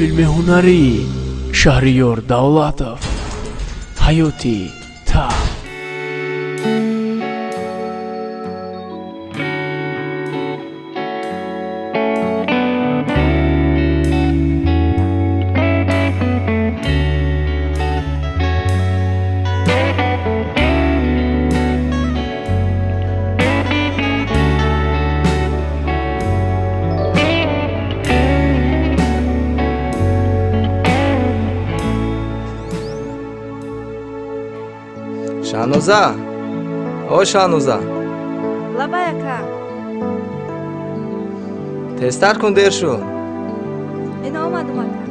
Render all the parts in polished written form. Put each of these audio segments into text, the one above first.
Филми ҳунарӣ Шаҳриёр Давлатов. Ҳаёти та. Шаҳноза, о Шаҳноза. Лабай ака. Тезтар кун, дер шуд. Ина омадум ака.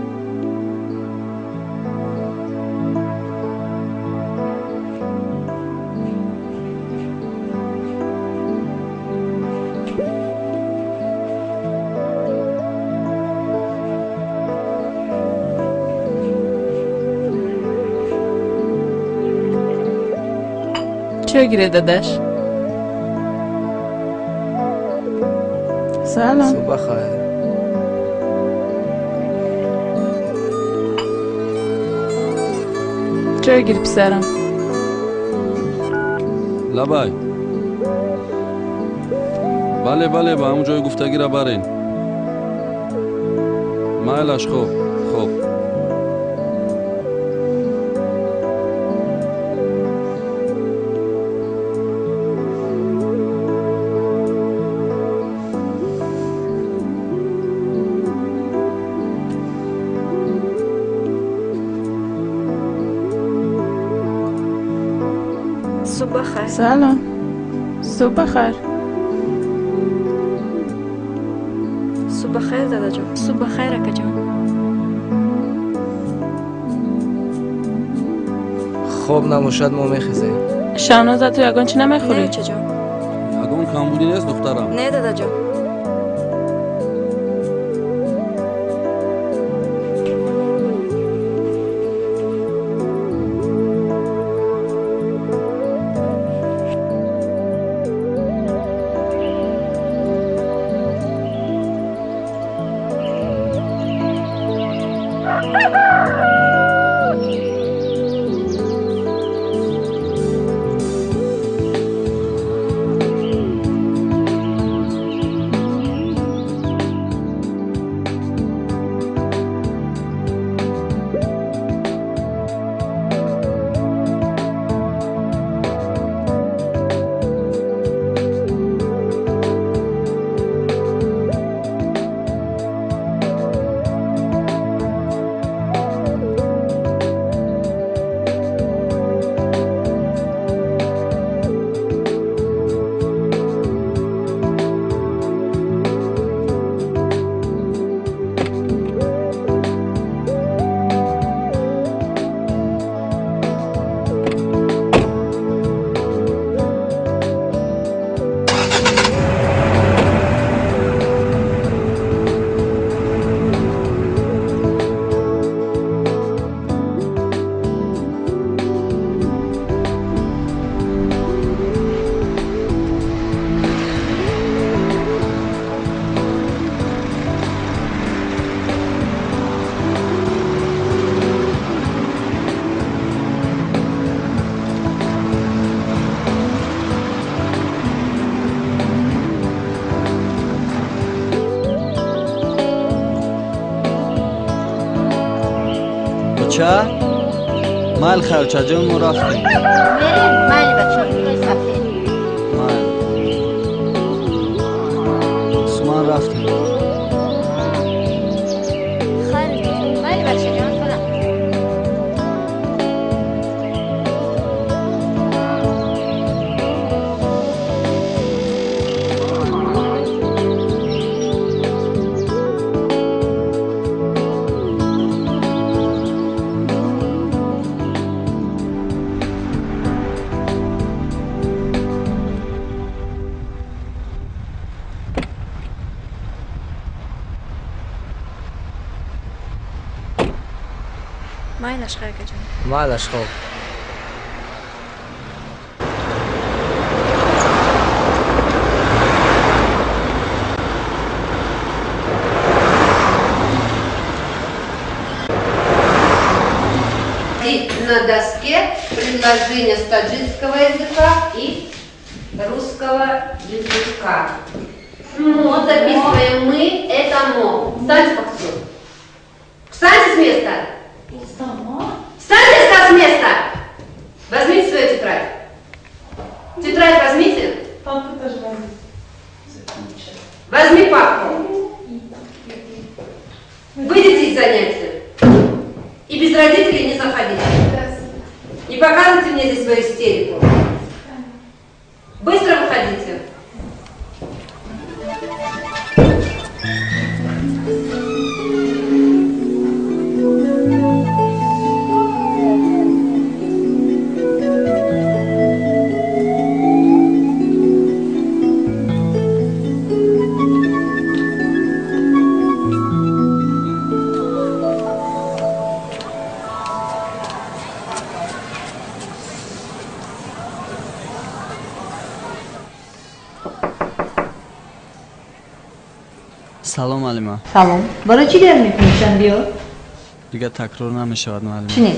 Чой гире, дадаш. Салом. Субҳ бахайр. Чой гир, писарам. Лабай. Бале, бале, ба ҳамун ҷои гуфтагира барен. Майлаш, хоб, хоб. Субҳ бахайр. Салом. Субҳ бахайр. Субҳ бахайр, дадаҷон. Субҳ бахайр, акаҷон. Хоб набошад, мо мехезем. Шаҳноза, ту ягон чӣ намехӯрӣ? Не, чаҷон. Ягон камбудӣ нест, духтарам? Не, дадаҷон. Бача, майл хайр, чаҷон, мо рафтем. Мерем, майли бача, рӯи сафед. Майл. Усман, рафтем. Хайр, майли бачаҷон, худам. Майлаш хайр, акаҷон. Майлаш, хоб. На доске предложения с таджикского языка и русского языка. Мо записываем мы, это мо. Встаньте, Пахтур. Встаньте с места. Встаньте с места. Возьмите свою тетрадь. Тетрадь возьмите. Папку тоже возьми. Возьми папку. Выйдите из занятия. И без родителей не заходите. Не показывайте мне здесь свою истерику. Быстро выходите. Салом, Алима. Салом. Барои чӣ гап мекунӣ, Шаҳриёр? Дигар такрор намешавад, муаллима. Чинед.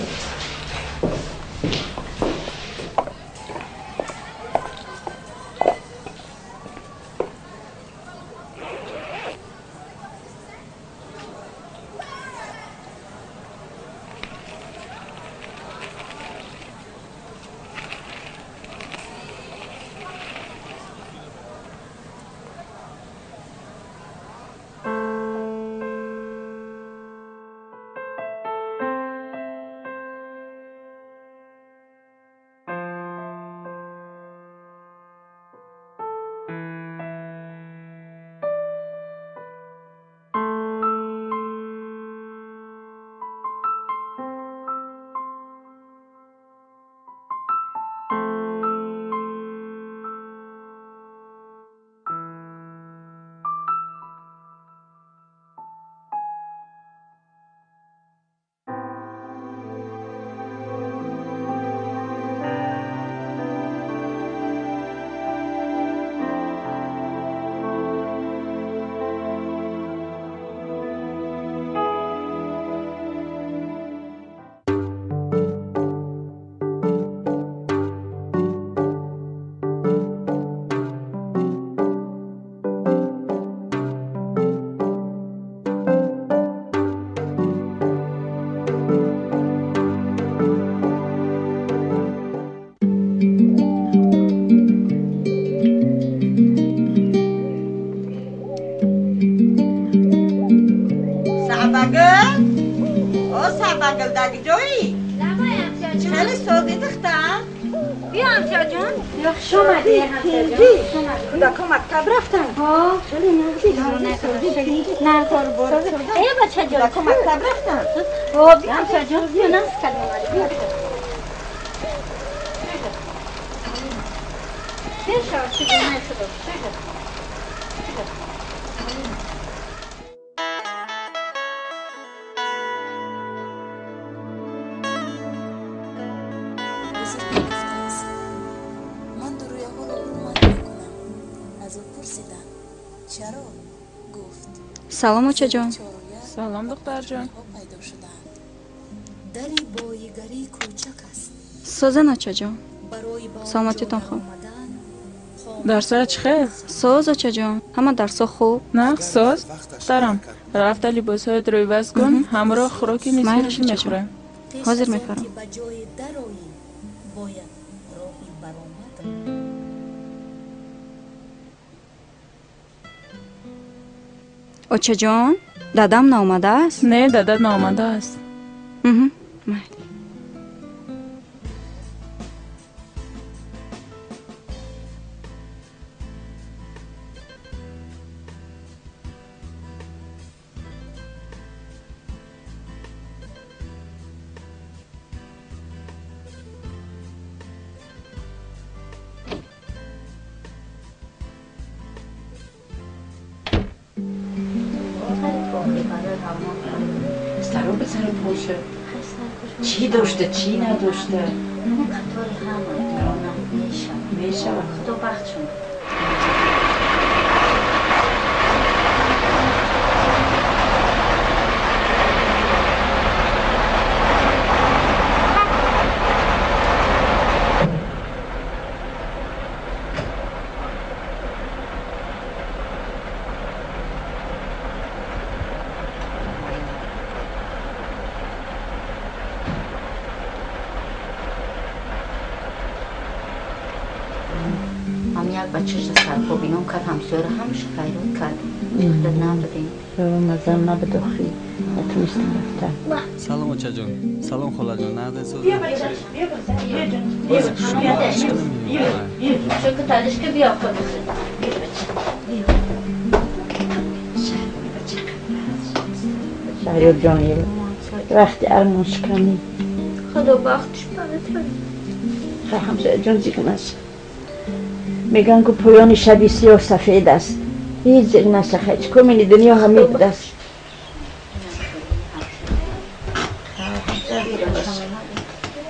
Салом, очаҷон. Салом, духтарҷон. Созен, очаҷон. Саломатитон хуб. Дарсоя чӣ хел? Соз, очаҷон. Ҳама дарсо хуб. Нағз, соз. Духтарам, рафта либосҳоятро иваз кун, ҳамроҳ хӯроки нисфирӯзӣ мехӯрем. Ҳозир мепарам. Очаҷон, дадам наомадааст? Не, дадат наомадааст. Майли. Чӣ дошта, чӣ надошта? Қатори ҳама тарона мешавад. Мешавад. Худо бахтшон. Як бачаша сарпо бином кард, ҳамсояро ҳамаша файрод кард. Чиқда набудем. Мазам набуд охи. Натунистам рафтан. Салом очаҷон. Салом холаҷон. Нағз соз. Биё бача, биё бача, биё ҷон. Биё. Биё. Чӯка талишка биё худат. Биё бача. Биё. Шаҳриёр ҷон, вақти армоншиканӣ. Худо бахтш баратад. Ҳамсоя ҷон, зиқ наша. Мегӯянд, ку поёни шаби сиёҳ сафед аст. Ҳеҷ зиқ наша, хай чӣ кор мени, дунё ҳамин будааст.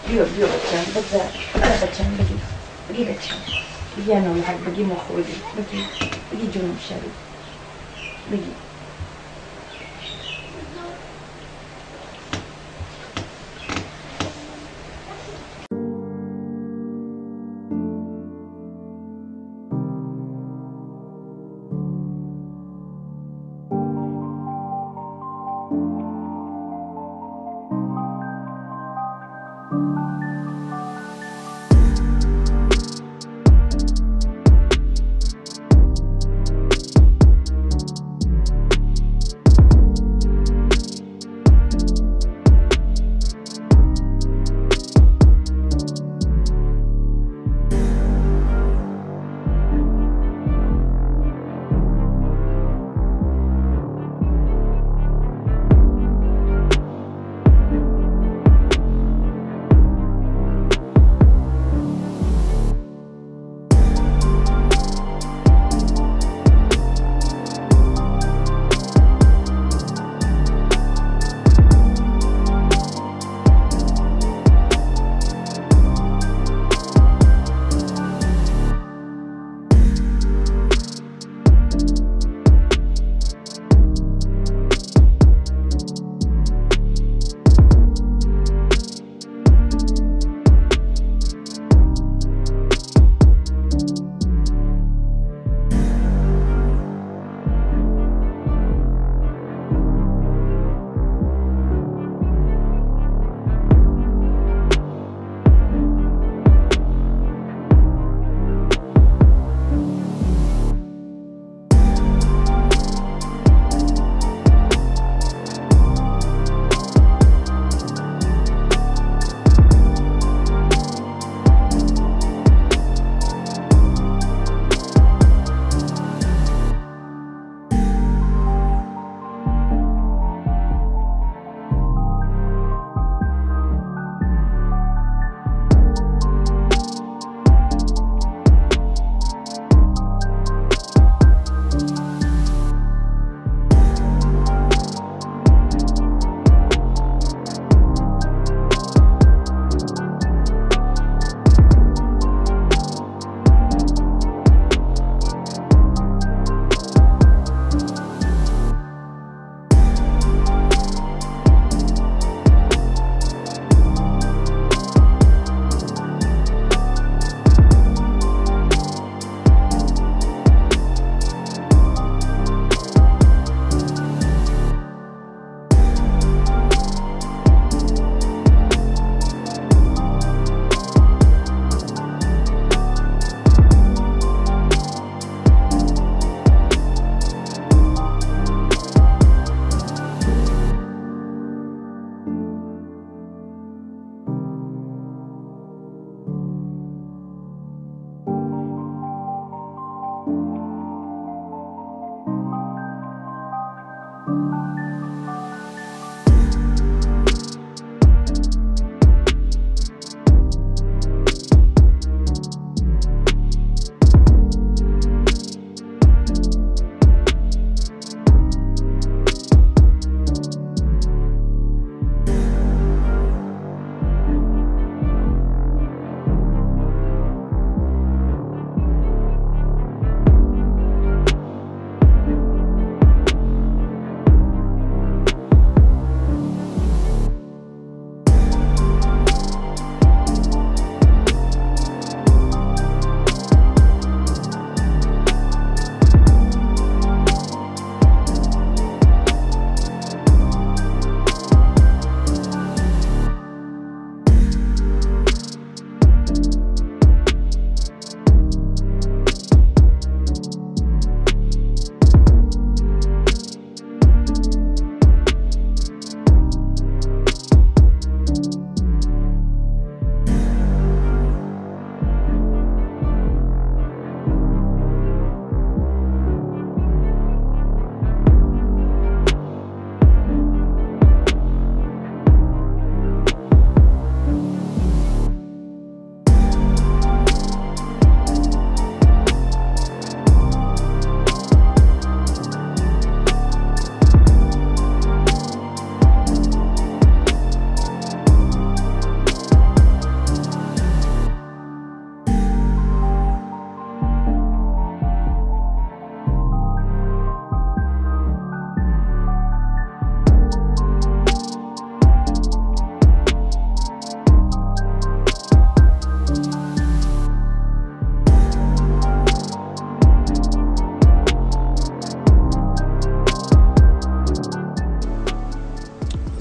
Биё, биё бачам, бигзар. Бачам, бигӣ. Бигӣ бачам. Бигӣ анои ҳақ, бигӣ мо хӯрдем. Бигӣ. Бигӣ ҷонум шариф. Бигӣ.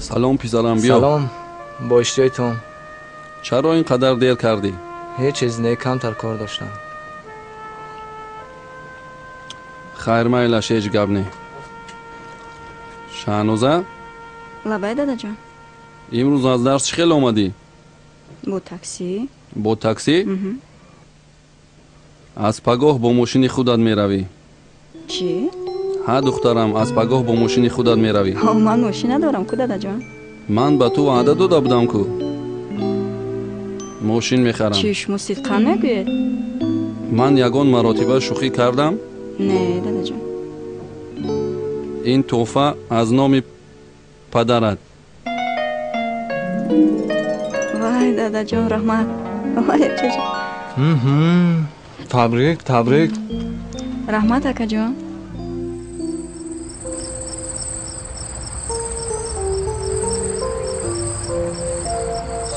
Салом писарам, биё. Салом, бо иштиҳоитон. Чаро ин қадар дер кардӣ? Ҳеҷ чиз не, камтар кор доштам. Хайр, майлаш, ҳеҷ гап не. Шаҳноза? Лабай, дадаҷон. Имрӯз аз дарс чӣ хел омадӣ? Бо таксӣ. Бо таксӣ? Аз пагоҳ бо мошини худат меравӣ. Чӣ? Ҳа, духтарам, аз пагоҳ бо мошини худат меравӣ. Ман мошин надорам ку, дадаҷон. Ман ба ту ваъда дода будам ку. Мошин мехарам. Чӣ, шумо сидқан мегӯед? Ман ягон маротиба шӯхӣ кардам? Не, дадаҷон. Ин тӯҳфа аз номи падарат. Вай, дадаҷон, раҳмат. Вай, акаҷон. Табрик, табрик. Раҳмат, акаҷон.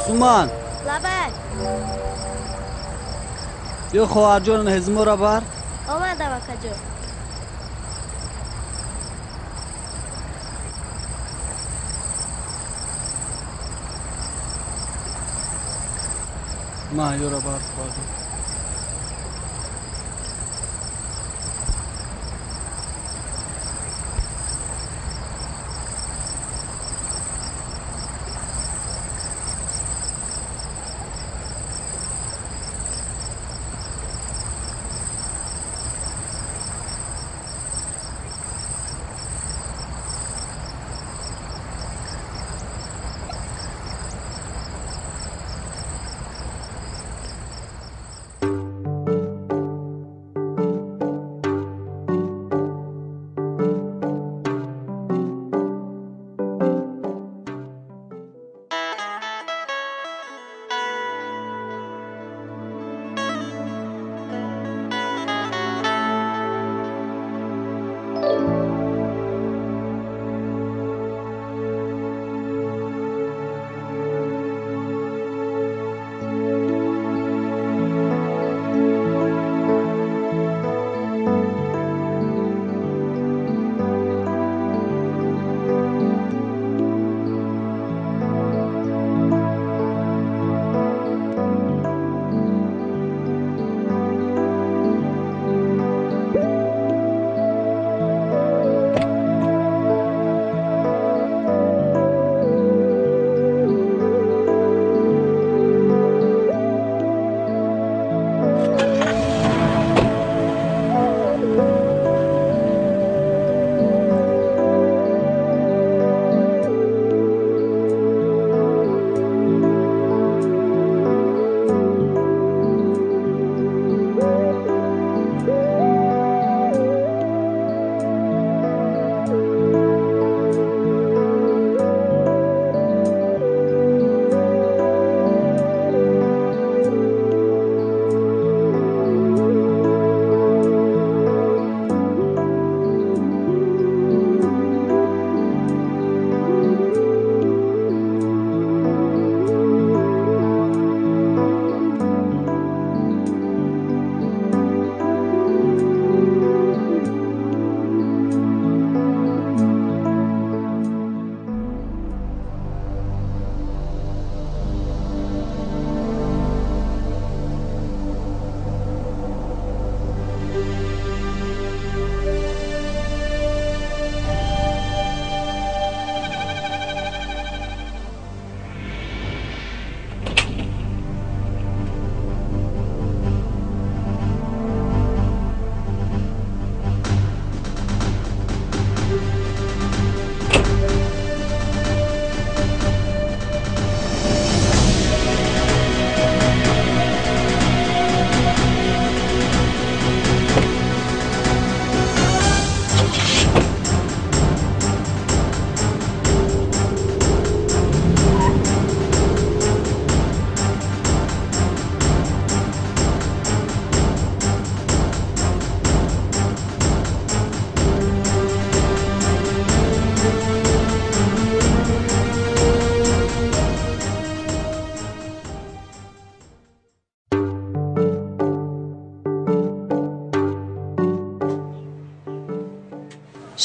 Суман. Лабай. Биё, хоҳарҷон, ҳезмора бар. Омадам, акаҷон. Маҳёра бар, хоҳарҷон.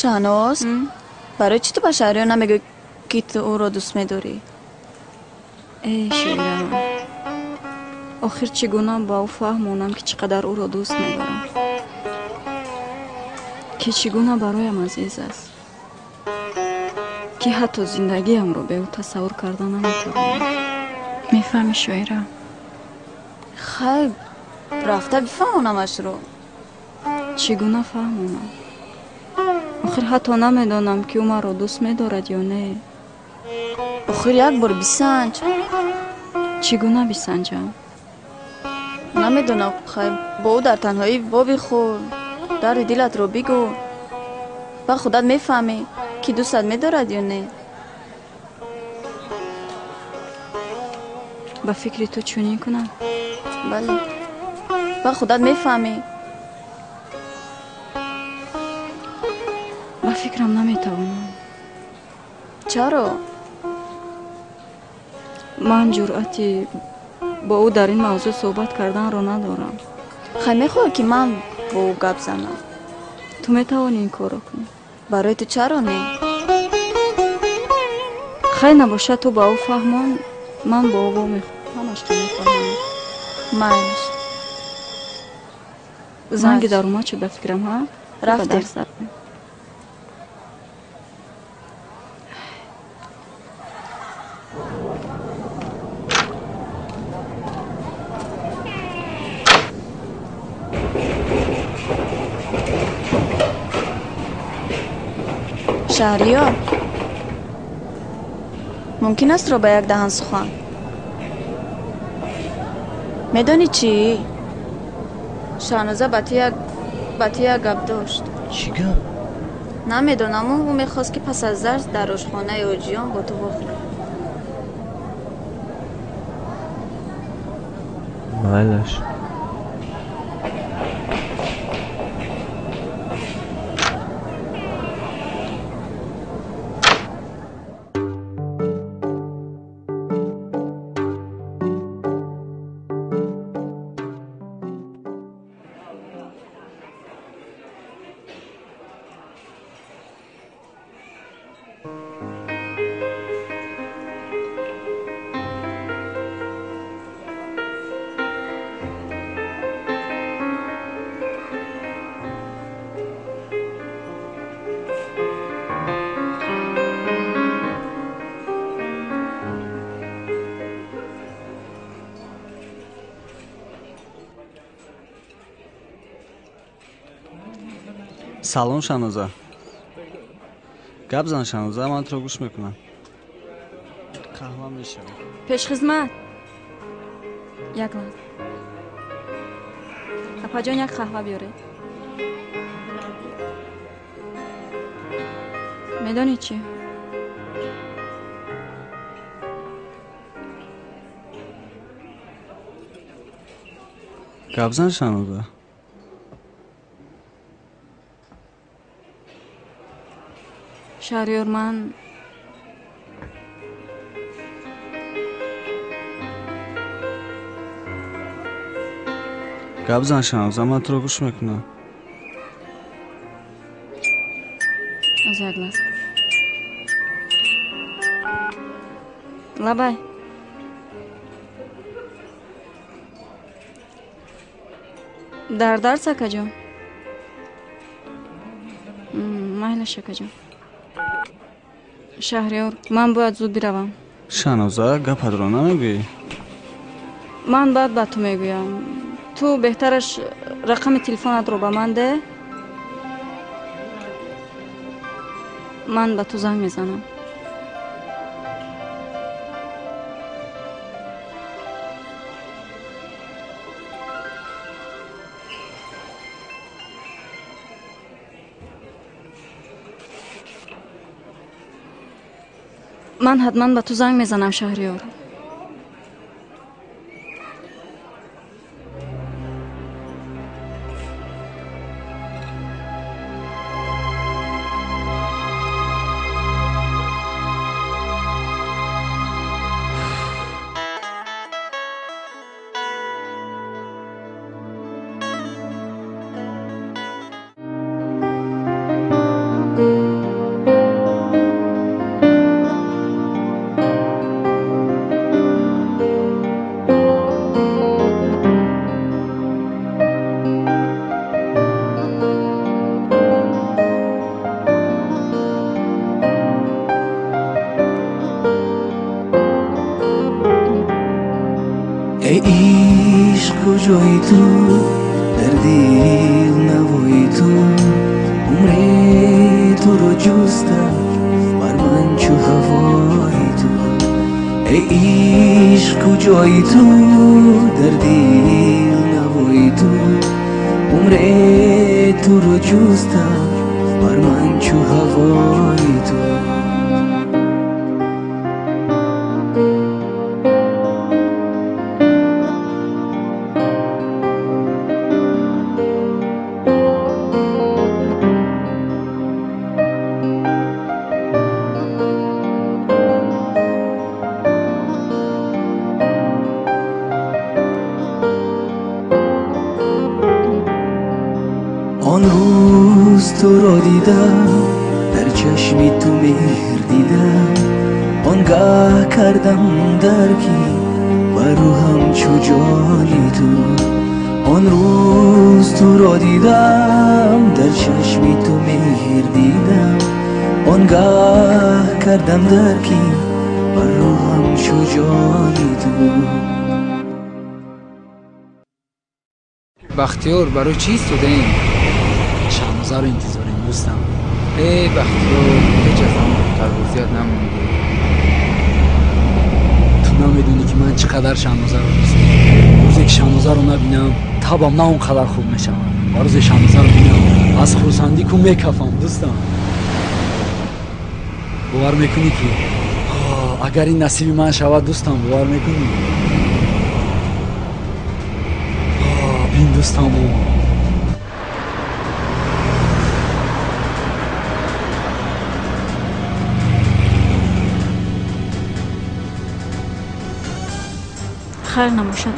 Шаҳноз, барои чӣ ту ба Шаҳриёр намегӯӣ, Ки ту ӯро дӯст медорӣ. Эй Шоира, охир чӣ гуна ба ӯ фаҳмонам, ки чӣ қадар ӯро дӯст медорам, ки чӣ гуна бароям азиз аст, ки ҳатто зиндагиамро бе ӯ тасаввур карда наметавонам. Мефаҳмӣ, Шоира? Хайр, рафта бифаҳмонамашро. Чӣ гуна фаҳмонам? Охир ҳатто намедонам, ки ӯ маро дӯст медорад ё не. Охир як бор бисанҷ. Чӣ гуна бисанҷам? Намедонам, хайр, бо ӯ дар танҳоӣ вобихӯр, дарди дилатро бигӯ, ба худат мефаҳмӣ, ки дӯстат медорад ё не. Ба фикри ту чунин кунам? Бале, ба худат мефаҳмӣ. Ба фикрам наметавонам. Чаро? Ман ҷуръати бо ӯ дар ин мавзӯъ суҳбат карданро надорам. Хай, мехоҳӣ, ки ман бо ӯ гап занам? Ту метавонӣ ин корро кунӣ? Барои ту чаро не? Хай, набошад, ту ба ӯ фаҳмон, ман бо ӯ вомехӯрам, ҳамашро мефаҳмам. Майлаш. Занги даромад шуд, ба фикрам, ҳа? Рафтем. Шаҳриёр, мумкин аст ро ба як даҳан сухан? Медонӣ чӣ? Шаҳноза ба ту як гап дошт. Чӣ гап? Намедонаму, ӯ мехост, ки пас аз дарс дар ошхонаи оҷиён бо ту вохӯрад. Майлаш. Салом, Шаҳноза. Гап зан, Шаҳноза, ман туро гӯш мекунам. Қаҳва мешавад. Пешхизмат, як лаҳза. Апаҷон, як қаҳва биёред. Медонӣ чӣ? Гап зан, Шаҳноза. Шаҳриёр, ман Гап зан, Шаҳноза, ман туро гӯш мекунам. Аз як лаҳза. Лабай. Дар дарс, акаҷон? Майлаш, акаҷон. Шаҳриёр, ман бояд зуд биравам. Шаҳноза, гапатро намегӯӣ? Ман баъд ба ту мегӯям. Ту беҳтараш рақами телефонатро ба ман де, ман ба ту занг мезанам. Ман ҳатман ба ту занг мезанам, Шаҳриёр. Эй ишқ, куҷои ту, дар дил навои ту, умре туро ҷустам, бар ман чу ҳавои ту. Эй ишқ, куҷои ту, дар дил навои ту, умре туро ҷустам, бар ман чу ҳавои ту. Он рӯз туро дидам, дар чашми ту меҳр дидам, он гаҳ кардам дарки бар рӯҳам чу ҷони ту. Он рӯз туро дидам, дар чашми ту меҳр дидам, он гаҳ кардам дарки бар рӯҳам чу ҷони ту. Бахтиёр, барои чӣ истодаем? Шаҳнозаро интизорем, дӯстам. Эй Бахтиёр, ҳеҷ аз он духтарбозият намондӣ. Ту намедонӣ, ки ман чӣ қадар Шаҳнозаро дӯст дорам. Рӯзе ки Шаҳнозаро набинам, табам на он қадар хуб мешавад. Ва рӯзе Шаҳнозаро бинам, аз хурсандӣ ку мекафам, дӯстам. Бовар мекунӣ, ки агар ин насиби ман шавад, дӯстам, бовар мекунӣ? Бин, дӯстам. Хайр набошад.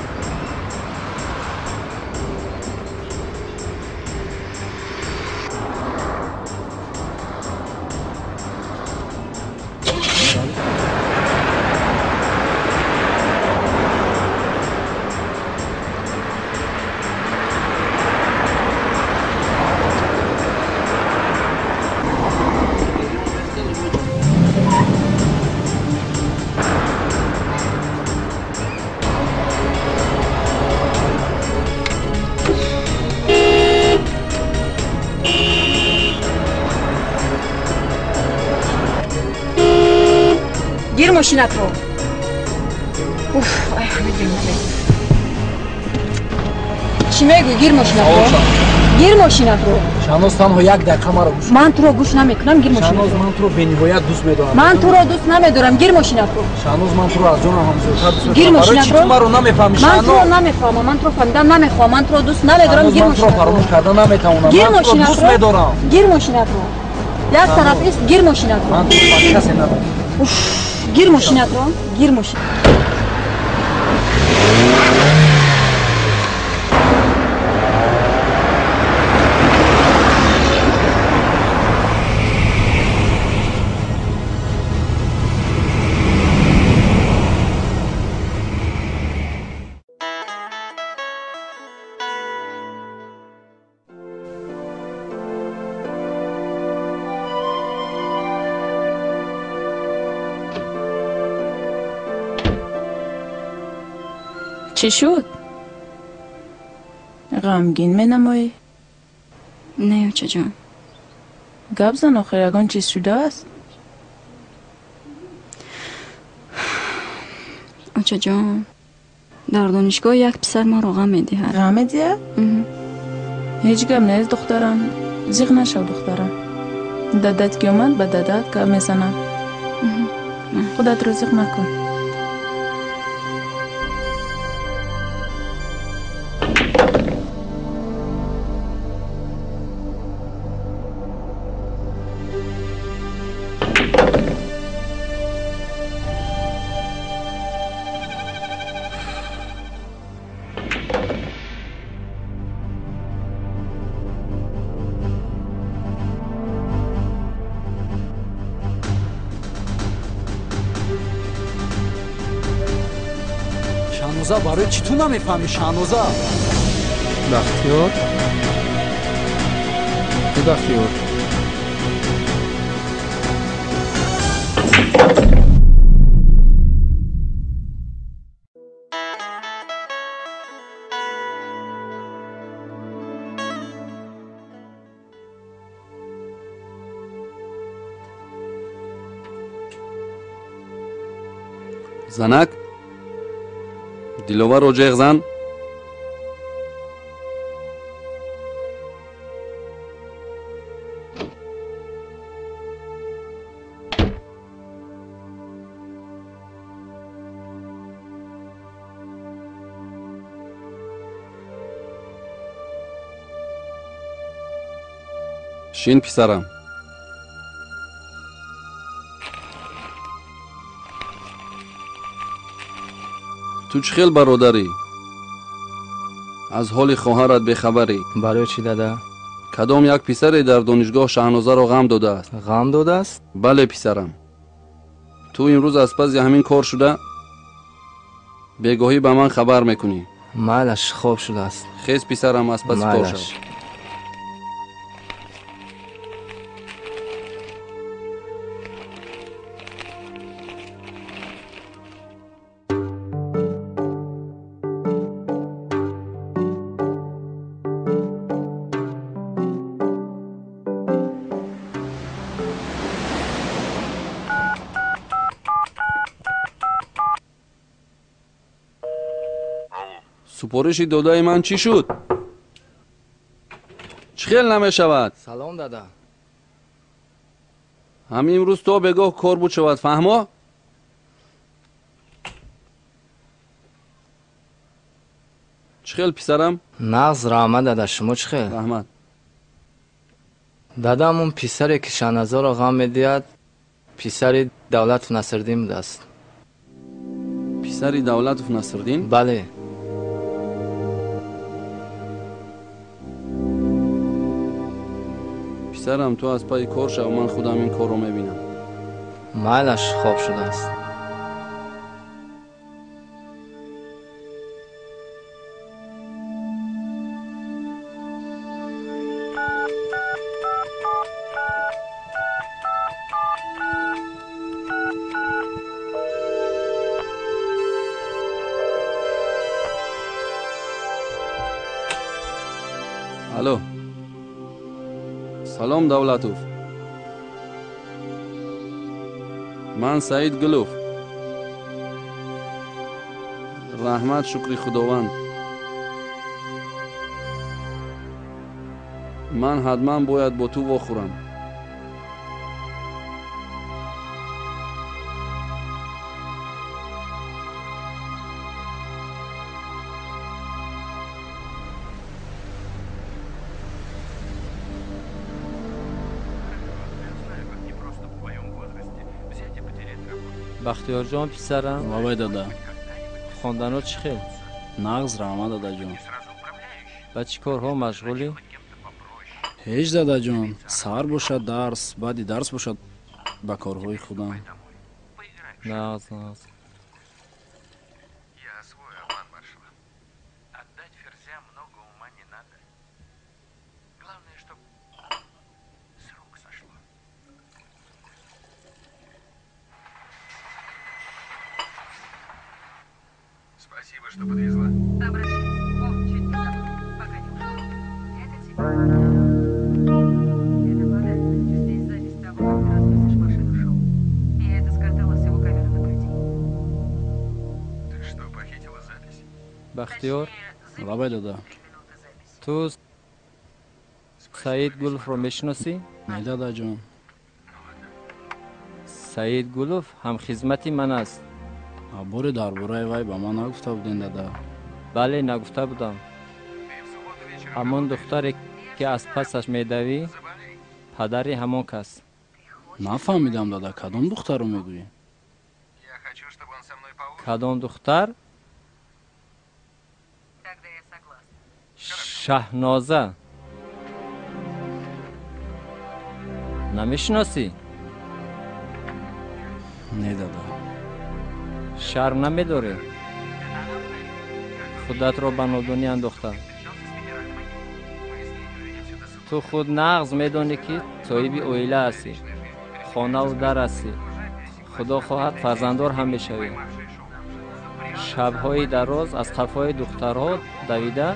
Гир мошинатро. Уф, ай, ҳамидим. Чӣ мегӯй? Гир мошинатро. Гир мошинатро. Шаҳноз, танҳо як дақиқа маро гӯш. Ман туро гӯш намекунам, гир мошинатро. Шаҳноз, ман туро бениҳоят дӯст медорам. Ман туро дӯст намедорам, гир мошинатро. Шаҳноз, ман туро аз ҷонам ҳам зиёдтар дӯст медорам. Гир мошинатро. Барои чӣ ту маро намефаҳмӣ, Ман туро намефаҳмам, ман туро фаҳмидан намехоҳам, ман туро дӯст намедорам, гир ман туро мошинатро. фаромӯш карда наметавонам. Гир Ман туро дӯст мошинатро. медорам. Гир мошинатро. Як тараф ист, гир мошинатро. Ман туро ба касе надорам. Уф, гир мошинатро, гир мошин. Чӣ шуд? Ғамгин менамоӣ? Не, очаҷон. Гап зан, охир ягон чиз шудааст? Очаҷон, дар донишгоҳ як писар маро ғам медиҳад. Ғам медиҳад? Ҳеҷ гап нест, духтарам. Зиқ нашав, духтарам. Дадат ки омад, ба дадат гап мезанам. Худатро зиқ накун. Шаҳноза, барои чӣ ту намефаҳмӣ, Шаҳноза? Бахтиёр, э Бахтиёр, Занак, Диловарро ҷеғ зан. Шин, писарам. Ту чӣ хел бародарӣ? Аз ҳоли хоҳарат бехабарӣ. Барои чӣ, дада? Кадом як писаре дар донишгоҳ Шаҳнозаро ғам додааст. Ғам додааст? Бале, писарам. Ту имрӯз аз паси ҳамин кор шуда бегоҳӣ ба ман хабар мекунӣ. Майлаш, хоб шудааст. Хез, писарам, аз паси кор шав. Супориши додаи ман чӣ шуд? Чӣ хел намешавад? Салом, дада. Ҳам имрӯз то бегоҳ кор буд шавад, фаҳмо? Чӣ хел, писарам? Нағз, раҳмат, дада. Шумо чӣ хел? Раҳмат. Дадам, он писаре ки Шаҳназорро ғам медиҳад, писари Давлатов Насриддин будааст. Писари Давлатов Насриддин? Бале. Писарам, ту аз пайи кор шав, ман худам ин корро мебинам. Майлаш, хоб шудааст. Алло. Салом, Давлатов. Ман Саид Гулов. Раҳмат, шукри Худованд. Ман ҳатман бояд бо ту вохӯрам. Бахтиёрҷон, писарам. Лабай, дада. Хондано чӣ хел? Нағз, раҳмат, дадаҷон. Ба чӣ корҳо машғулӣ? Ҳеҷ, дадаҷон. Саҳар бошад дарс, баъди дарс бошад ба корҳои худам. Нағз, нағз. Спасибо, что подвезла. Обращайся. О, чуть не забыла. Пока не ушла. Это тебе. Это подарок. Здесь запись того, как ты разносишь машину шоу. И это с картала с его камеры наблюдения. Ты что, похитила запись? Бахтиёр? Лабай, дада. Ту Саид Гуловро мешиносӣ? Не, дадаҷон. Саид Гулов ҳамхизмати ман аст. Боре дар бораи вай ба ман нагуфта будем, дада. Бале, нагуфта будам. Ҳамон духтаре ки аз пасаш медавӣ, падари ҳамон кас. Нафаҳмидам, дада, кадом духтарро мегӯӣ? Кадом духтар? Шаҳноза. Намешиносӣ? Не, дада. Шарм намедорӣ? Худатро ба нодонӣ андохта. Ту худ нағз медонӣ, ки соҳиби оила ҳастӣ, хонаву дар ҳастӣ, худо хоҳад фарзанддор ҳам мешавӣ. Шабҳои дароз аз қафои духтарҳо давида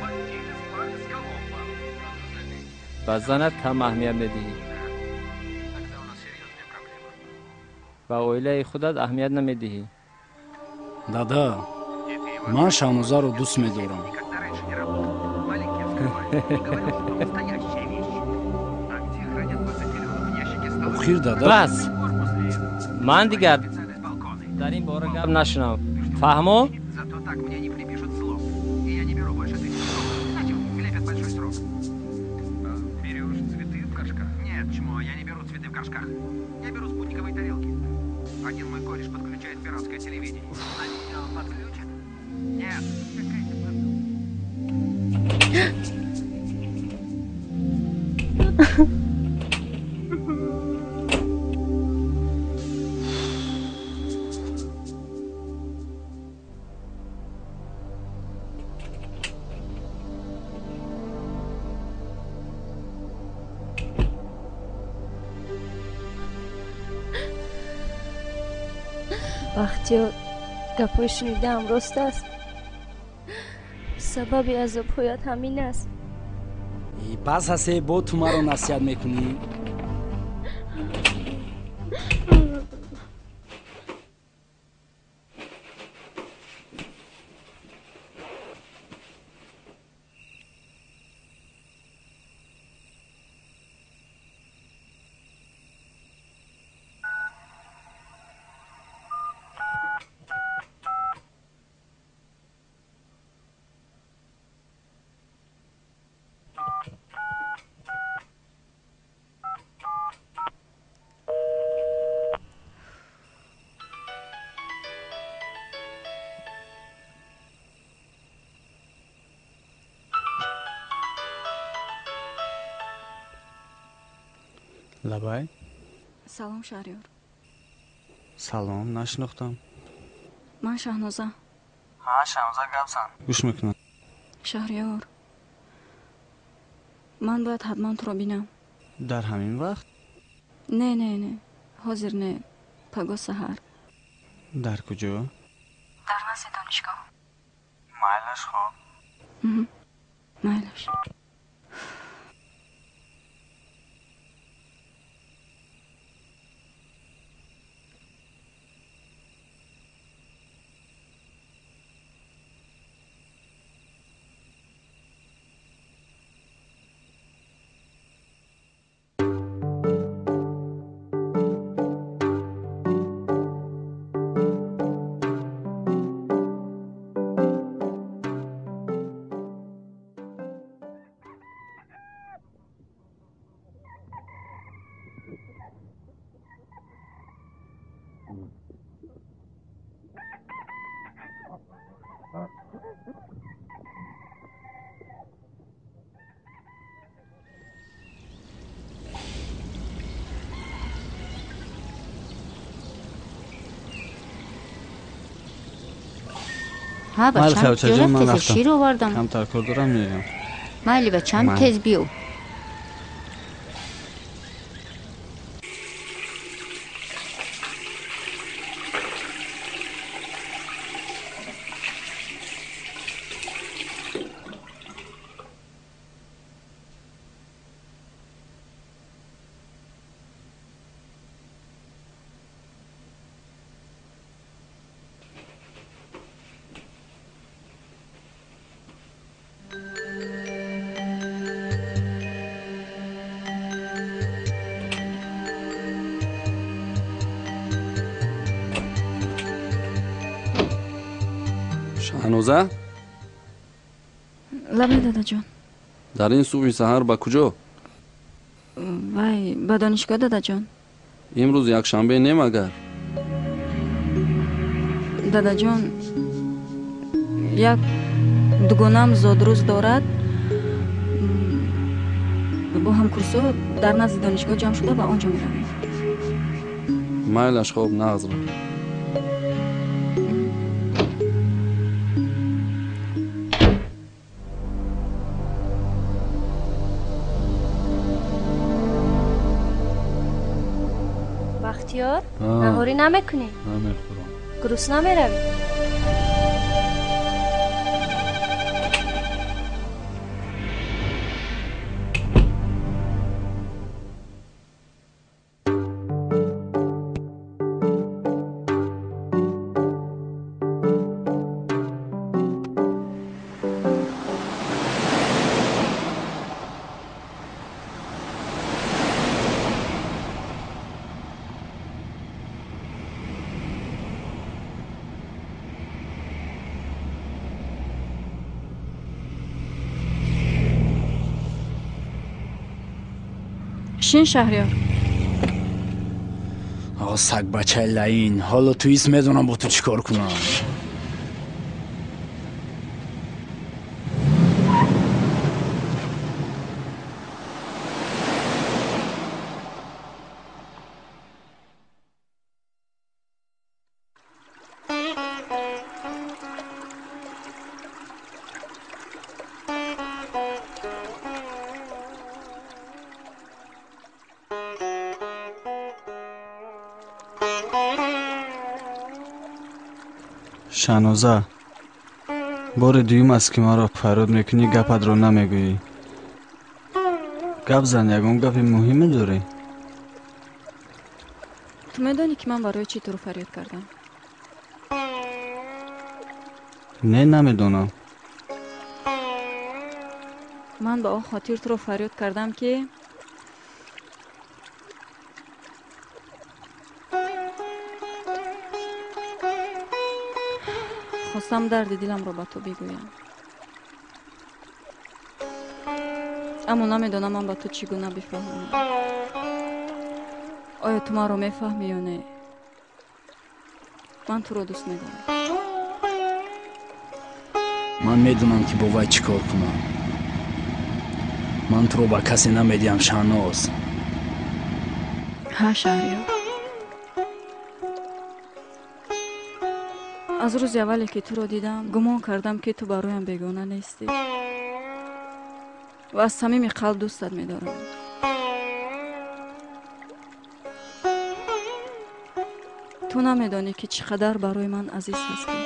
ба занат кам аҳамият медиҳӣ, ба оилаи худат аҳамият намедиҳӣ. Дада, ман Шаҳнозаро дӯст медорам. Охир дада. Бас, ман дигар дар ин бора гап нашунавам. Фаҳмо? Бахтиёр, гапҳои шунидаам рост аст? Сабаби азобҳоят ҳамин аст? Бас ҳасе, бо ту маро насиҳат мекунӣ? Лабай. Салом, Шаҳриёр. Салом, нашинохтам. Ман Шаҳноза. Ҳа, Шаҳноза, гап зан. Гӯш мекунам. Шаҳриёр, ман бояд ҳатман туро бинам. Дар ҳамин вақт? Не, не, не, ҳозир не, пагоҳ саҳар. Дар куҷо? Дар назди донишгоҳ. Майлаш, хоб. Майлаш. Ҳа бачам, ҷо рафтеса, шир овардам. Камтар кор дорам, меоям. Майли бачам, тез биё. Шаҳноза? Лабай, дадаҷон. Дар ин субҳи саҳар ба куҷо? Вай, ба донишгоҳ, дадаҷон. Имрӯз якшанбе не магар? Дадаҷон, як дугонам зодрӯз дорад. Бо ҳамкурсо дар назди донишгоҳ ҷамъ шуда ба он ҷо меравем. Майлаш, хоб, нағз ра. Бахтиёр, наҳорӣ намекунӣ? Намехӯрам. Гурусна меравӣ? Бишин, Шаҳриёр. О, сагбачаи лаин, ҳоло ту ис медонам бо ту чӣ кор кунам. Шаҳноза, бори дуюм аст, ки маро фарёд мекунӣ, гапатро намегӯӣ. Гап зан, ягон гапи муҳиме дорӣ? Ту медонӣ, ки ман барои чӣ туро фарёд кардам? Не, намедонам. Ман ба он хотир туро фарёд кардам, ки хостам дарди диламро ба ту бигӯям, аммо намедонам ман ба ту чӣ гуна бифаҳмонам. Оё ту маро мефаҳмӣ ё не? Ман туро дӯст медорам. Ман медонам, ки бо вай чӣ кор кунам. Ман туро ба касе намедиҳам, Шаҳноз. Ҳа, Шаҳриёр, аз рӯзи аввале, ки туро дидам, гумон кардам, ки ту бароям бегона нестӣ ва аз самими қалб дӯстат медорам. Ту намедонӣ, ки чӣ қадар барои ман азиз ҳастӣ,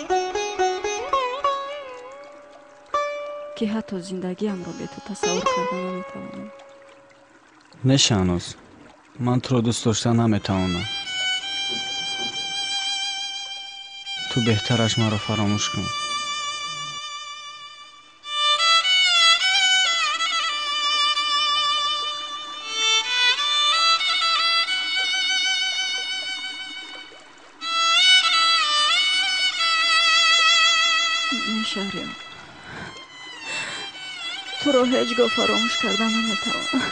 ки ҳатто зиндагиамро бе ту тасаввур карда наметавонам. Не, Шаҳноз, ман туро дӯст дошта наметавонам. Ту беҳтараш маро фаромӯш кун. Не, Шаҳриёр, туро ҳеҷ гоҳ фаромӯш карда наметавонам.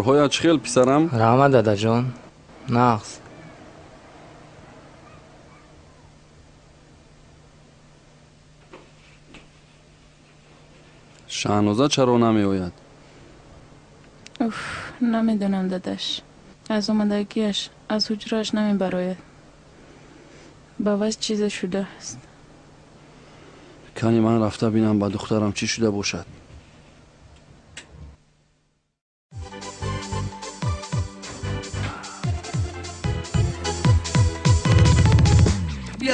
Корҳоят чӣ хел, писарам? Раҳмат, дадаҷон, нағз. Шаҳноза чаро намеояд? Уф, намедонам, дадаш. Аз омадагиаш аз ҳуҷрааш намебарояд. Ба вазъ чизе шудааст. Кани ман рафта бинам, ба духтарам чӣ шуда бошад.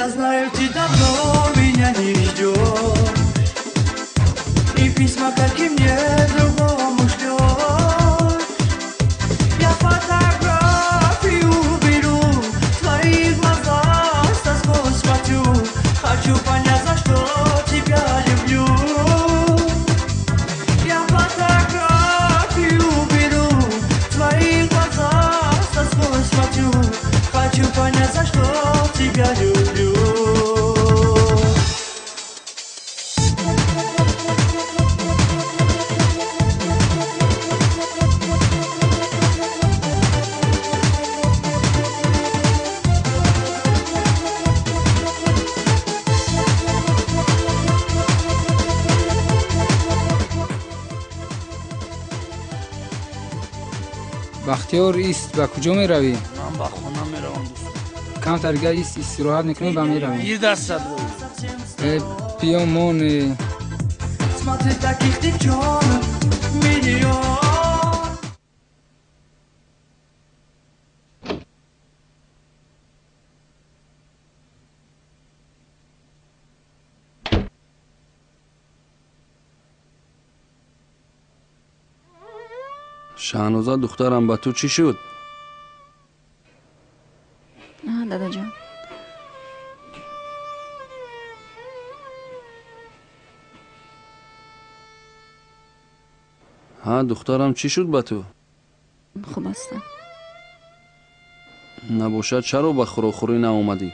Я знаю, ты давно меня не ждешь, и письма, как и мне, другому шлешь. Я фотографию беру, твои глаза с тоской смотрю. Хочу понять, за что тебя люблю. Я фотографию беру, твои глаза с тоской смотрю. Хочу понять, за что тебя люблю. Бахтиёр, ист, ба куҷо меравӣ? Ман ба хона меравам, дӯст. Камтар дигар ист, истироҳат мекунем ва меравем. Гир дастат. Биё, мон. Смотри, таких девчонок миллион. Шаҳноза, духтарам, ба ту чӣ шуд? Дадаҷон, ҳа, духтарам, чӣ шуд ба ту? Хуб ҳастам. Набошад, чаро ба хӯрокхӯрӣ наомадӣ?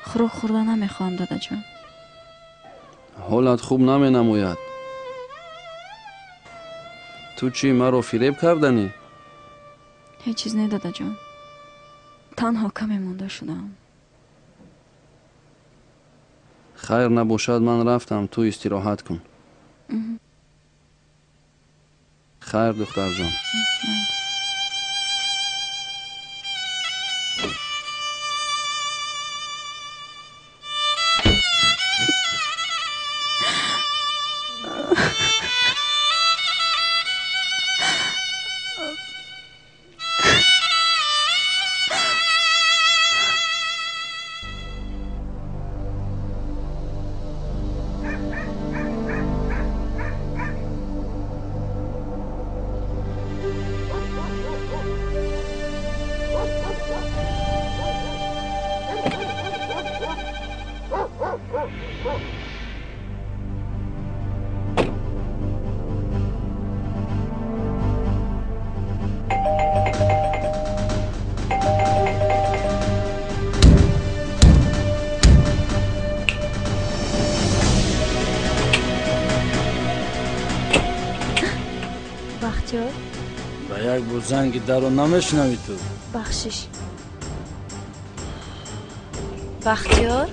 Хӯрок хӯрда намехоҳам, дадаҷон. Ҳолат хуб наменамояд. Ту чӣ, маро фиреб карданӣ? Ҳеҷ чиз не, дадаҷон. Танҳо каме монда шудаам. Хайр, набошад, ман рафтам, ту истироҳат кун. Хайр, духтарҷон. Ба як бор занги даро намешунавӣ ту? Бахшиш. Бахтиёр,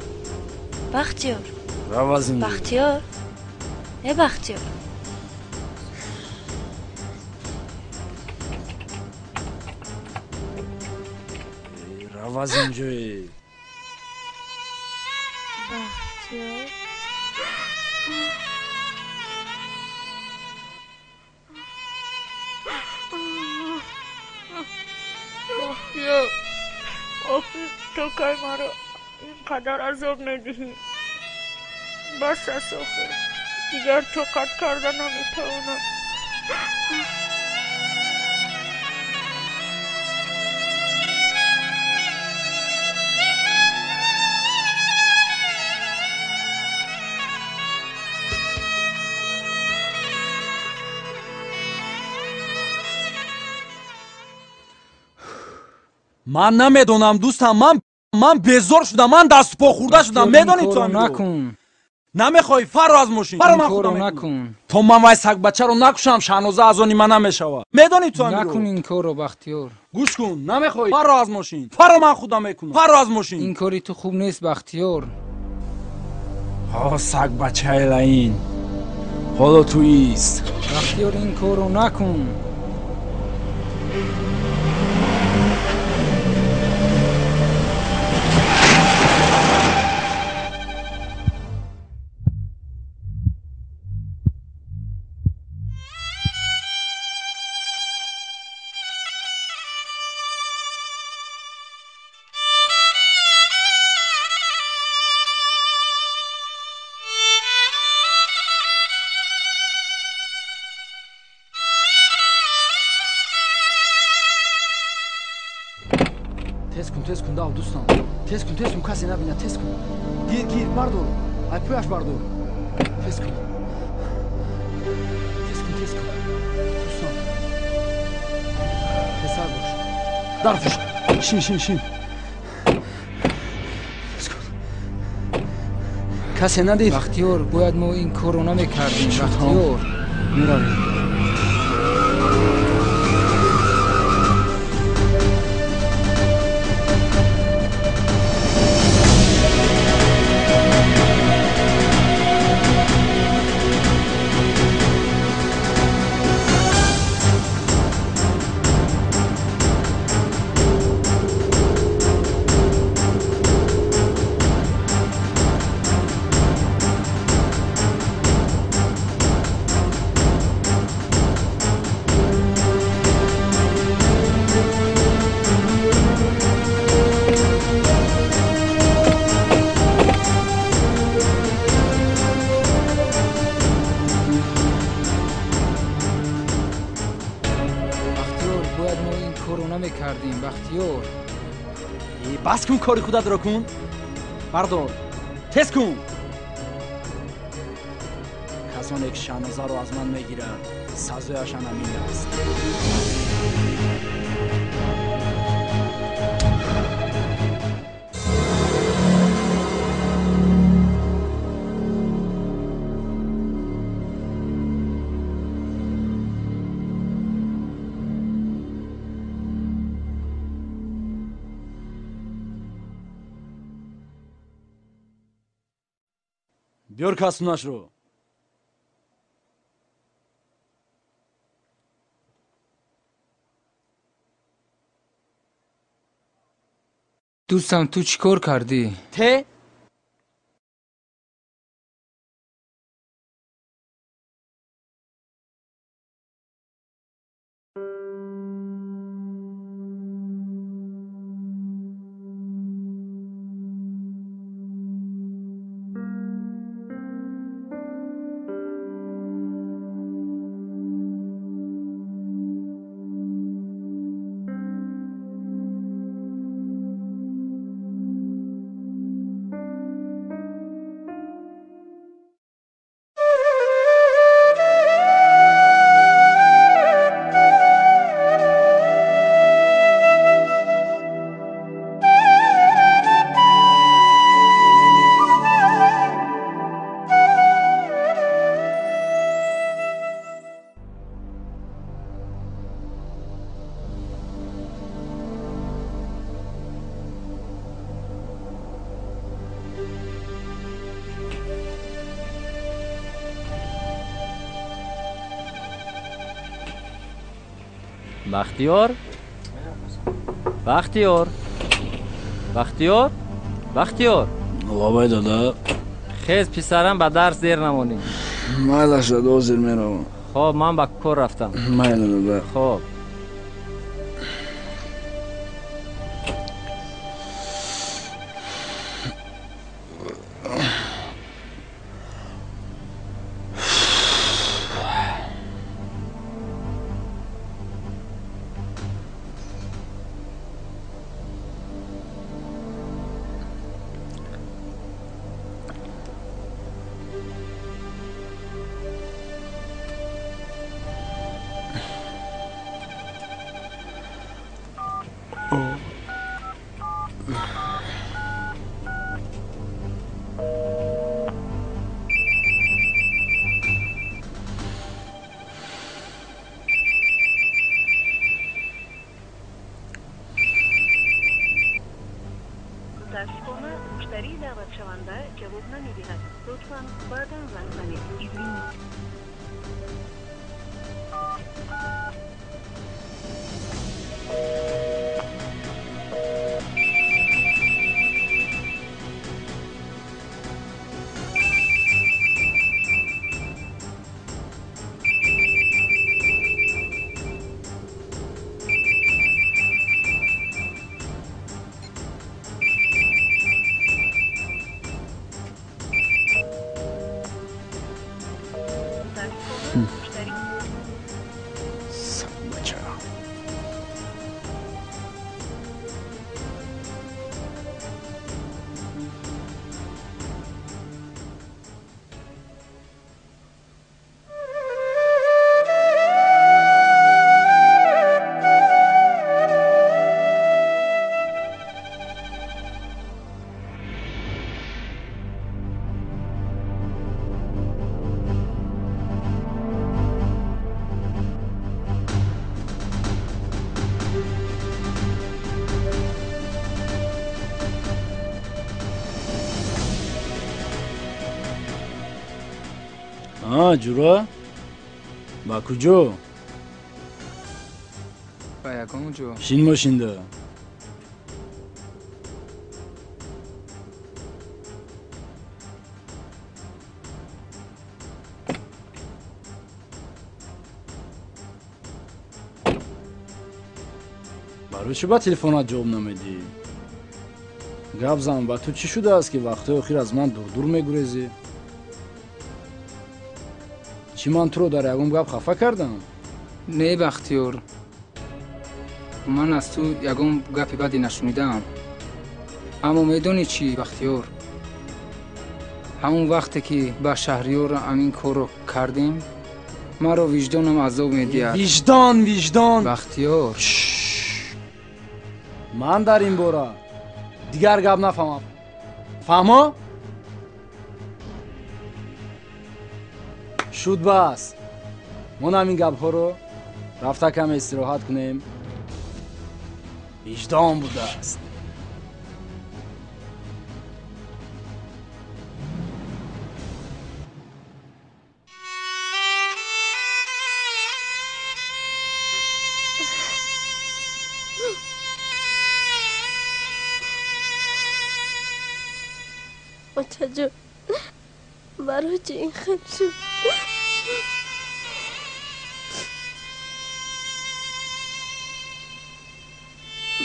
Бахтиёр. Рав аз ин. Бахтиёр, э, Бахтиёр. Рав аз инҷои. Бахтиёр. Бахтиёр, охир то кай маро ин қадар азоб медиҳӣ? Бас аст охир, дигар тоқат карда наметавонам. Ман намедонам, дӯстам, ман безор шудам, ман дасту по хӯрда шудам, медонӣ ту? Накун. Намехоҳӣ фарро аз мошин. Фарро ман худам накун. То ман вай сагбачаро накушам, Шаҳноза аз они ман намешавад. Медонӣ ту амиро? Накун ин корро, Бахтиёр. Гӯш кун, намехоҳӣ фарро аз мошин. Фарро ман худам мекунам. Фарро аз мошин. Ин кори ту хуб нест, Бахтиёр. О, сагбачаи лаин. Ҳоло ту ист. Бахтиёр, ин корро накун. Тез кун, тез кун, дав, дӯстам. Тез кун, тез кун, касе набинад, тез кун. Гир, гир, бардор. Ай пӯяш бардор. Тез кун. Тез кун, тез кун. Дӯстам. Тезтар бош. Дар пӯш. Шин, шин, шин. Тез кун. Касе надид? Бахтиёр, бояд мо ин корро намекардем, Бахтиёр. Меравем. Бас кун, кори худатро кун. Бардор. Тез кун. Касоне ки Шаҳнозаро аз ман мегирад, сазояшон ҳамин аст. Биёр касунашро. Дӯстам, ту чӣ кор кардӣ? Те? Бахтиёр, Бахтиёр, Бахтиёр, Бахтиёр. Лабай, дада. Хез, писарам, ба дарс дер намонӣ. Майлаш, дада, ҳозир меравам. Хоб, ман ба кор рафтам. Майла, дада. Хоб. Муштарии даъватшаванда ҷавоб намедиҳад. Лутфан баъдан занг занед. Извините. Ҷура, ба куҷо? Ба ягон ҷо. Шин мошинда. Барои чӣ ба телефонат ҷавоб намедиҳӣ? Гап зан, ба ту чӣ шудааст, ки вақтҳои охир аз ман дурдур мегурезӣ? Чӣ ман туро дар ягон гап хафа кардам? Не, Бахтиёр, ман аз ту ягон гапи баде нашунидаам. Аммо медонӣ чӣ, Бахтиёр, ҳамон вақте ки ба Шаҳриёр ҳамин корро кардем, маро виҷдонам азоб медиҳад. Виҷдон, виҷдон. Бахтиёр, ман дар ин бора дигар гап нафаҳмам. Фаҳмо? Шуд бас. Мо ҳамин гапҳоро рафта каме истироҳат кунем. Виҷдон будааст. Очаҷон, барои чӣ ин хел шуд?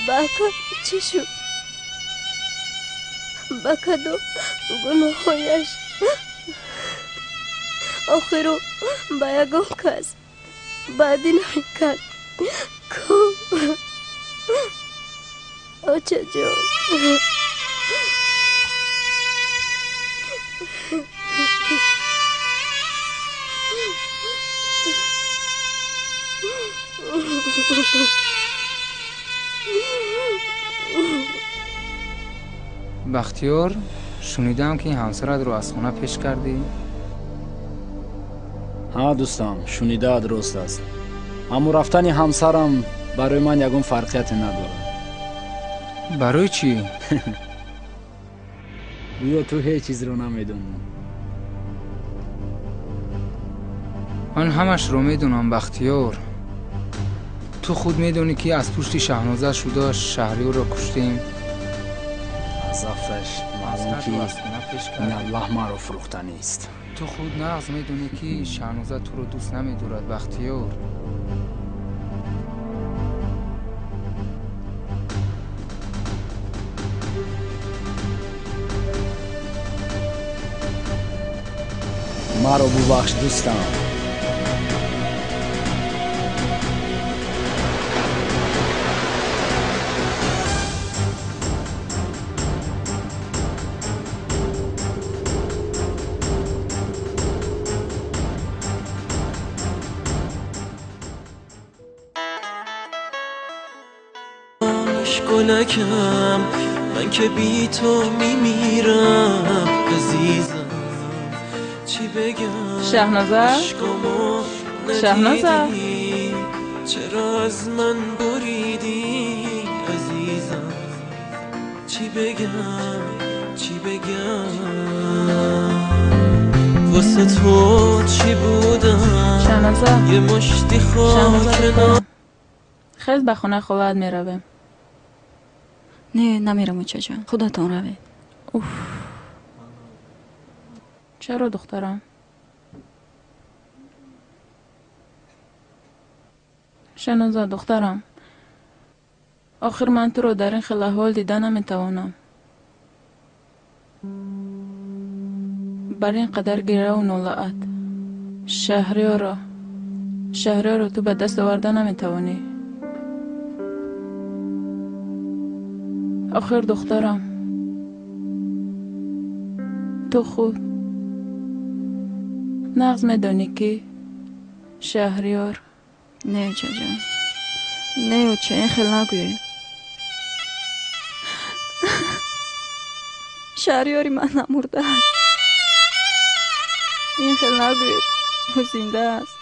Ба ака чӣ шуд? Ба кадом гуноҳҳояш? Охиру ба ягон кас баъдӣ намекард. Ку очаҷон. Бахтиёр, шунидам ки ҳамсаратро аз хона пеш кардӣ. Ҳа, дӯстам, шунидаат рост аст. Аммо рафтани ҳамсарам барои ман ягон фарқияте надорад. Барои чӣ? Гӯё ту ҳеҷ чизро намедонӣ. Ман ҳамашро медонам, Бахтиёр. Ту худ медонӣ, ки аз пушти Шаҳноза шуда Шаҳриёрро куштем. Аз афташ маълум, ки ин аллаҳ маро фурӯхта нест. Ту худ нағз медонӣ, ки Шаҳноза туро дӯст намедорад, Бахтиёр. Маро бубахш, дӯстам. گلکم من که بی تو میمیرم عزیزم چی بگم شهنازه شهنازه چرا از من بریدی عزیزم چی بگم چی بگم واسه تو چی بودم یه مشتی خاک. خیز به خانه خواهد می رویم. نه نمیرم اوچه جان، خودتان روید. اوف چرا دخترم؟ شنازه دخترم، آخر من تو رو در این خیلی احوال دیده نمیتوانم. بر این قدر گیره و نالعت شهریار را تو به دست آورده نمیتوانی. آخر دخترم تو خود نغز میدانی که شهریار. نه اوچه جان، نه اوچه، این خیلی نگویی. شهریاری من نمرده است. این خیلی نگویید، او زنده است.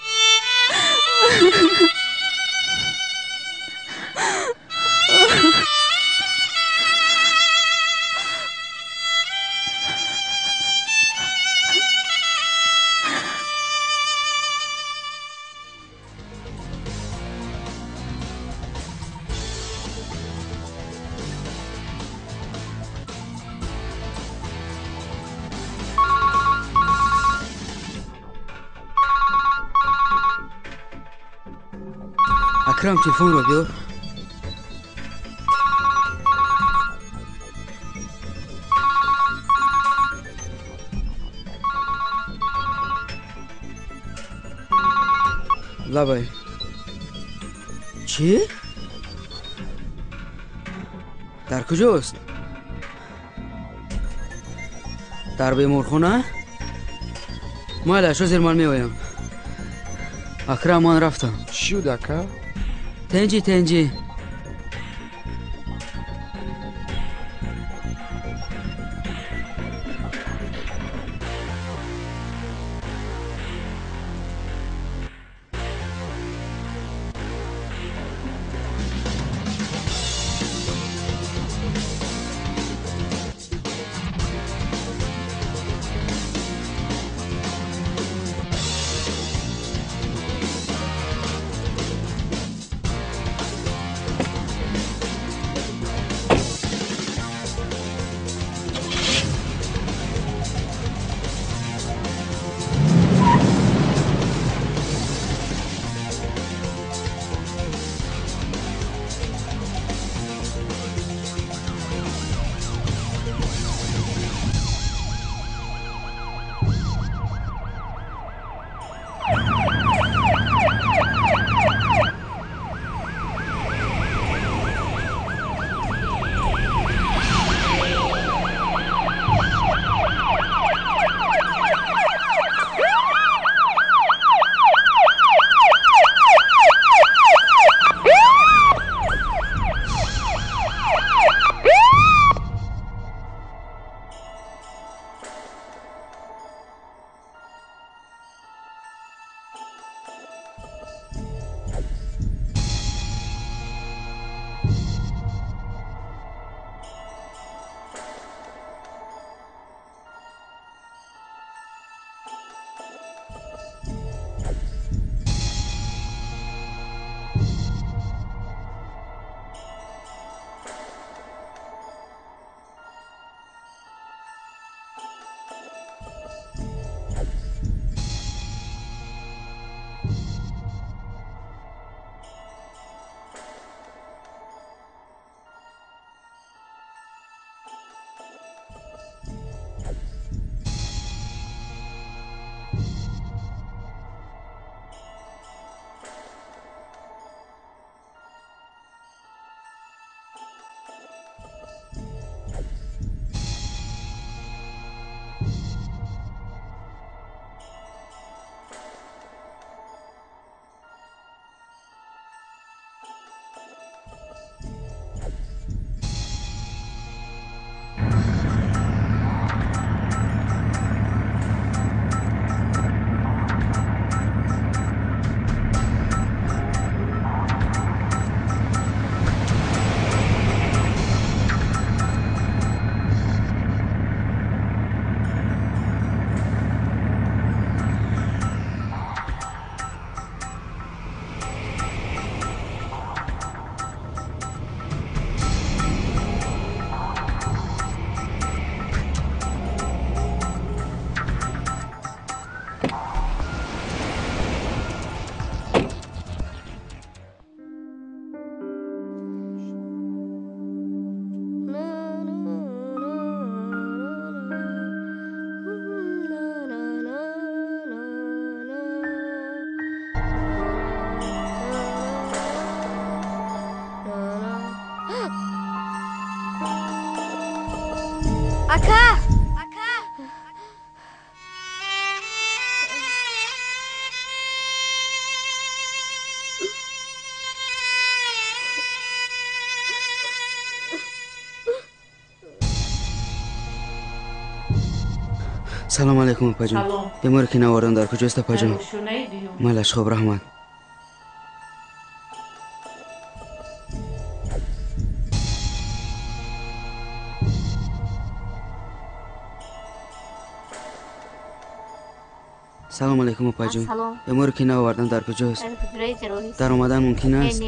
اکرم تلفن رو بیار. لبای چی؟ در کجاست؟ در بیمارخانه؟ مایلش زیر من میآیم. اکرم من رفتم. چی شد اکرم؟ تنجی تنجی. Ака! Салом алейкум, апаҷон. Беморе ки навардан дар куҷост, апаҷон? Майлаш, хоб, раҳмат. Салом алейкум, апаҷон. Беморе ки навардан дар куҷост? Дар омадан мумкин аст?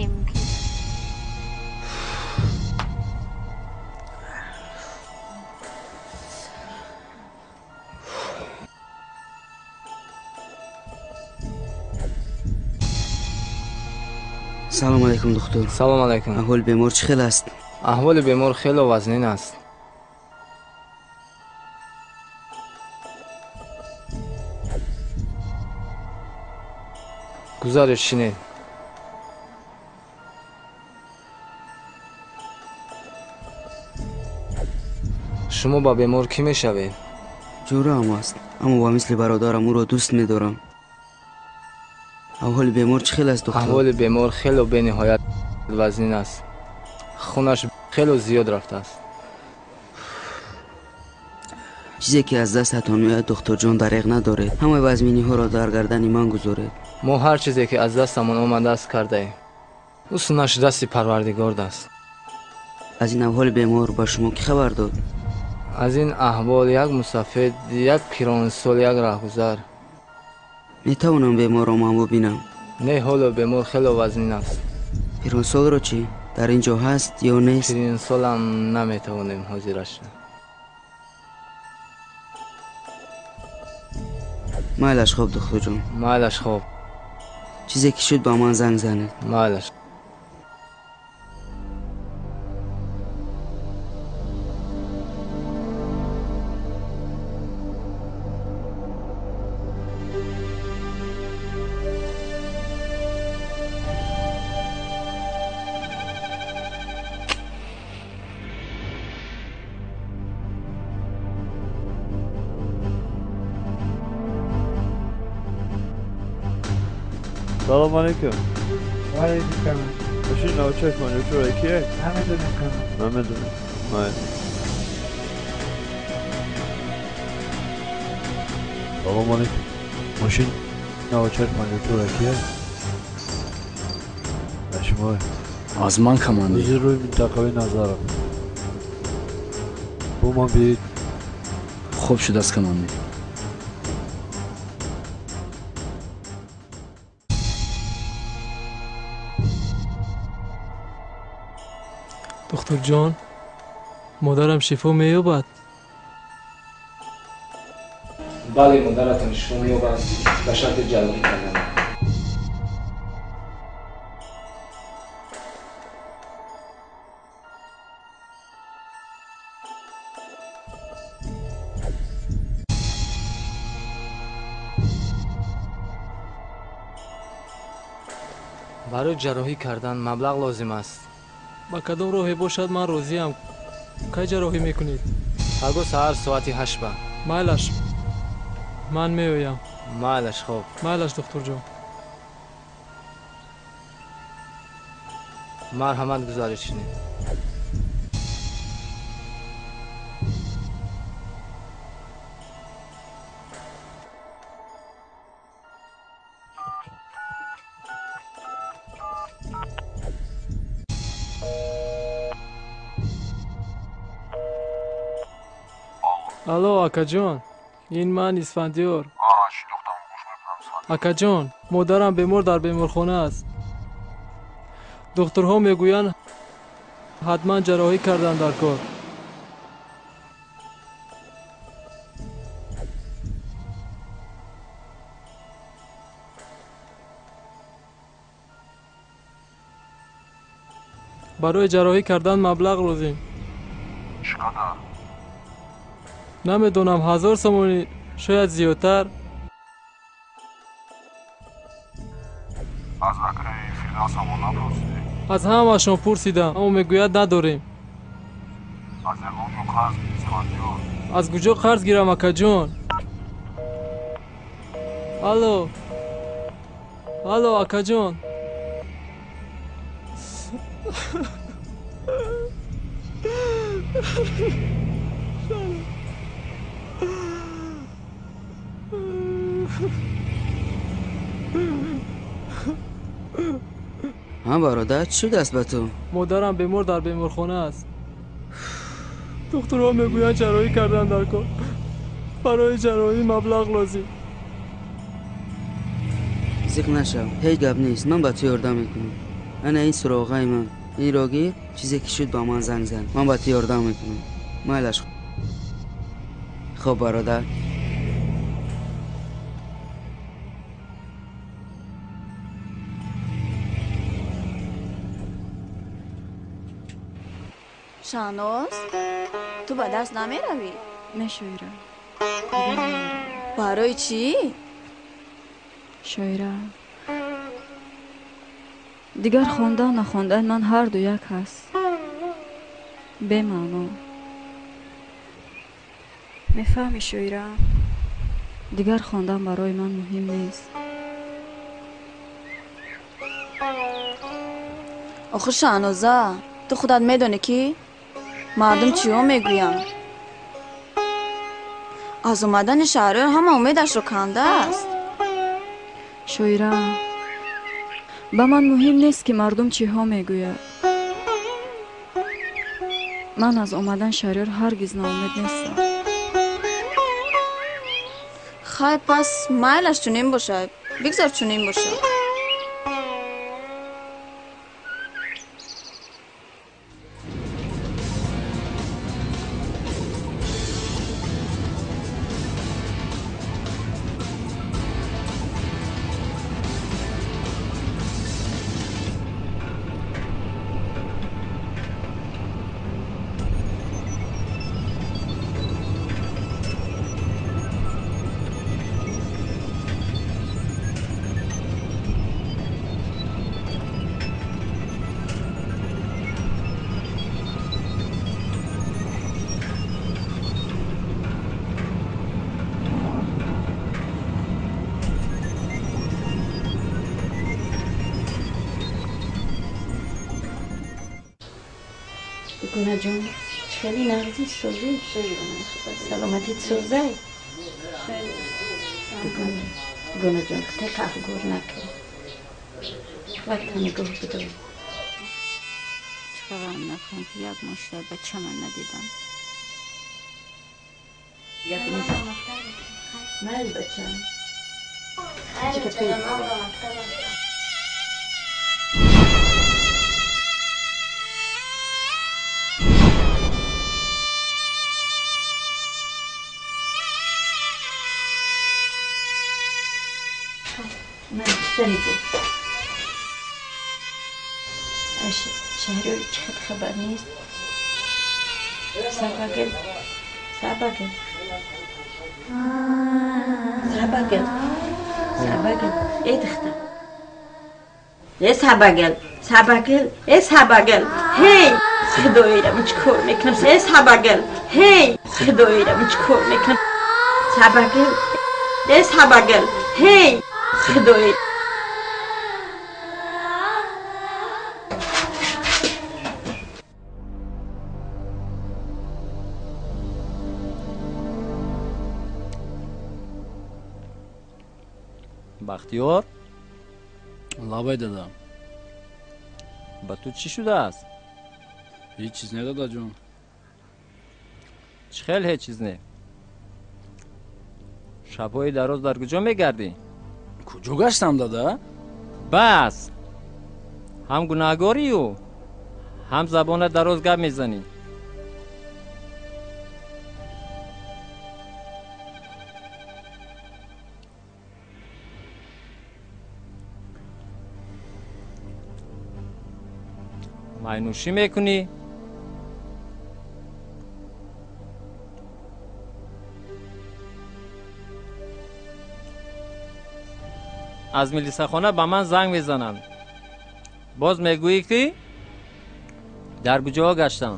Салом алейкум, духтур. Салом алейкум. Аҳволи бемор чӣ хел аст? Аҳволи бемор хело вазнин аст. Гузариш шинед. Шумо ба бемор кӣ мешавед? Ҷӯраам аст, аммо ба мисли бародарам ӯро дӯст медорам. Аҳволи бемор чӣ хел аст, духтур? Аҳволи бемор хело бениҳоят вазнин аст. Хунаш хело зиёд рафтааст. Чизе ки аз дастатон меояд, духтурҷон, дареғ надоред. Ҳамаи вазминиҳоро дар гардани ман гузоред. Мо ҳар чизе ки аз дастамон омадааст кардаем. Ӯ сунаш дасти Парвардигор аст. Аз ин аҳволи бемор ба шумо кӣ хабар дод? Аз ин аҳвол як мусафед, як пиронсол, як раҳгузар. Метавонам беморро ман бубинам? Не, ҳоло бемор хело вазнин аст. Пиронсолро чӣ? Дар ин ҷо ҳаст ё нест? Пиронсолам наметавонем ҳозираш. Майлаш, хоб, духтурҷон. Майлаш, хоб. Чизе ки шуд, ба ман занг занед. Майлаш. Салом алейкум. Ва алейкум салом. Мошини 9454 кие? Намедонем кама. Намедонем. Майли. Салом алейкум. Мошини 9454 кие? Ба шумо. Аз ман командир. Рӯзи рӯи минтақавӣ назарам. Бо ман биёед. Хуб шудааст, командир. Духтурҷон, модарам шифо меёбад? Бале, модаратон шифо меёбад ба шарти ҷарроҳӣ кардан. Барои ҷарроҳӣ кардан маблағ лозим аст. Ба кадом роҳе бошад, ман розиам. Кай ҷарроҳӣ мекунед? Пагоҳ саҳар соати 8 ба. Майлаш, ман меоям. Майлаш, хоб. Майлаш, духтурҷон. Марҳамат, гузариш шинед. Алло, акаҷон, ин ман Исфандиёр. Акаҷон, модарам бемор дар беморхона аст. Духтурҳо мегӯянд, ҳатман ҷарроҳӣ кардан дар кор. Барои ҷарроҳӣ кардан маблағ лозим. Чӣ қадар? Намедонам, 1000 сомонӣ, шояд зиёдтар. Аз акаи Фирдавсамон напурсидӣ? Аз ҳамаашон пурсидам, аммо мегӯяд надорем. Аз ягон ҷо қарз гир, Исфандиёр. Аз куҷо қарз гирам, акаҷон? Алло, алло, акаҷон. Ҳа, бародар, чӣ шудааст ба ту? Модарам бемор дар беморхона аст. Духтурҳо мегӯянд ҷарроҳӣ кардан дар кор. Барои ҷарроҳӣ маблағ лозим. Зиқ нашав, ҳеҷ гап нест, ман ба ту ёрдам мекунам. Ана ин суроғаи ман. Инро гир, чизе ки шуд ба ман занг зан. Ман ба ту ёрдам мекунам. Майлаш. Хоб, бародар. Шаҳноз, ту ба дарс намеравӣ? Не, Шоира. Барои чӣ? Шоира, дигар хондан нахондан ман ҳарду як ҳаст. Бемаъно. Мефаҳмӣ, Шоира, дигар хондан барои ман муҳим нест. Охир, Шаҳноза, ту худат медонӣ, ки мардум чиҳо мегӯянд. Аз омадани Шаҳриёр ҳама умедашро кандааст. Шоира, ба ман муҳим нест, ки мардум чиҳо мегӯяд. Ман аз омадан Шаҳриёр ҳаргиз ноумед нестам. Хай, пас майлаш чунин бошад, бигзор чунин бошад. Дугона ҷон, хеле нағзи созӣ, саломатит созай. Дугона ҷон, худой афгор накун, вақта нигоҳ бидор. Чӣ ғам нахӯрам, ки як моҳ шуда бачаман надидам. Майли, бачам. Шаҳриёр чӣ хел хабар нест? Сабагел, сабагел, сабагел, сабагел, эй духтар, э сабагел, сабагел, э сабагел, ҳей, худоира, ман чӣ кор мекунам? Э сабагел, ҳей, худоира, ман чӣ кор мекунам? Сабагел, э сабагел, ҳей, худоира. Бахтиёр? Лабай, дада. Ба ту чӣ шудааст? Ҳеҷ чиз не, дадаҷон. Чӣ хел ҳеҷ чиз не? Шабҳои дароз дар куҷо мегардӣ? Куҷо гаштам, дада? Бас, ҳам гунаҳгорию, ҳам забона дароз гап мезанӣ. Майнӯшӣ мекунӣ? Аз милисахона ба ман занг мезананд, боз мегӯӣ, ки дар куҷоҳо гаштам.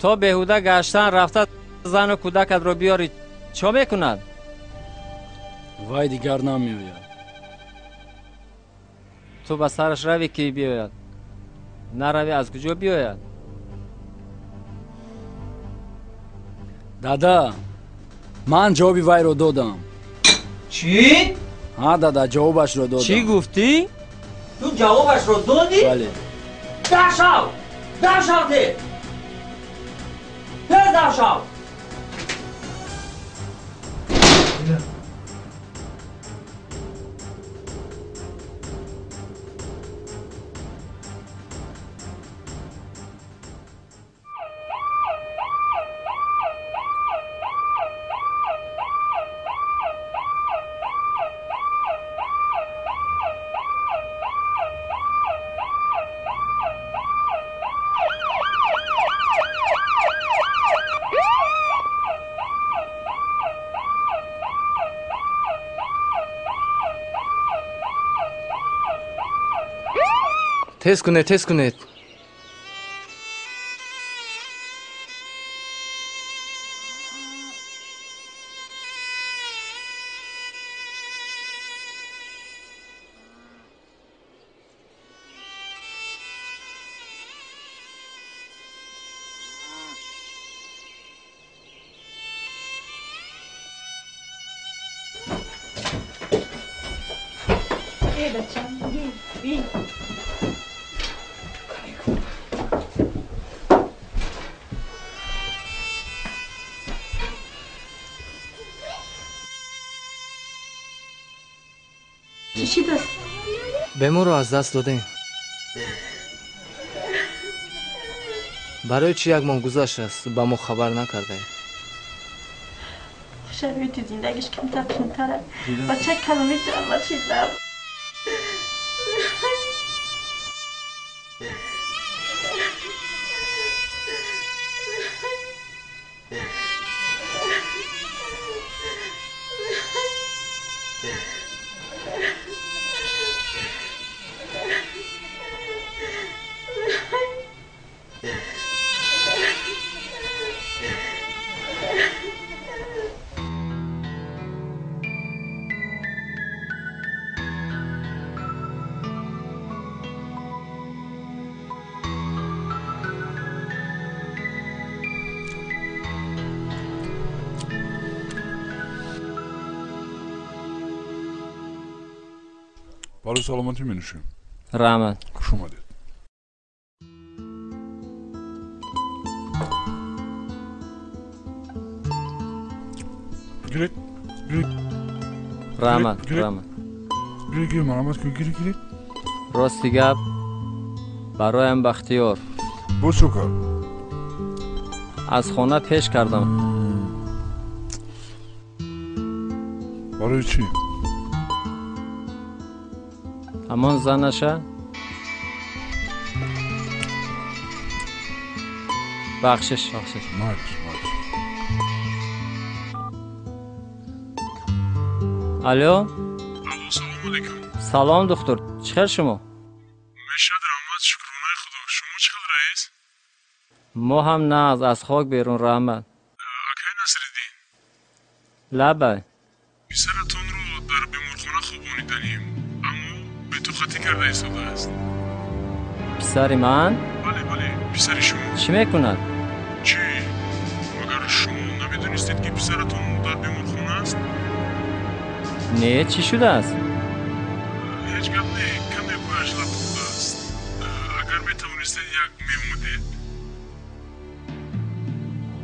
То беҳуда гаштан рафта зану кӯдакатро биёрӣ, чо мекунад? Вай дигар намеояд. Ту ба сараш равӣ, ки биёяд. Наравӣ, аз куҷо биёяд? Дада, ман ҷавоби вайро додам. Чӣ? Ҳа, дада, ҷавобашро додам. Чӣ гуфтӣ? Ту ҷавобашро додӣ? Бале. Даршав! Даршав тез! Тез даршав! Тез кунед, тез кунед. Э, бачам, би, би. Чӣ шудааст? Беморро аз даст додем. Барои чӣ як моҳ гузаштааст, ба мо хабар накардаед? Шароити зиндагиш камтар қимтара. Бача каломи ҷамъ шидам. Барои саломатӣ менӯшем. Раҳмат. Хуш омадед. Гиред, гиред. Раҳмат, раҳмат. Гиред, гиред, марҳамат кунед, гиред, гиред. Рости гап, бароям Бахтиёр. Боз чӣ кард? Аз хона пеш кардам. Барои чӣ? Ҳамон занаша бахшиш, бахшиш. Майлиш, майлиш. Алло? Алло, салом алейкум. Салом, духтур. Чӣ хел шумо? Мешад, раҳмат, шукронаи худо. Шумо чӣ хел, раис? Мо ҳам нағз, аз хок берун, раҳмат. Акай Насриддин. Лабай. Писаратонро дар беморхона хобониданем, аммо бетоқатӣ карда истодааст. Писари ман? Бале, бале, писари шумо. Чӣ мекунад? Чӣ? Магар шумо намедонистед, ки писаратон дар беморхона аст? Не, чӣ шудааст? Ҳеҷ гап не, каме пояш лаб хӯрдааст. Агар метавонистед, як меомадед.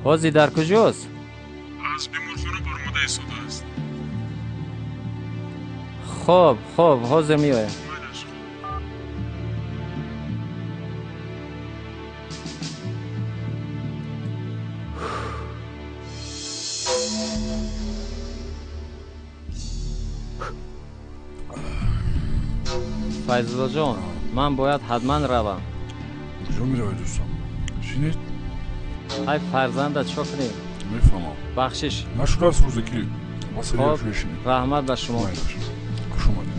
Ҳозир дар куҷост? Аз беморхона баромада истодааст. Хоб, хоб, ҳозир меоям. Файзуллоҷон, ман бояд ҳатман равам. Куҷо меравед, дӯстам? Шинед. Ай фарзанда, чо кунем? Мефаҳмам. Бахшиш. Нашудааст рӯзе, ки ба сари Хоб, як ҷое шинед. Раҳмат ба шумо. Майлаш. Хуш омадед.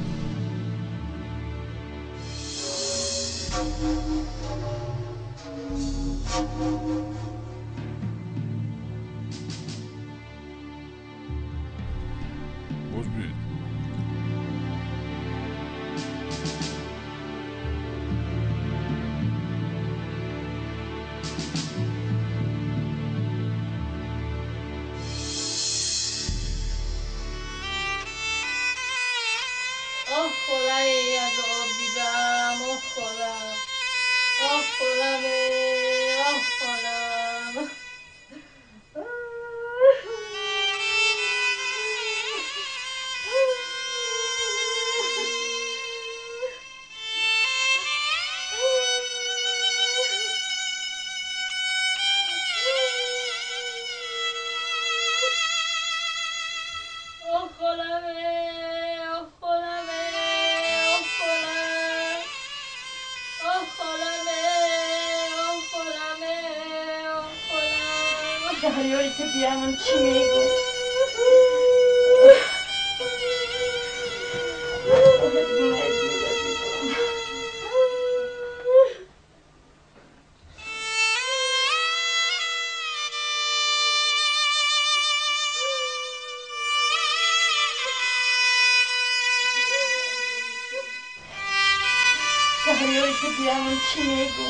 Шаҳриёри ту биямон чӣ мегӯ? Шаҳриёри ту биямон чӣ мегӯ?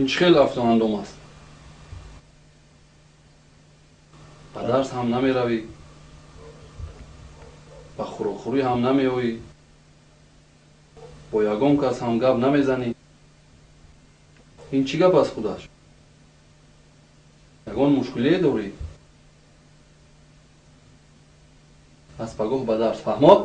Ин чӣ хел афтоандом аст? Ба дарс ҳам намеравӣ, ба хӯрокхӯрӣ ҳам намеоӣ, бо ягон кас ҳам гап намезанӣ. Ин чӣ гап аст худаш? Ягон мушкилие дорӣ? Аз пагоҳ ба дарс, фаҳмод?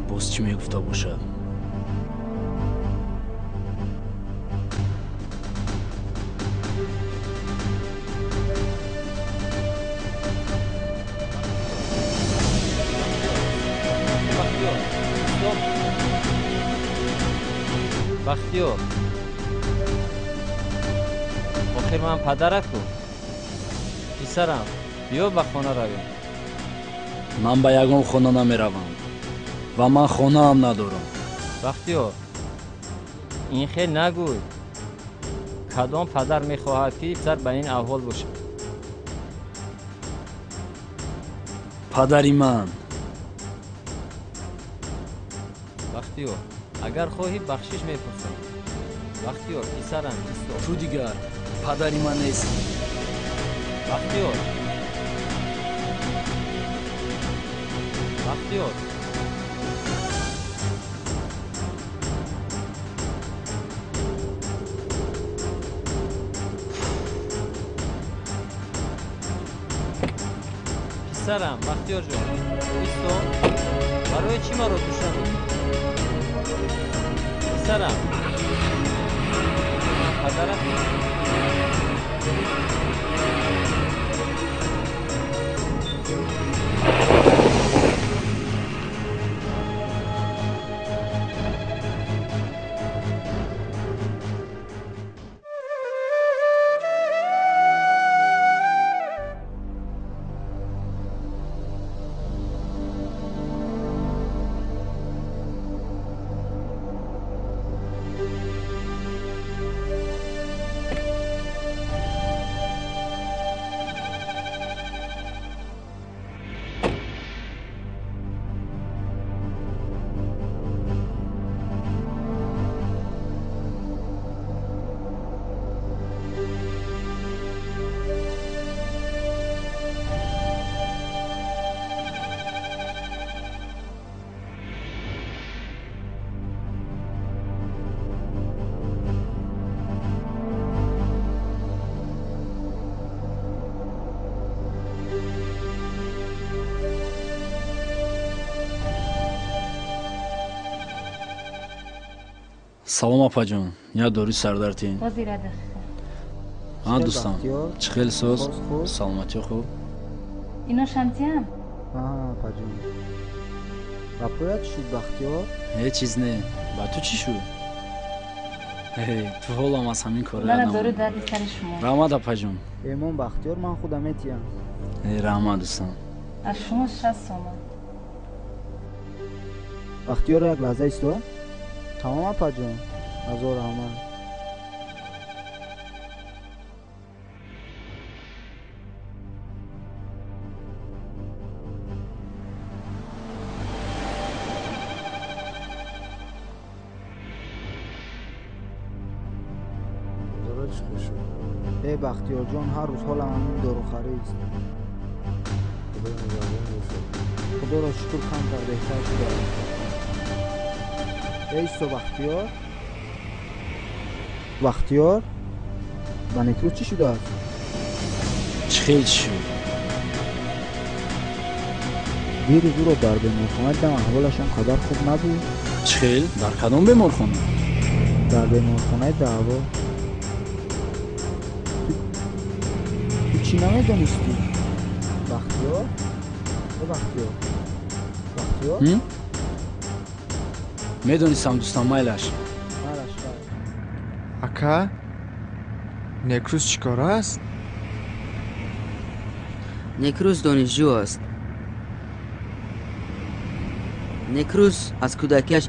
Боз чӣ мегуфта бошад? Бахтиёр, охир ман падараку. Писарам, биё ба хона равем. Ман ба ягон хона намеравам ва ман хонаам надорам. Бахтиёр, ин хел нагӯй. Кадом падар мехоҳад, ки писар ба ин аҳвол бошад? Падари ман. Бахтиёр, агар хоҳӣ бахшиш мепурсам. Бахтиёр, писарам, исто. Ту дигар падари ман нестӣ. Бахтиёр, Бахтиёр. Писарам, Бахтиёрҷон, исто. Барои чӣ маро гӯш надодӣ? Писарам, ман падарат нестам. Салом, апаҷон, я дори сардартин. А, дӯстам, чӣ хел соз? Саломатиё хуб? Ино шамтиям? Апаҷон, ба поят шуд, Бахтиёр? Ҳеҷ чиз не. Ба ту чӣ шуд? Ту ҳолам аз ҳамин кора. Мана дору дарди сари шумо. Раҳмат, апаҷон. Эмон, Бахтиёр, ман худам метиям. Раҳмат, дӯстам. Аз шумо 60 сомон. Бахтиёр, як лаҳза исто. Тамом, апаҷон, ҳазор раҳмат. Э, Бахтиёрҷон, ҳар рӯз ҳолам ҳамин дорухарист. Худоро шукр, камтар беҳтар шудааст. Исто, Бахтиёр, Бахтиёр, ба Некрӯз чӣ шудааст? Чӣ хел чӣ шуд? Дирӯз ӯро дар беморхона дидам, аҳволаш он қадар хуб набуд. Чӣ хел? Дар кадом беморхона? Дар беморхонаи даъво. Ту чӣ намедонистӣ, Бахтиёр? Э, Бахтиёр, Бахтиёр, медонистам, дӯстам, майлаш. Ака, Некрӯз чӣ кор аст? Некрӯз донишҷӯ аст. Некрӯз аз кӯдакиаш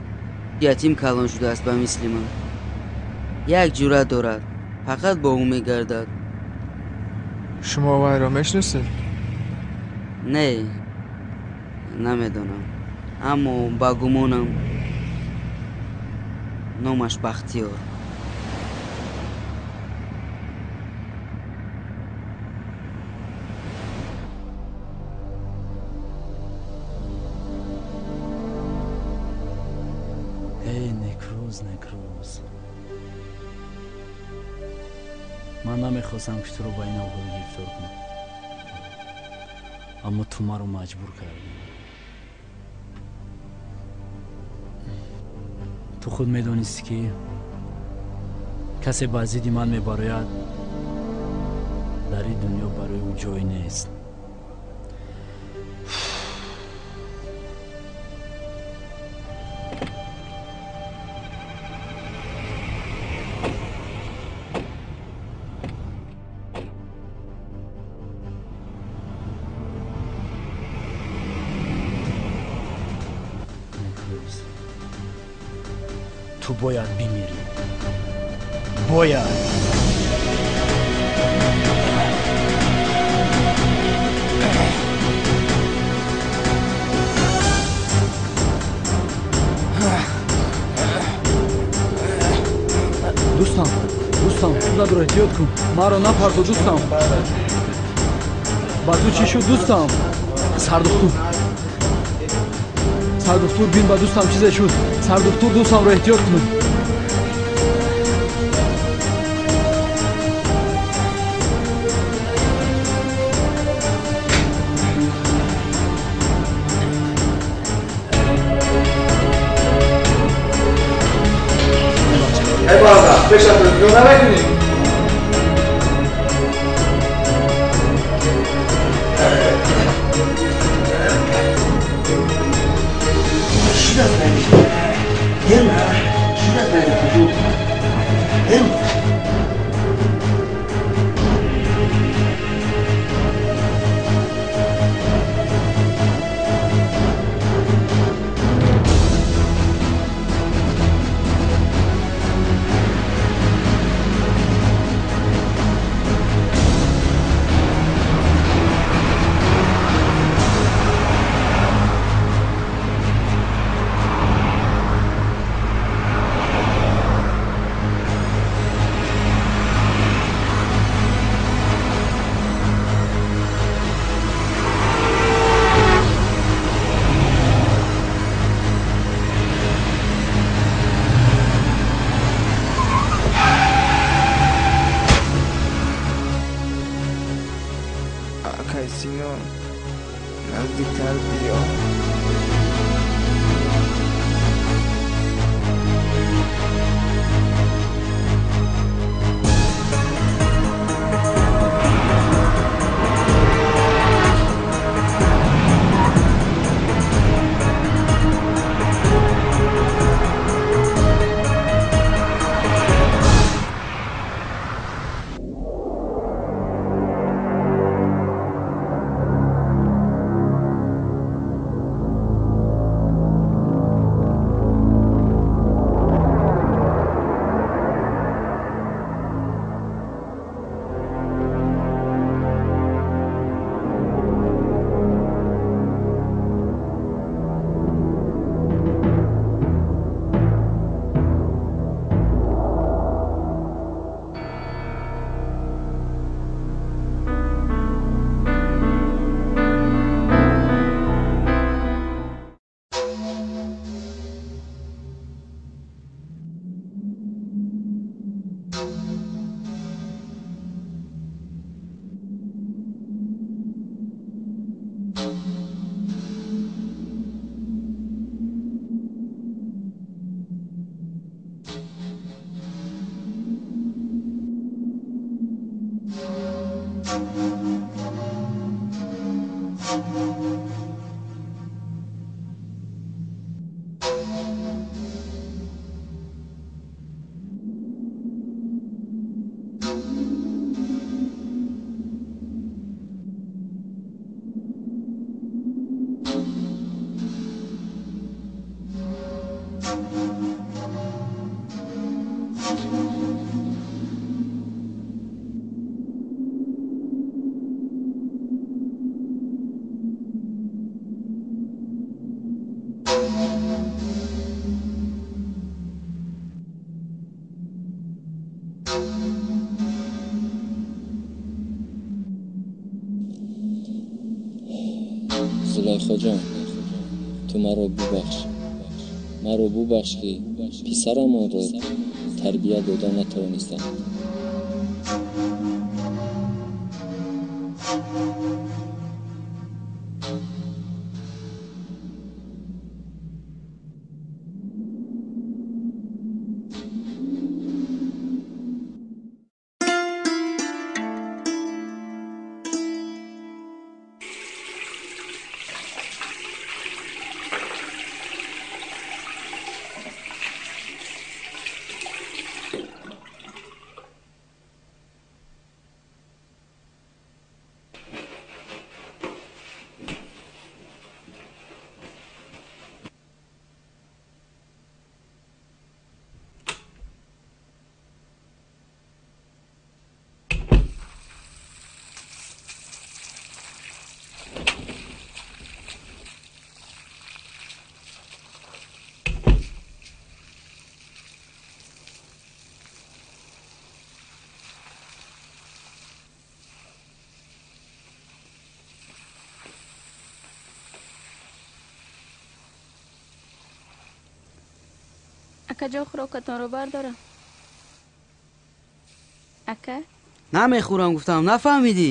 ятим калон шудааст ба мисли ман. Як ҷуръат дорад, фақат бо ӯ мегардад. Шумо вайро мешиносед? Не, намедонам, аммо ба гумонам номаш Бахтиёр. Эй, Некрӯз, Некрӯз, ман намехостам, ки туро ба ин аҳвол гирифтор кунам, аммо ту маро маҷбур кардӣ. Ту худ медонистӣ, ки касе ба зидди ман мебарояд, дар ин дунё барои ӯ ҷой нест. Ту бояд бимирӣ, бояд. Дӯстам, дӯстам, худатро эҳтиёт кун, маро напардо, дӯстам. Ба ту чӣ шуд, дӯстам? Сардухтур, сардухтур, бин, ба дӯстам чизе шуд. Сардухтур, дӯстамро эҳтиёт кун. Пешатро нигоҳ намекунӣ? Наздиктар биё. Зулайхоҷон, ту маро бубахш, маро бубахш, ки писарамонро тарбия дода натавонистам. Ака ҷо, хӯрокатонро бардорам. Ака? Намехӯрам гуфтам, нафаҳмидӣ?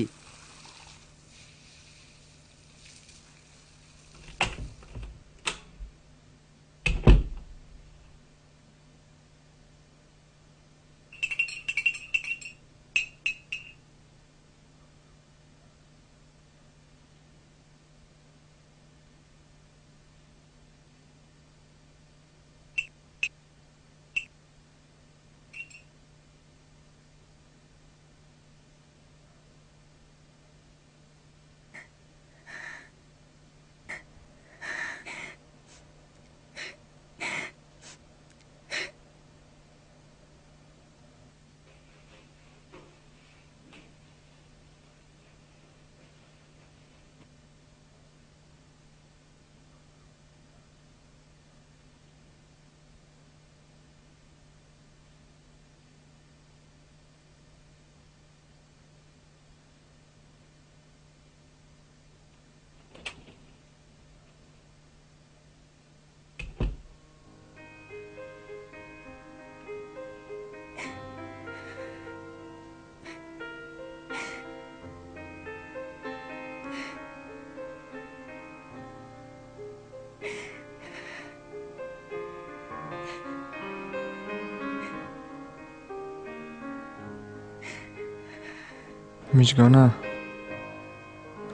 Миҷгона,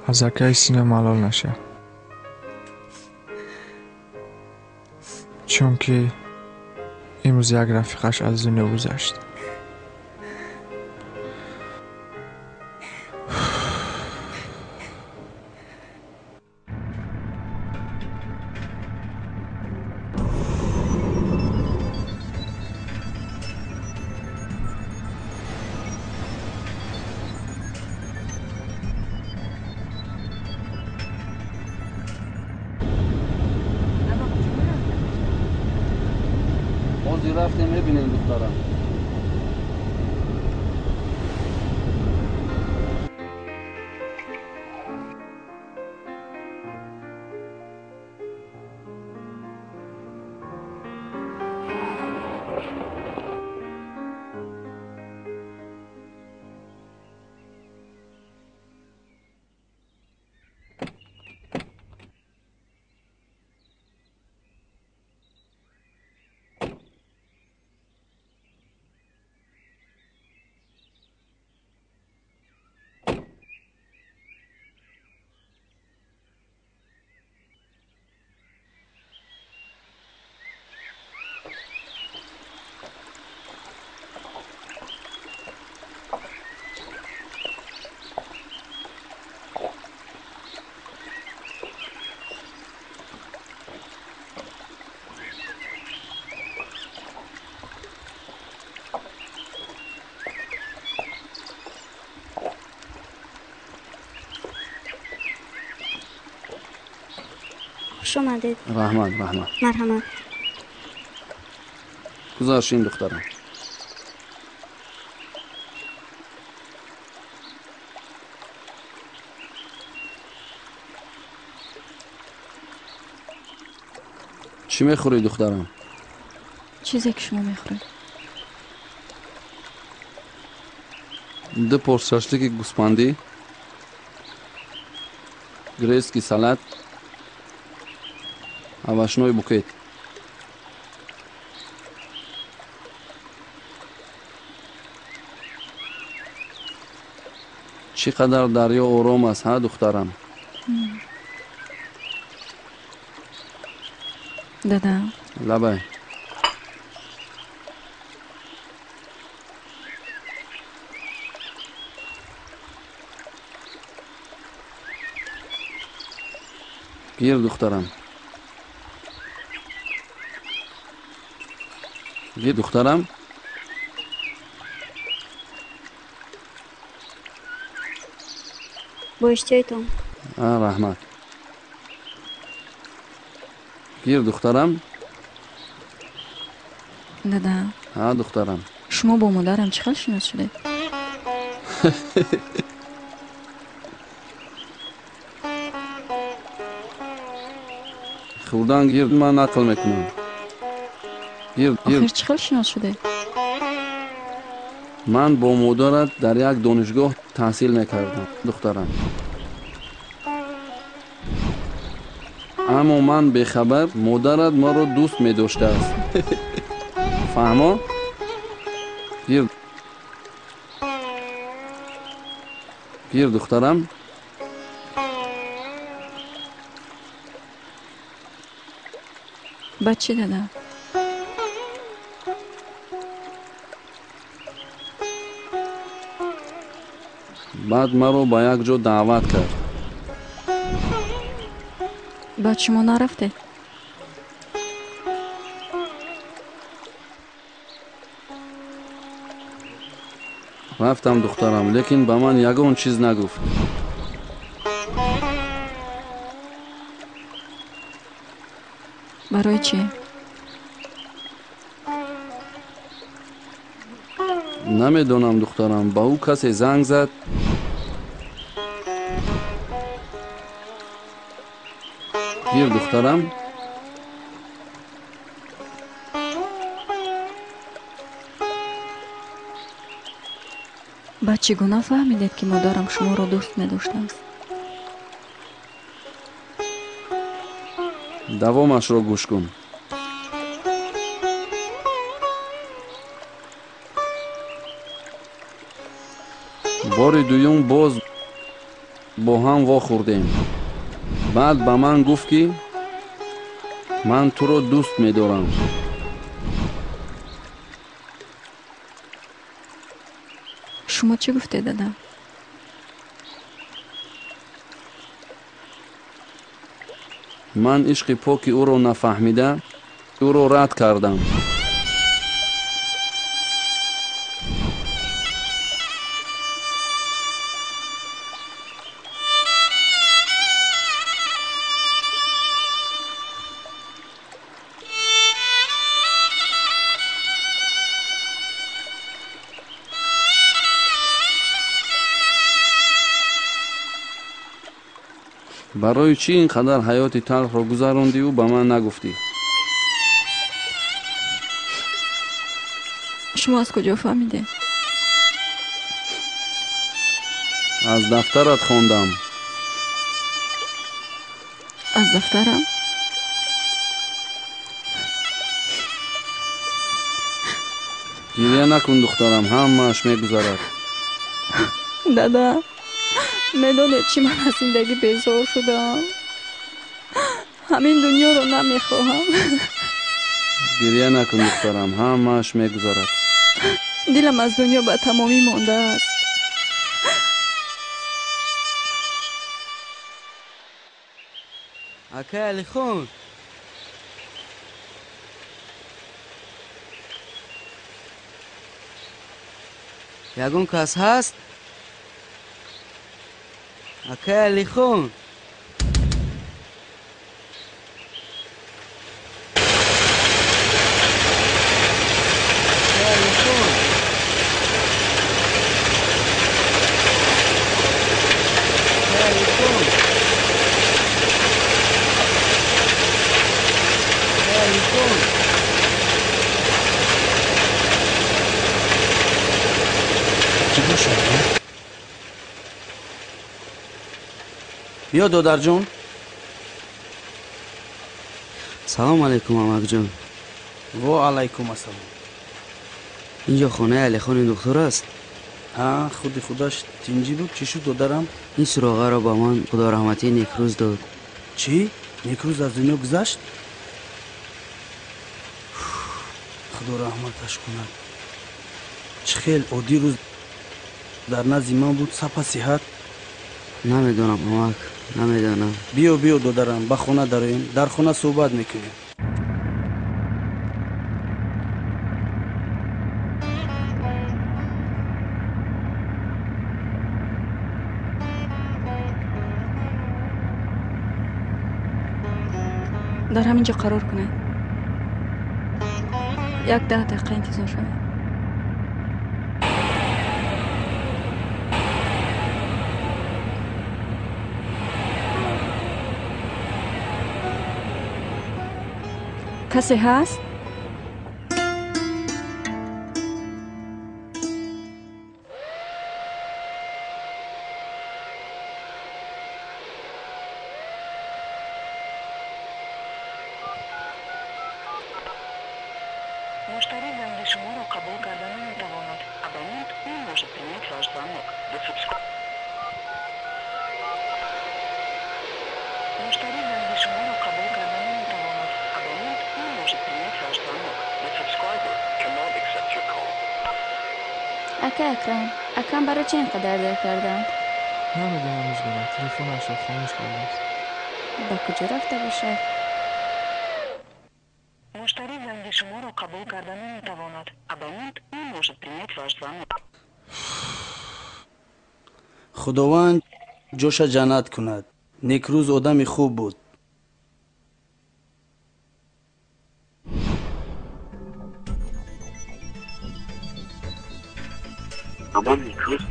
аз акаи Сино малол наша, чунки имрӯз як рафиқаш аз дунё гузашт. Рафтем, мебинем, духтарам. Хуш омадед. Раҳмат, раҳмат. Марҳамат. Гузаршин, духтарам. Чӣ мехӯрӣ, духтарам? Чизе ки шумо мехӯред. Ду порс шашлики гӯспандӣ, грецкий салат, овощной букет. Чӣ қадар дарё ором аст, ҳа, духтарам? Дада. Лабай. Гир, духтарам. Гир, духтарам. Бо иштиҳоятон. Раҳмат. Гир, духтарам. Дада. Ҳа, духтарам. Шумо бо модарам чӣ хел шинос шудед? Хӯрдан гир, ман нақл мекунам. Гир, гир. Охир чӣ хел шинос шудед? Ман бо модарат дар як донишгоҳ таҳсил мекардам, духтарам. Аммо ман бехабар, модарат маро дӯст медоштааст. Фаҳмо? Гир. Гир, духтарам. Баъд чӣ, дада? Баъд маро ба як ҷо даъват кард. Баъд шумо нарафтед? Рафтам, духтарам, лекин ба ман ягон чиз нагуфт. Барои чӣ? Намедонам, духтарам, ба ӯ касе занг зад. Гир, духтарам. Баъд чӣ гуна фаҳмидед, ки модарам шуморо дӯст медоштааст? Давомашро гӯш кун. Бори дуюм боз бо ҳам вохӯрдем. Баъд ба ман гуфт, ки ман туро дӯст медорам. Шумо чӣ гуфтед, дада? Ман ишқи поки ӯро нафаҳмида, ӯро рад кардам. Барои чӣ ин қадар ҳаёти талхро гузарондиву ба ман нагуфтӣ? Шумо аз куҷо фаҳмидед? Аз дафтарат хондам. Аз дафтарам? Гиря накун, духтарам, ҳамааш мегузарад. Дада, медонед чӣ, ман аз зиндагӣ безор шудаам. Ҳамин дунёро намехоҳам. Гиря накун, духтарам, ҳамааш мегузарад. Дилам аз дунё ба тамомӣ мондааст. Акай Алихон, ягон кас ҳаст? Акай Алихон, акай Алихон, акай Алихон, акай Алихон. Чӣ бошад? Биё, додарҷон. Салом алайкум, амакҷон. Во алайкум ассалом. Инҷо хонаи Алихони духтур аст? Ҳа, худи худаш. Тинҷӣ буд. Чӣ шуд, додарам? Ин суроғаро ба ман худораҳматии Некрӯз дод. Чӣ? Некрӯз аз дунё гузашт? Худо раҳматаш кунад. Чӣ хел оддӣ рӯз дар назди ман буд, сапа сиҳат. Намедонам, амак, намедонам. Биё, биё, додарам, ба хона дароем, дар хона суҳбат мекунем. Дар ҳамин ҷо қарор кунед. Як 10 дақиқа интизор шавед. Касе ҳаст? Муштарӣ занги шуморо қабул карда наметавонад. Абонент не может принять ваш звонок. Муштарӣ занги шуморо қабул карда наметавонад. Абонент не может принять ваш звонок. The subscriber cannot accept your call. Ака Акрам, акам барои чӣ ин қадар дер карданд? Намедонам, Мижгона, телефонашро хомӯш кардааст. Ба куҷо рафта бошад? Муштарӣ занги шуморо қабул карда наметавонад. Абонент не может принять ваш звонок. Худованд ҷоша ҷаннат кунад. Некрӯз одами хуб буд. Ҳамон Некрӯз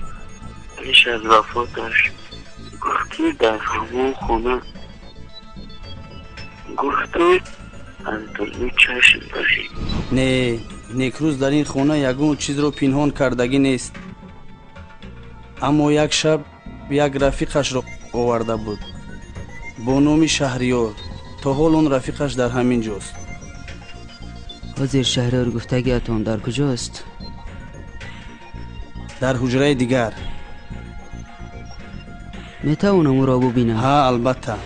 пеш аз вафоташ гуфт, ки дар ҳамон хона гуфту аз дунё чашм пӯшид. Не, Некрӯз дар ин хона ягон чизро пинҳон кардагӣ нест. Аммо як шаб як рафиқашро оварда буд бо номи Шаҳриёр. То ҳол он рафиқаш дар ҳамин ҷост. Ҳозир Шаҳриёр гуфтагиатон дар куҷост? Дар ҳуҷраи дигар. Метавонам ӯро бубинам? Ҳа, албатта.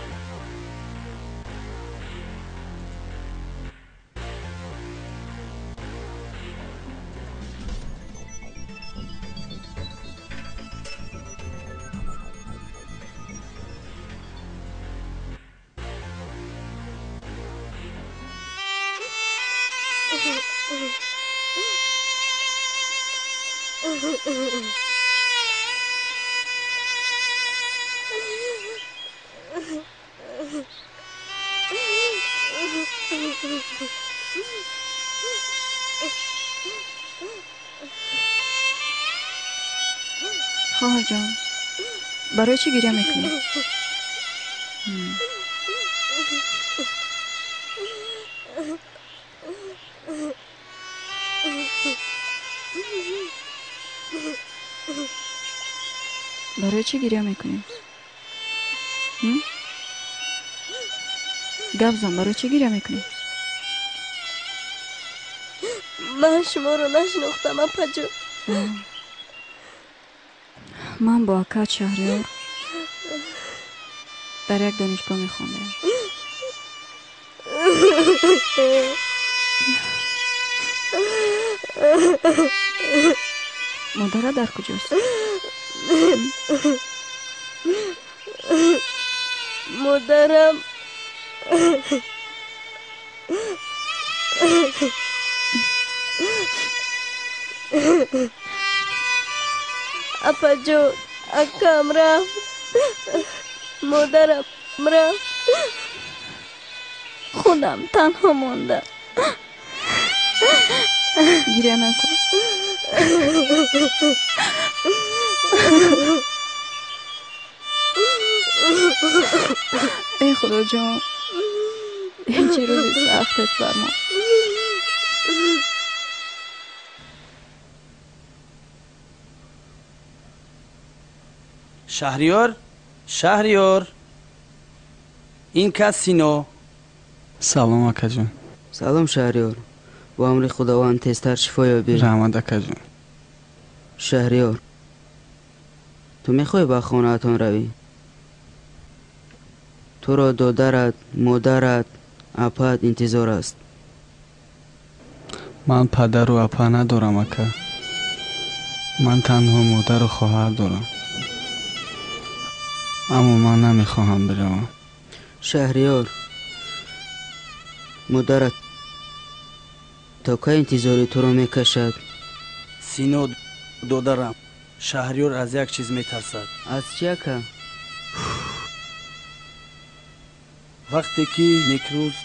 Хоҳарҷон, барои чӣ гиря мекунӣ? Барои чӣ гиря мекунӣ? Гап зан, барои чӣ гиря мекунӣ? Ман шуморо нашинохтам, апаҷон. Ман бо акаат Шаҳриёр дар як донишгоҳ мехондем. Модарат дар куҷост? Модарам апаҷон, акам рафт, модарам рафт, худам танҳо монда. Гиря накун. Эй Худоҷон, ин чӣ рӯзи сахтест бар мо. Шаҳриёр, Шаҳриёр, ин кас Сино. Салом, акаҷон. Салом, Шаҳриёр. Бо амри Худованд тезтар шифо ёбӣ. Раҳмат, акаҷон. Шаҳриёр, ту мехоҳӣ ба хонаатон равӣ? Туро додарат, модарат, апаат интизор аст. Ман падару апа надорам, ака. Ман танҳо модару хоҳар дорам. Аммо ман намехоҳам биравам. Шаҳриёр, модарат то кай интизори туро мекашад? Сино, додарам, Шаҳриёр аз як чиз метарсад. Аз чӣ, ака? Вақте ки Некрӯз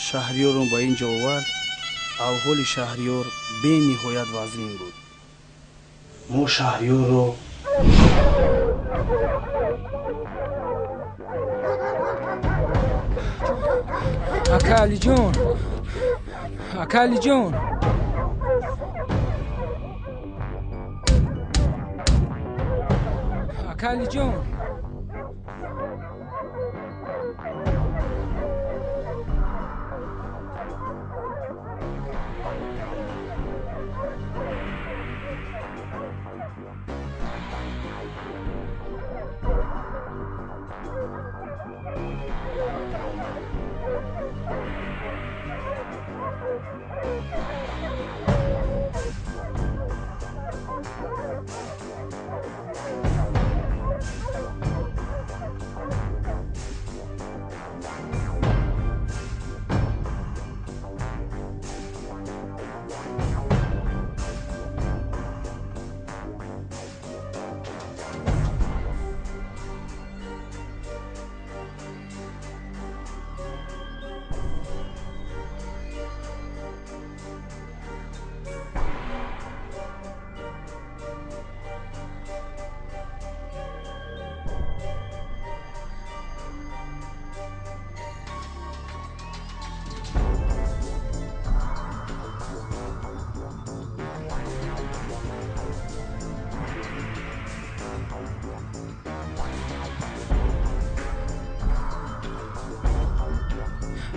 Шаҳриёрро ба ин ҷо овард, авҳоли Шаҳриёр бениҳоят вазнин буд. Мо Шаҳриёрро Ака Алиҷон, ака Алиҷон, ака Алиҷон.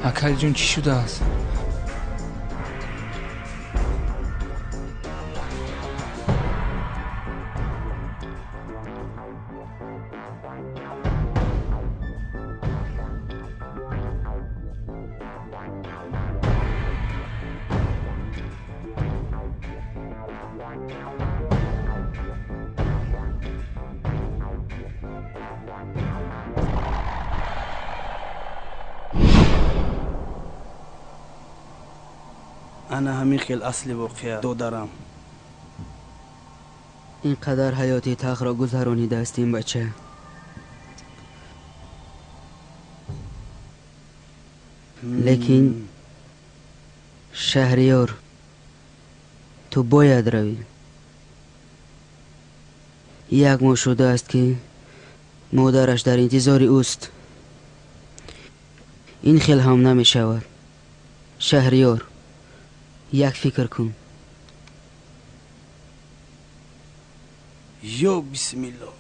Ака Алиҷон, чӣ шудааст? Ана ҳамин хел асли воқеа, додарам. Ин қадар ҳаёти талхро гузаронидааст ин бача. Лекин Шаҳриёр, ту бояд равӣ. Як моҳ шудааст, ки модараш дар интизори ӯст. Ин хел ҳам намешавад. Шаҳриёр, як фикр кун. Ё бисмилло.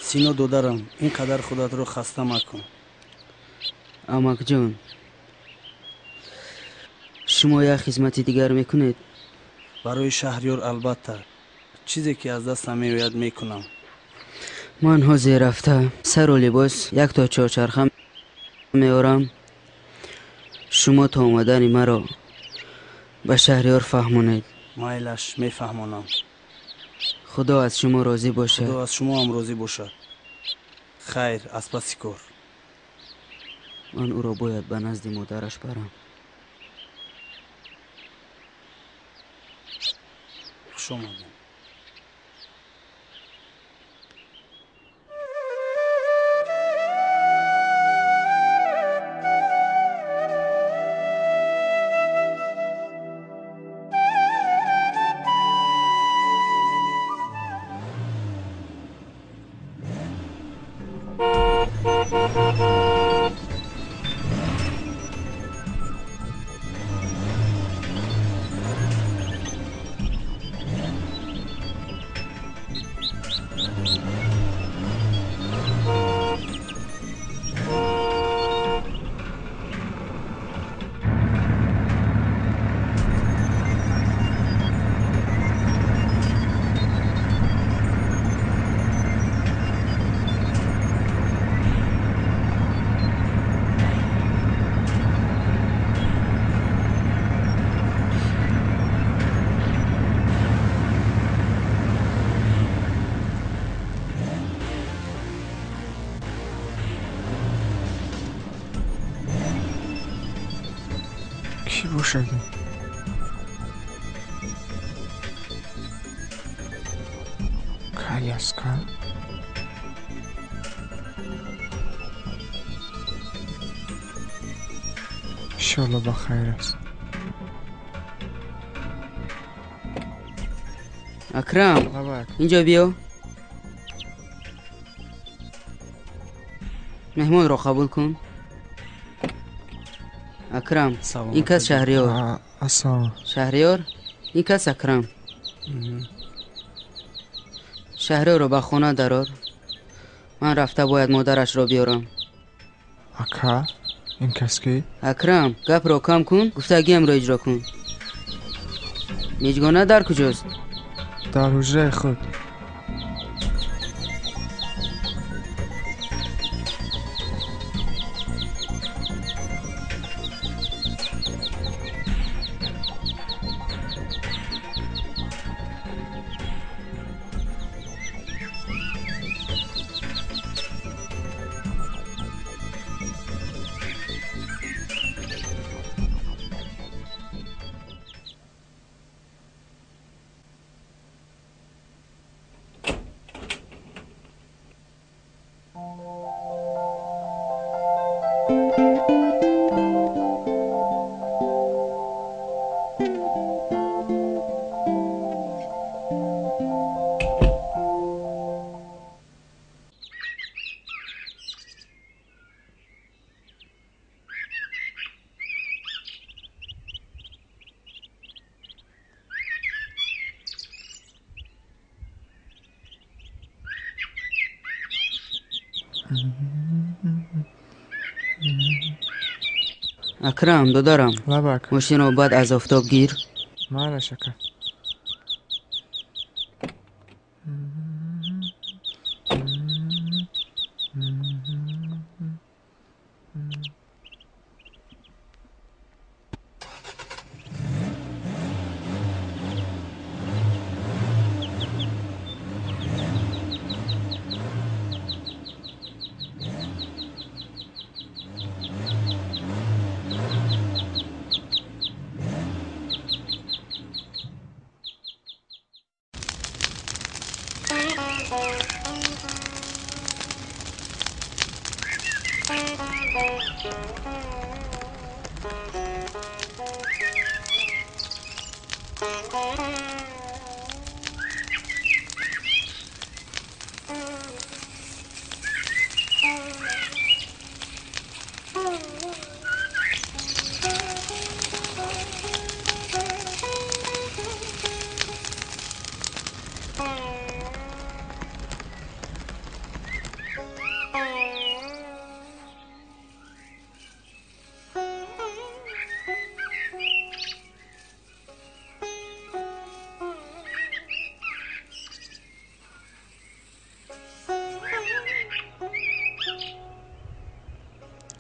Сино додарам, ин қадар худатро хаста макун. Амакҷон, шумо як хизмати дигар мекунед? Барои Шаҳриёр албатта, чизе ки аз дастам меояд мекунам. Ман ҳозир рафта сару либос якто чорчарха меорам. Шумо то омадани маро ба Шаҳриёр фаҳмонед. Майлаш, мефаҳмонам. Худо аз шумо розӣ бошад. Худо аз шумо ҳам розӣ бошад. Хайр, аз паси кор. Ман ӯро бояд ба назди модараш барам. Хуш омадем. Бошад? Коляска? Иншолло ба хайр аст. Акрам, инҷо биё. Меҳмонро қабул кун. Акрам, ин кас Шаҳриёр. Ассалом. Шаҳриёр, ин кас Акрам. Шаҳриёрро ба хона дарор. Ман рафта бояд модарашро биёрам. Ака, ин кас ки? Акрам, гапро кам кун, гуфтагиамро иҷро кун. Миҷгона дар куҷост? Дар ҳуҷраи худ. Акрам, додарам, мошинро баъд аз офтоб гир. Майлаш, ака.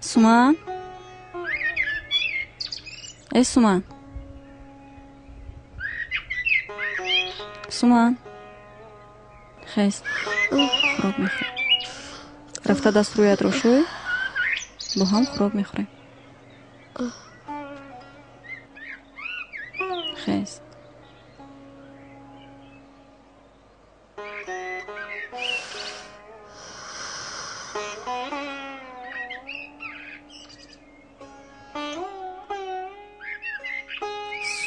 Суман? Э, Суман? Суман? Хез, хӯрок мехӯрем. Рафта даст рӯятро шӯй, бо ҳам хӯрок мехӯрем. Хез.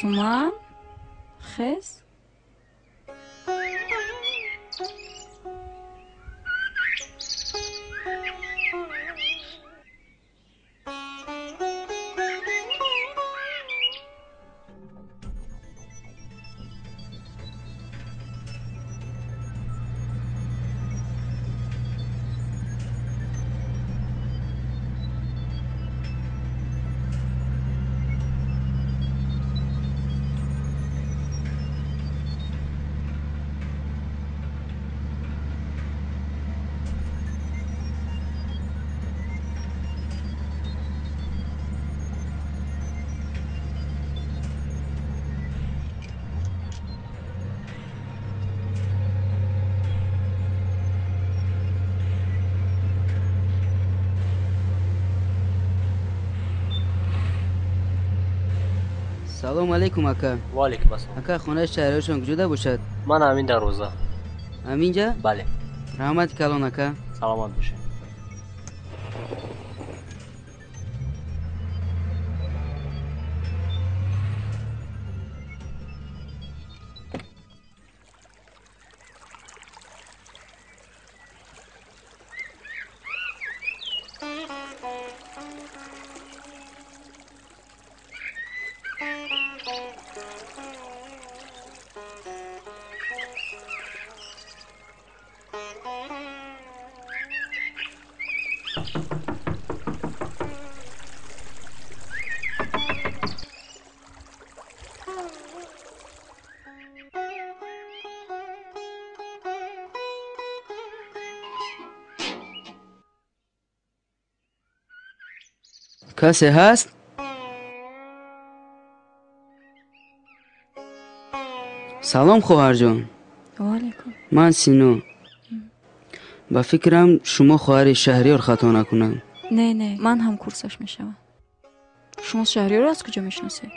Суман? Хез? Салом алейкум, ака. Ва алейкум ассалом. Ака, хонаи шаҳриёршон куҷода бошад? Ман ҳамин дарвоза. Ҳаминҷа? Бале. Раҳмати калон, ака. Саломат бошед. Касе ҳаст? Салом, хоҳарҷон. Ва алейкум. Ман Сино. Ба фикрам, шумо хоҳари Шаҳриёр, хато накунам. Не, не, ман ҳамкурсаш мешавам. Шумо Шаҳриёрро аз куҷо мешиносед?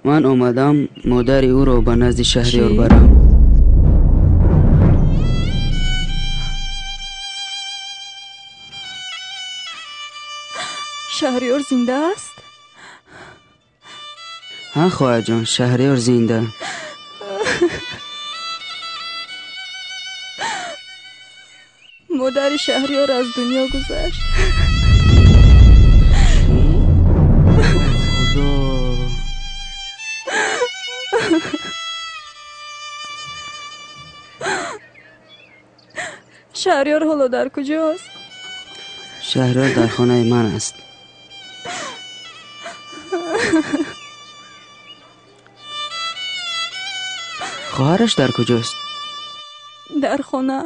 Ман омадам модари ӯро ба назди Шаҳриёр барам. Шаҳриёр зинда аст? Ҳа, хоҳарҷон, Шаҳриёр зинда. Модари Шаҳриёр аз дунё гузашт. Худо! Шаҳриёр ҳоло дар куҷост? Шаҳриёр дар хонаи ман аст. Хоҳараш дар куҷост? Дар хона.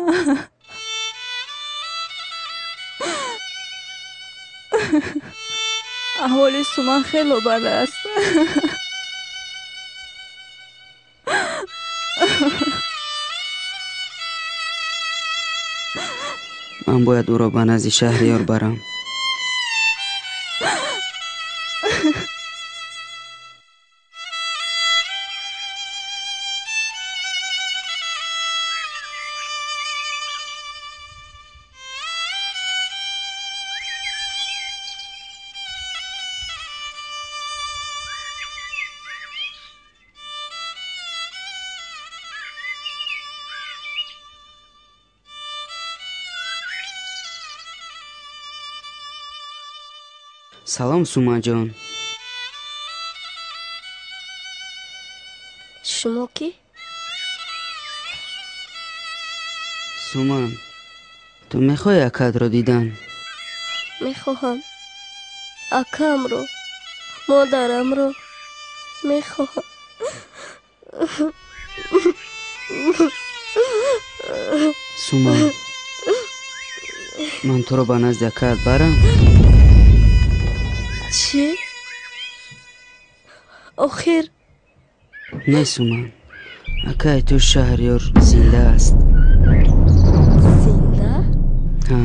Аҳволи Суман хело бад аст. Ман бояд ӯро ба назди Шаҳриёр барам. Салом, Суманҷон. Шумо кӣ? Суман, ту мехоҳӣ акаатро дидан? Мехоҳам. Акамро, модарамро мехоҳам. Суман, ман туро ба назди акаат барам? Чӣ? Охир? Не, Суман, акаи ту Шаҳриёр зинда аст. Зинда? Ҳа.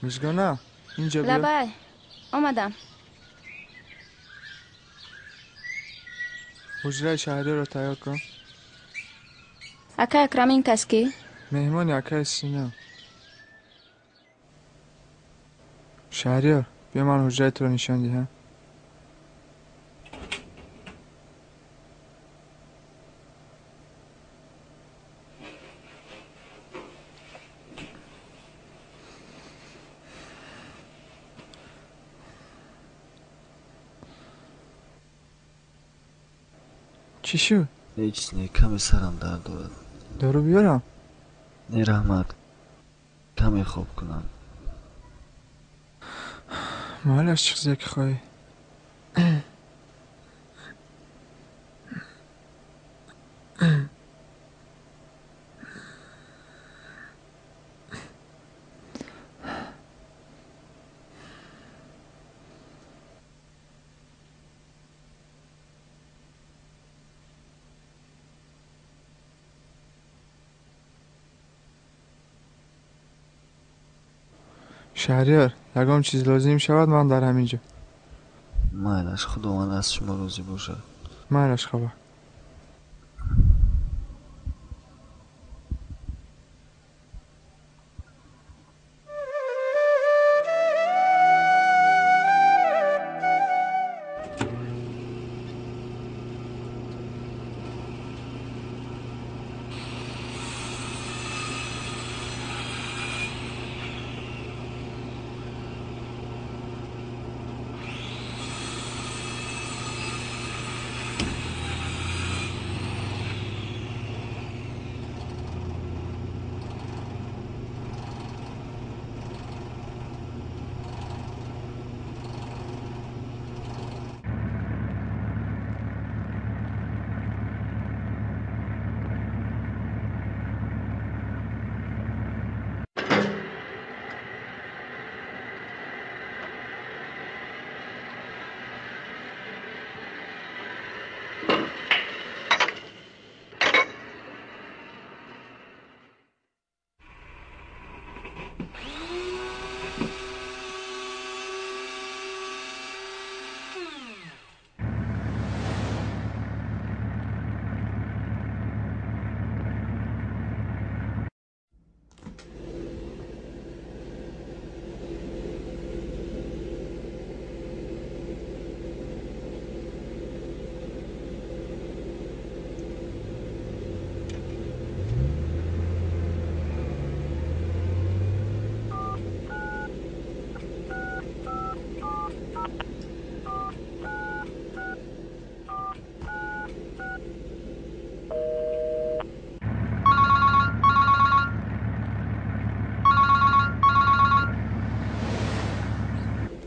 Мижгона, инҷо биё. Лабай, омадам. Ҳуҷраи Шаҳриёрро тайёр кун. Акай Акрам ин кас кӣ? Меҳмони акаи Сино. Шаҳриёр, биё ман ҳуҷраи туро нишон диҳам. Чӣ шуд? Ҳеҷ не, каме сарам дард дорад. Дору биёрам? Не, раҳмат, каме хоб кунам. Майлаш, чизе ки хоҳӣ. Шаҳриёр, ягон чиз лозим шавад, ман дар ҳамин ҷо. Майлаш, Худованд аз шумо розӣ бошад. Майлаш, хабар.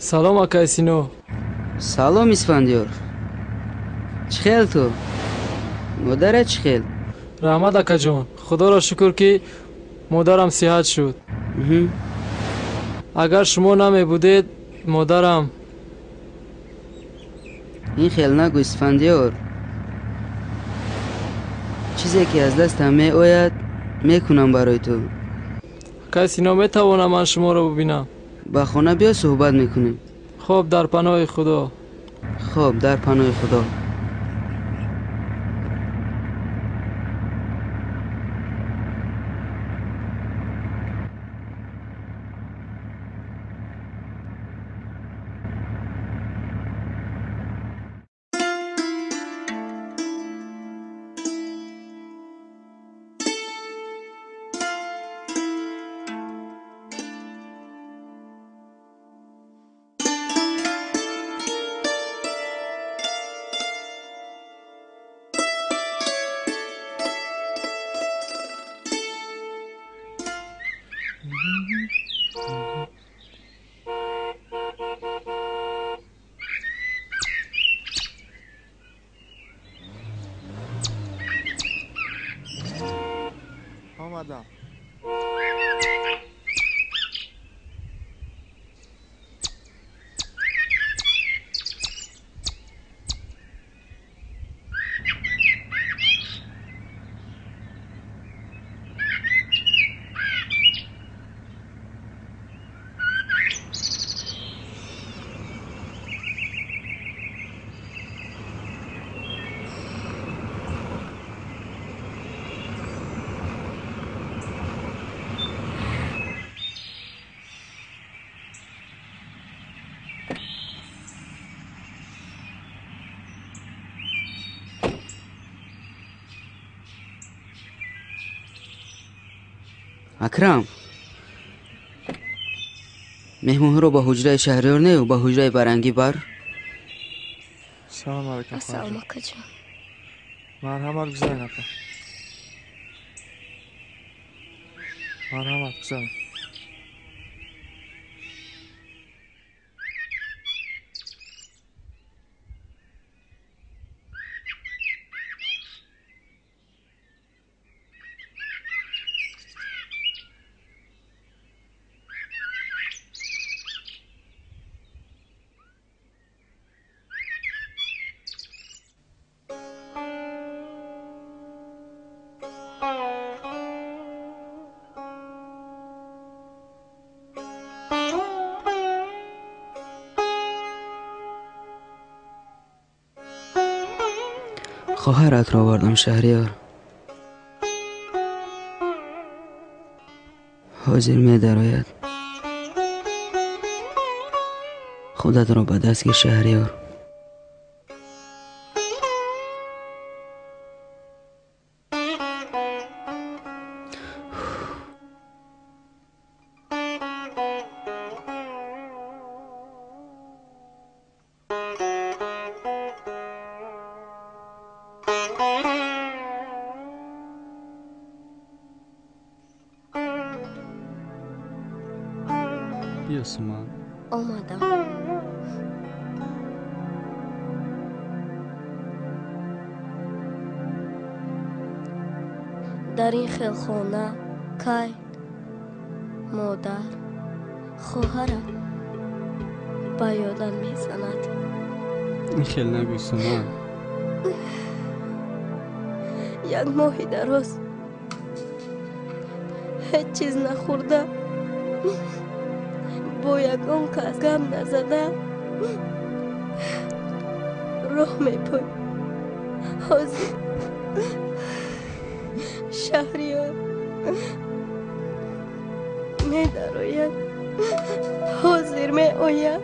Салом, акай Сино. Салом, Исфандиёр. Чӣ хел ту? Модарат чӣ хел? Раҳмат, акаҷон. Худоро шукр, ки модарам сиҳат шуд. Агар шумо намебудед, модарам. Ин хел нагӯ, Исфандиёр. Чизе ки аз дастам меояд, мекунам барои ту. Кай Сино метавонам ман шуморо бубинам? Ба хона биё, суҳбат мекунем. Хоб, дар паноҳи Худо. Хоб, дар паноҳи Худо. Омадам. Акрам, меҳмонҳоро ба ҳуҷраи Шаҳриёр нею ба ҳуҷраи Барангӣ бар. Салом алайкум. Ассалом, акаҷон. Марҳамат, гузарен, апа. Марҳамат, гузарен. Хоҳаратро овардам, Шаҳриёр. Ҳозир медарояд. Худатро ба даст гир, Шаҳриёр. Биё, Суман. Омадам. Дар ин хел хона кай модар, хоҳарам ба ёдам мезанад. Ин хел нагӯ, Суман. Як моҳи дароз ҳеҷ чиз нахӯрда, бо ягон кас гап назада роҳ мепоӣ. Ҳозир Шаҳриёр медарояд, ҳозир меояд.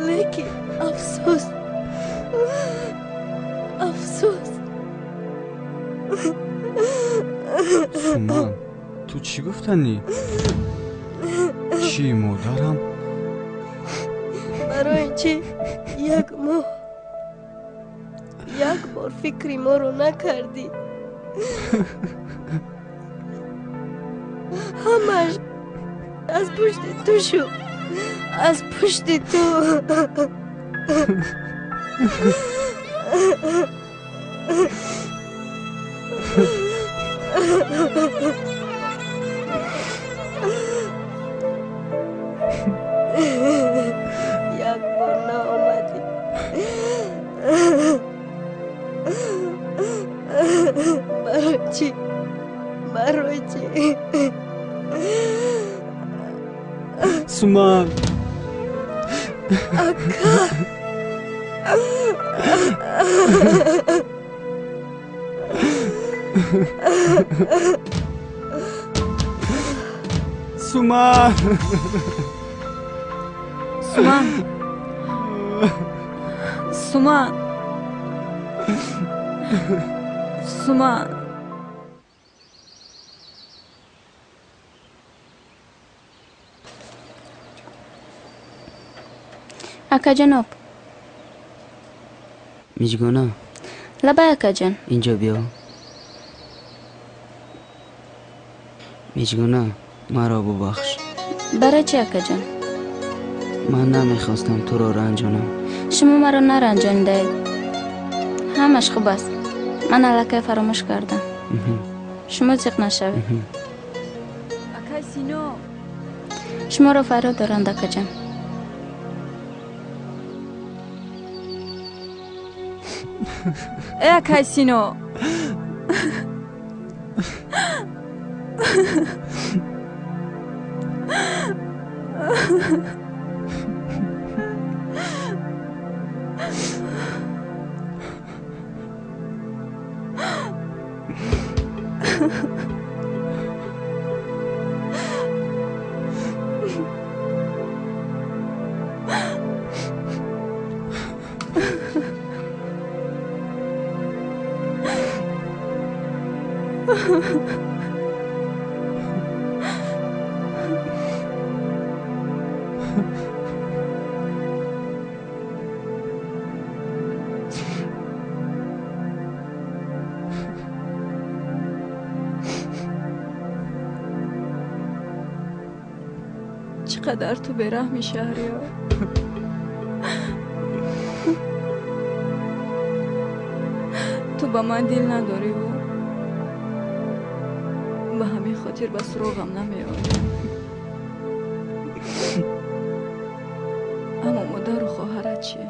Лекин афсӯс, афсӯс. Суман, ту чӣ гуфтанӣ? Чӣ, модарам? Барои чӣ як моҳ як бор фикри моро накардӣ? Ҳамаш аз пушти ту шуд, аз пушти ту. Як бор наомадӣ. Барои чӣ? Суман. Ака. Суман. Суман. Суман. Суман. Акаҷон, об. Мижгона. Лабай, акаҷон. Инҷо биё. Мижгона, маро бубахш. Барои чӣ, акаҷон? Ман намехостам туро ранҷонам. Шумо маро наранҷонидаед. Ҳамаш хуб аст. Ман аллакай фаромӯш кардам. Шумо зиқ нашавед. Акай Сино. Шуморо фарёд доранд, акаҷон. Э, акай Сино. Чӣ қадар ту бераҳми, Шаҳриёр. Ту ба ман дил надориву ба ҳамин хотир ба суроғам намеоӣ. Аммо модару хоҳарат чӣ?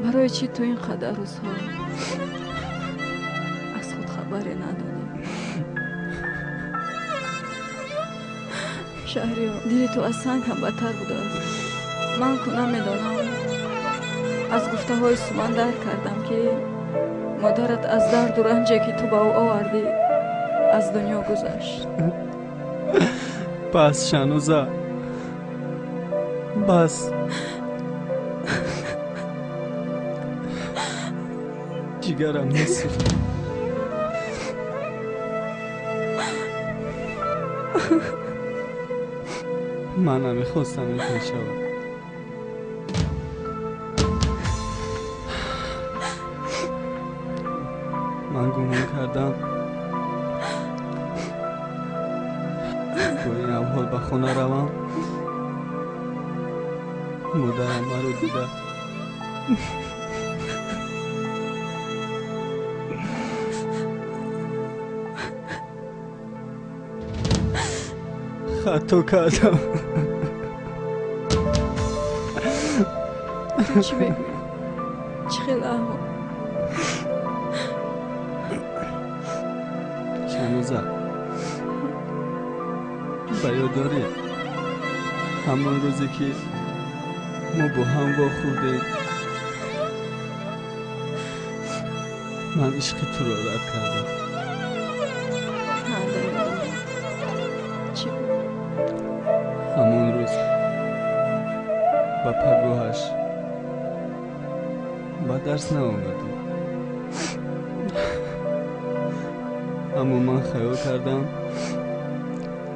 Барои чӣ ту ин қадар рӯзҳо аз худ хабаре надодӣ? Шаҳриёр, дили ту аз санг ҳам бадтар будааст. Ман ку намедонам. Аз гуфтаҳои Суман дарк кардам, ки модарат аз дарду ранҷе, ки ту ба ӯ овардӣ, аз дунё гузашт. Бас, Шаҳноза, бас. Ҷигарам месӯхт. Ман намехостам ин хел шавад. Ман гумон кардам, бо ин аҳвол ба хона равам, модарам маро дида хато кардам. Ту чӣ мегӯӣ? Чӣ хел аҳвол? Шаҳноза, ба ёд дорӣ, ҳамон рӯзе, ки мо бо ҳам вохӯрдем, ман ишқи туро рад кардам. Ҳа, дар ёд дорам. Чӣ буд? Ҳамон рӯз ба пагоҳаш ба дарс наомадӣ, аммо ман хаёл кардам,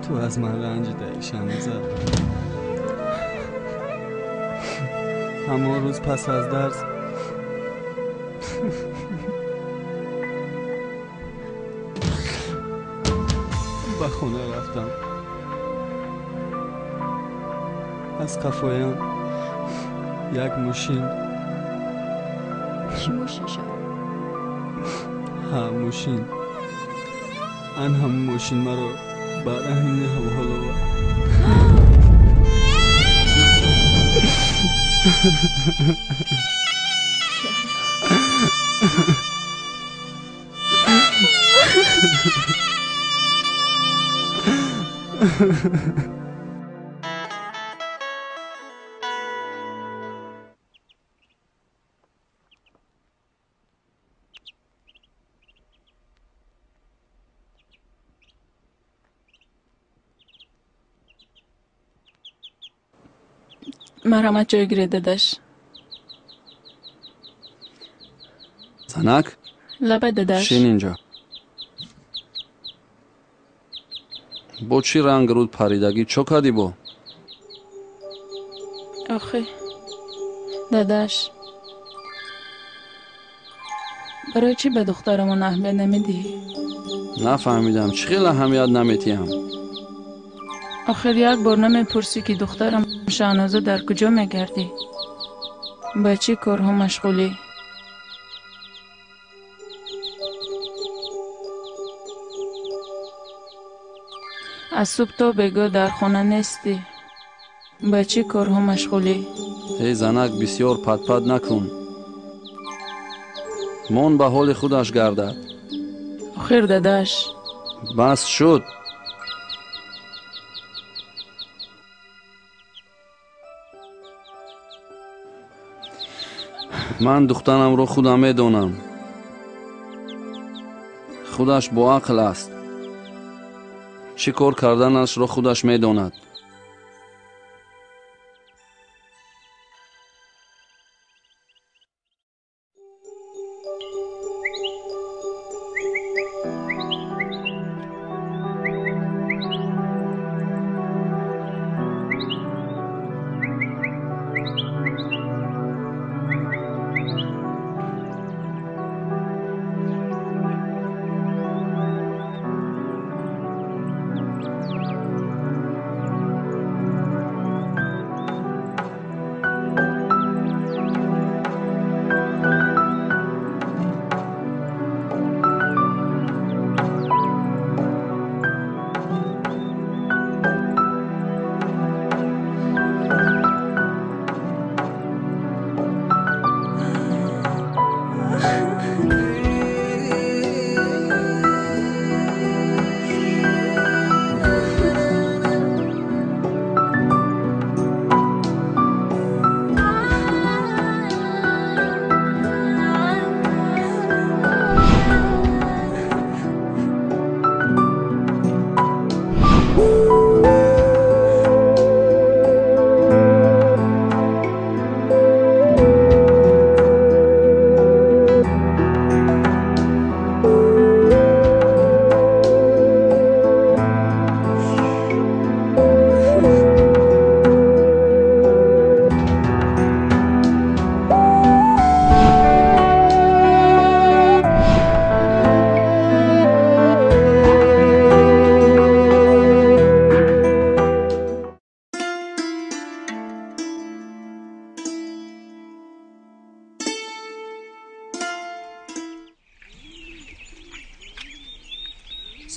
ту аз ман ранҷидаӣ, Шаҳноза. Ҳамон рӯз пас аз дарс ба хона рафтам. Аз қафоям як мошин. Чӣ мошин, Шаҳриёр? Ҳа, мошин. Ан ҳамон мошин маро ба раҳими ҳавҳол овард. Марҳамат, ҷой гиред, дадаш. Занак? Лабай, дадаш. Шин инҷо. Бо чӣ ранг руд паридагӣ? Чо кардӣ бо? Охи, дадаш, барои чӣ ба духтарамон аҳамият намедиҳӣ? Нафаҳмидам, чӣ хел аҳамият наметиҳам? Охир як бор намепурсӣ, ки духтарам Шаҳноза дар куҷо мегардӣ, ба чӣ корҳо машғулӣ? Аз субҳ то бегоҳ дар хона нестӣ, ба чӣ корҳо машғулӣ? Эй занак, бисёр патпат накун, мон ба ҳоли худаш гардад. Охир дадаш. Бас шуд. Ман духтарамро худам медонам, худаш боақл аст, чӣ кор карданашро худаш медонад.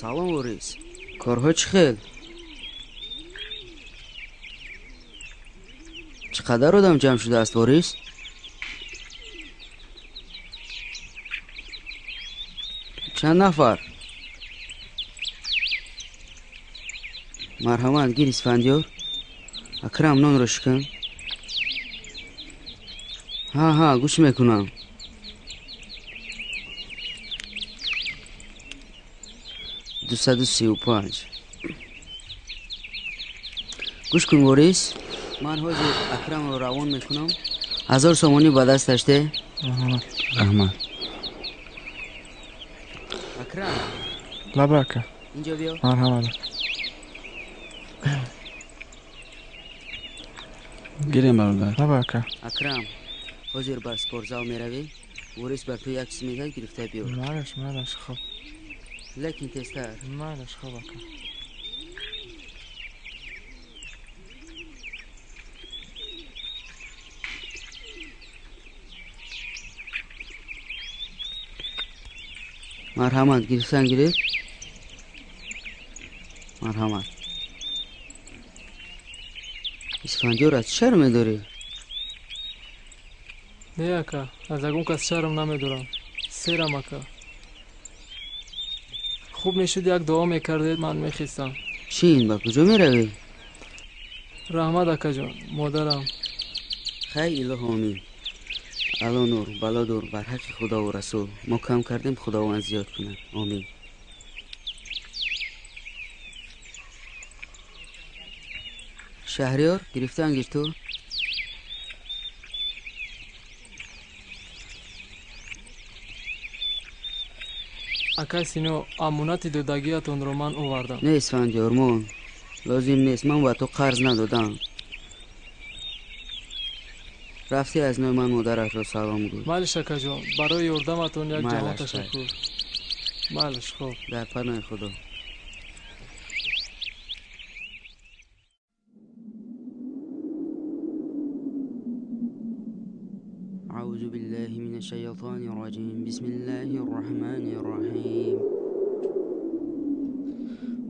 Салом, Ворис. Корҳо чӣ хел? Чӣ қадар одам ҷамъ шудааст, Ворис? Чанд нафар? Марҳамат, гир, Исфандиёр. Акрам, нонро шикан. Ҳа, ҳа, гӯш мекунам. 235. Гӯш кун, Ворис, ман ҳозир Акрамро равон мекунам. 1000 сомонӣ ба дасташ де. Раҳмат. Акрам. Лаба, ака. Инҷо биё. Марҳамат. Гирем, бародар. Лаба, ака. Акрам, ҳозир ба спортзал меравӣ. Ворис бар ту як чиз мегӯяд, гирифта биё. Майлаш, майлаш, хоб. Лекин тезтар. Майлаш, хоб, ака. Марҳамат, гирифтан гирифт. Марҳамат. Исфандиёр, аз чӣ шарм медорӣ? Не ака, аз ягон кас шарм намедорам. Серам ака. Хуб мешуд як дуо мекардед, ман мехистам. Шин, ба куҷо меравӣ? Раҳмат акаҷон, модарам. Хай, илоҳ омин. Ало нур, бало дур, бар ҳаққи худову расул. Мо кам кардем, худованд зиёд кунад. Омин. Шаҳриёр, гирифтан гир ту? Ака Сино, амонати додагиатонро ман овардам. Не, Исфандиёр, мон. Лозим нест, ман ба ту қарз надодам. Рафтӣ аз нои ман модаратро салом гӯй. Майлиш акаҷон, барои ёрдаматон як ҷаҳон ташаккур. Майлиш, хуб. Дар паноҳи Худо. أعوذ بالله من الشيطان الرجيم. بسم الله الرحمن الرحيم.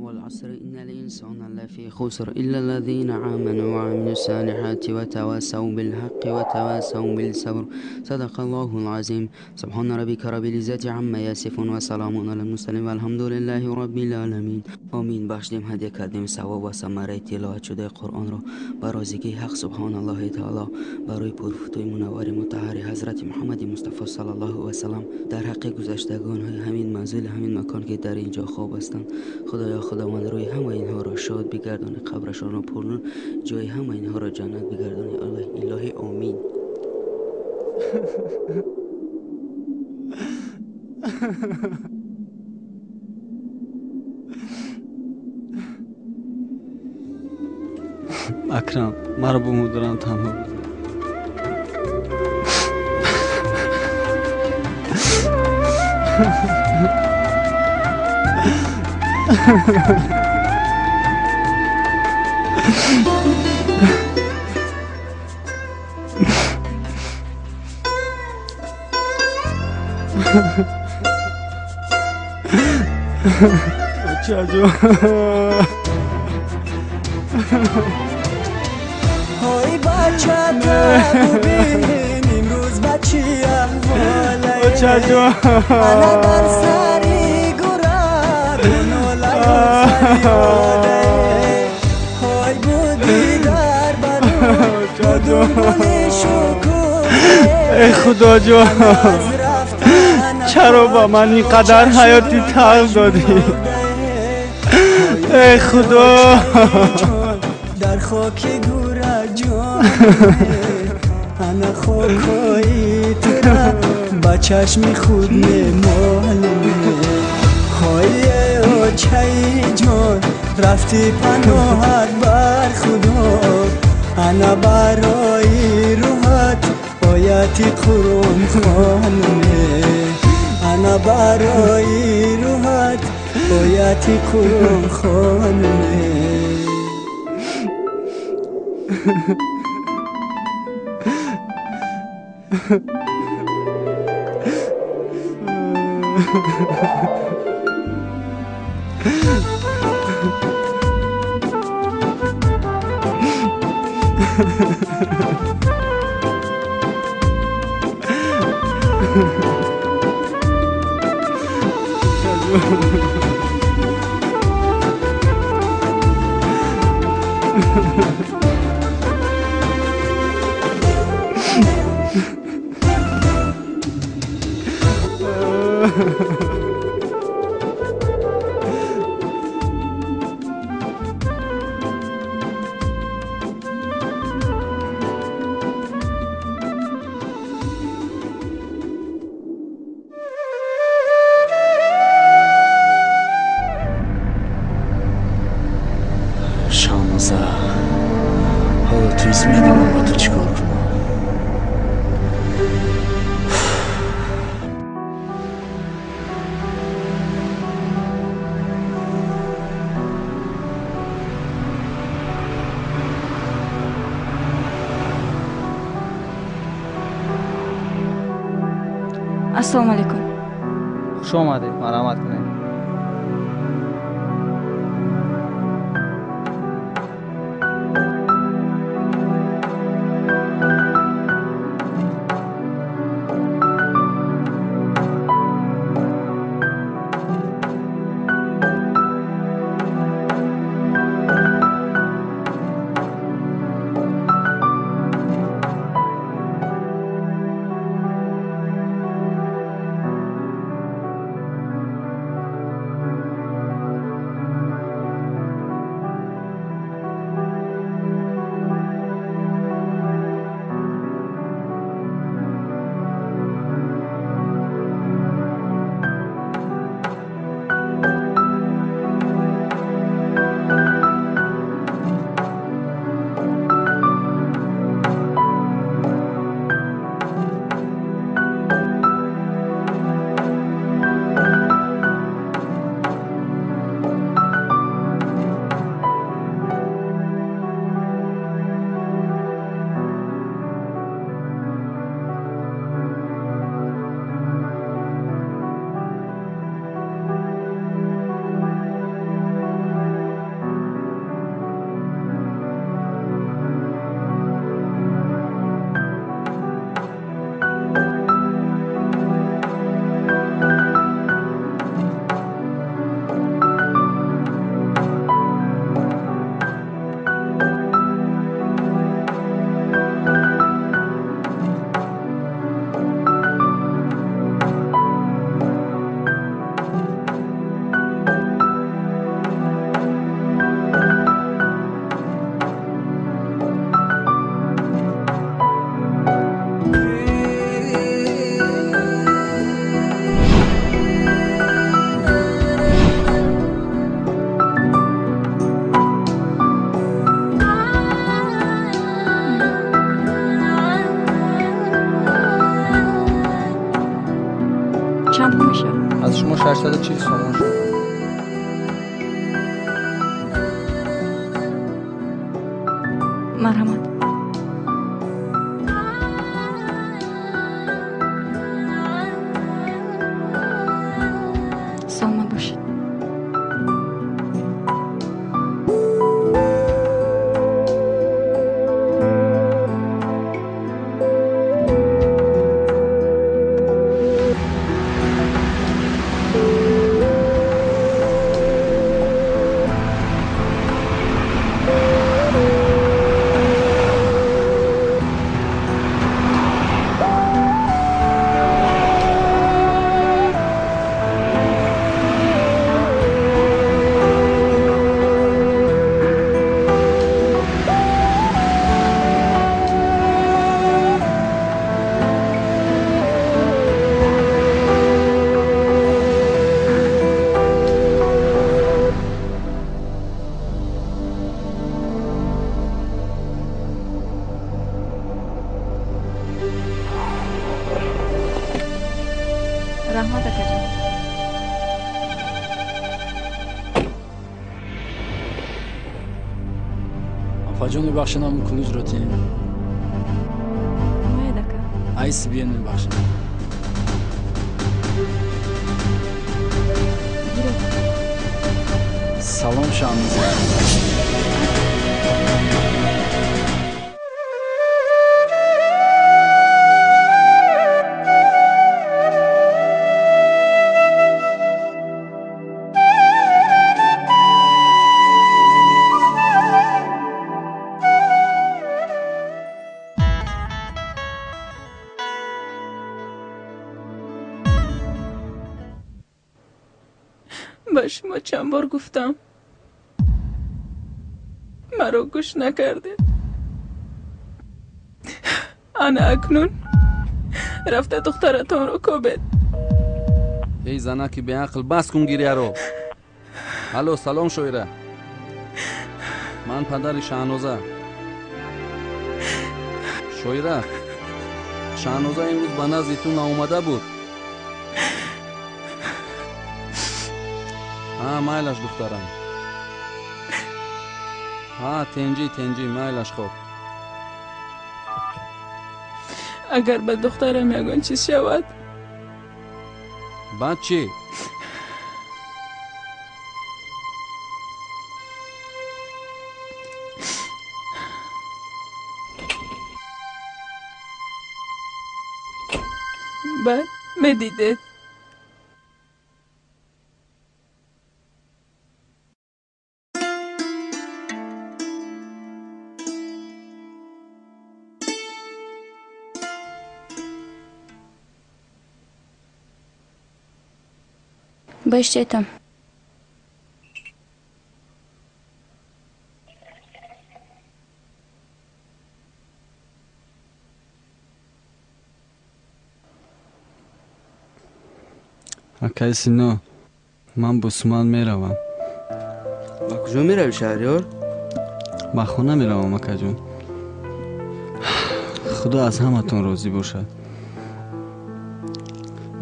والعصر إن الإنسان لفي خسر إلا الذين آمنوا وعملوا الصالحات وتواصوا بالحق وتواصوا بالصبر. صدق الله العظيم. سبحان ربك رب العزة عما يصفون وسلام على المرسلين والحمد لله رب العالمين. آمین. بخشدیم، هدیه کردیم ثواب و ثمره تلاوت شده قرآن را به رازگی حق سبحان الله تعالی برای پرفتوی منور مطهر حضرت محمد مصطفی صلی الله و سلم در حق گذشتگان های همین منزل همین مکان که در اینجا خواب هستند. خدایا خداوند روی همه اینها را شاد بگردان، قبرشان را پرنور، جای همه اینها را جنت بگردان. الهی آمین. Акрам, маро бо модарам танҳо гузор. Очаҷон. Ой бачата бубин имрӯз ба чӣ аҳволае. Очаҷон. Ана дар сари гура гунолаю фарёдае. Ой буди дар бару будунбули шукуфе. Эй Худоҷон, чаро ба ман ин қадар ҳаёти талх додӣ? Эй Худо. Дар хоки гура ҷон, ана хокҳои тура ба чашми худ мемолем. Ҳой очаи ҷон, рафти паноҳат бар Худо, ана барои рӯҳат ояти Қуръон хонме. Ана барои рӯҳат ояти Қуръон хонме. Ҳоло туиз медонам ба ту чӣ кор кунам. Ассалому алайкум. Хуш омадед, марҳамат кунед. Шумо 640 сомон шуд. Марҳамат. Саломат бошед. Раҳмат, акаҷон. Апаҷон, мебахшед, ҳамун кулуҷро тием. Мояд, ака. Айс биен, мебахшед. Гиред. Салом, Шаҳноза. Ба шумо чанд бор гуфтам, маро гӯш накардед. Ана акнун рафта духтаратонро кобед. Эй занаки беақл, бас кун гирьяро. Алло, салом, шоира. Ман падари Шаҳноза. Шоира, Шаҳноза имрӯз ба назди ту наомада буд? Ҳа, майлаш, духтарам. Ҳа, тенҷӣ, тенҷӣ, майлаш, хоб. Агар ба духтарам ягон чиз шавад, Баъд чӣ? Баъд медидед. Баштетам. Акай Сино, ман бо Суман меравам. Ба куҷо меравӣ, Шаҳриёр? Ба хона меравам, акаҷон. Худо аз ҳаматон розӣ бошад.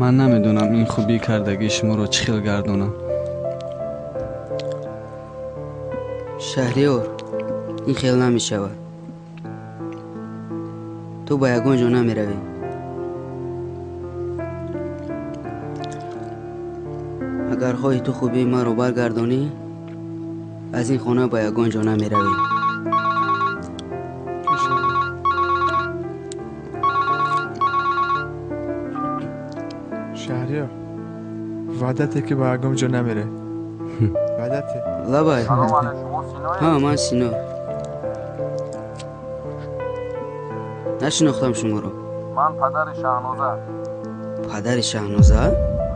Ман намедонам ин хубии кардагии шуморо чӣ хел гардонам. Шаҳриёр, ин хел намешавад. Ту ба ягон ҷо намеравӣ. Агар хоҳӣ ту хубии маро баргардонӣ, аз ин хона ба ягон ҷо намеравӣ. Шаҳриёр, ваъдате ки ба ягон ҷо намере. Ваъдате. Лабай. Ҳа, ман Сино. Нашинохтам шуморо. Ман падари Шаҳноза. Падари Шаҳноза?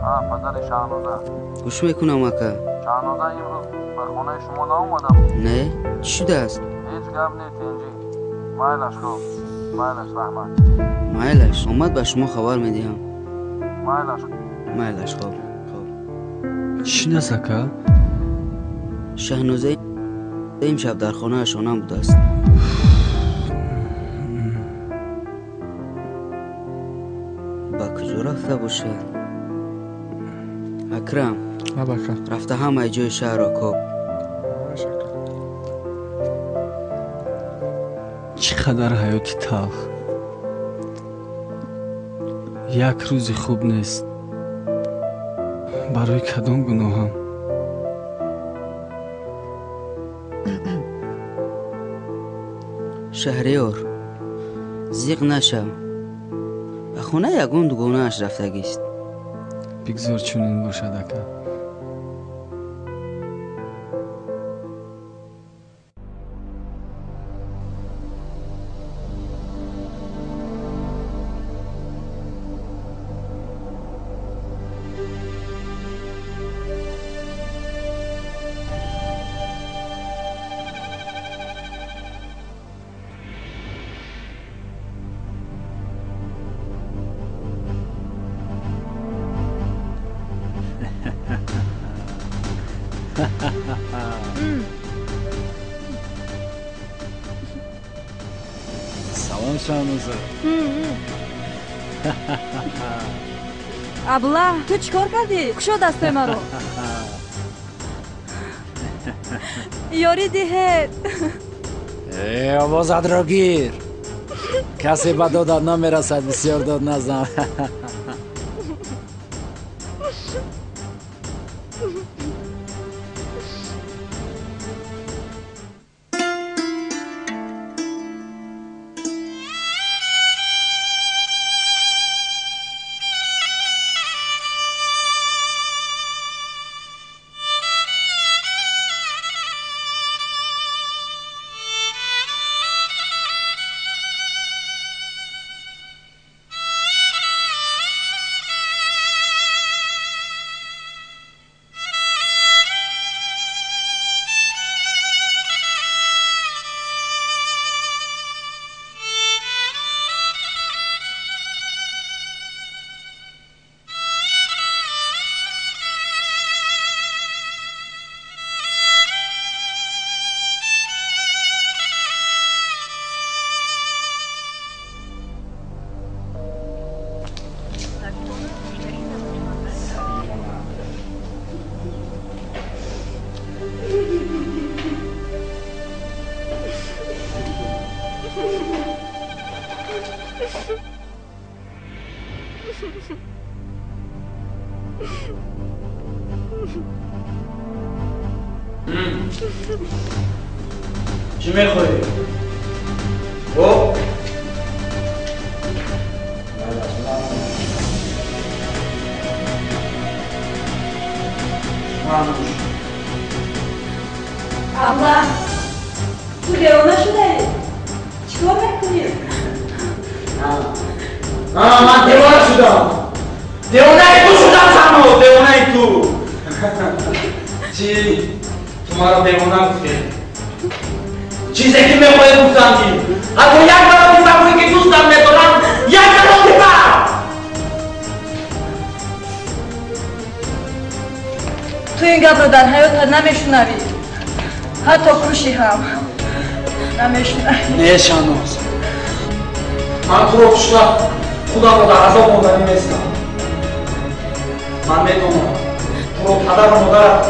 Ҳа, падари Шаҳноза. Гӯш мекунам, ака. Шаҳноза имрӯз ба хонаи шумо наомада буд? Не, чӣ шудааст? Ҳеҷ гап не, тинҷӣ. Майлаш, хоб. Майлаш, раҳмат. Майлаш, омад ба шумо хабар медиҳам. Майлаш. Майлаш, хоб, хоб. Чӣ шудааст, ака? Шаҳноза имшаб дар хонаашон будааст. Ба куҷо рафта бошад? Акрам, рафта ҳамаи ҷои шаҳрро коб. Чӣ қадар ҳаёти талх. Як рӯзи хуб нест. Барои кадом гуноҳам? Шаҳриёр, зиқ нашав. Ба хона ягон дугонааш рафтагист. Бигзор чунин бошад, ака. Салом, Шаҳноза. Абла, ту чӣ кор кардӣ? Кушо дастои маро. Ёрӣ диҳед. Э, овозатро гир. Касе ба додат намерасад, бисёр дод назан. Чӣ мехоҳӣ? О? Абла, ту девона шудаӣ? Чӣ кор мекунӣ? Ман девона шудам. Девонаи ту шудам, Шаҳноз, девонаи ту. Чӣ? Ту маро девона гуфтӣ? Чизе ки мехоҳӣ гуфтам ки ҳатто як маротиба гӯӣ ки дӯстам медорам, як маротиба! Ту ин гапро дар ҳаётат намешунавӣ. Ҳатто кушӣ ҳам намешунавӣ. Не, Шаҳноз. Ман туро кушта худамро дар азоб монданӣ нестам. Ман медонам туро падару модарат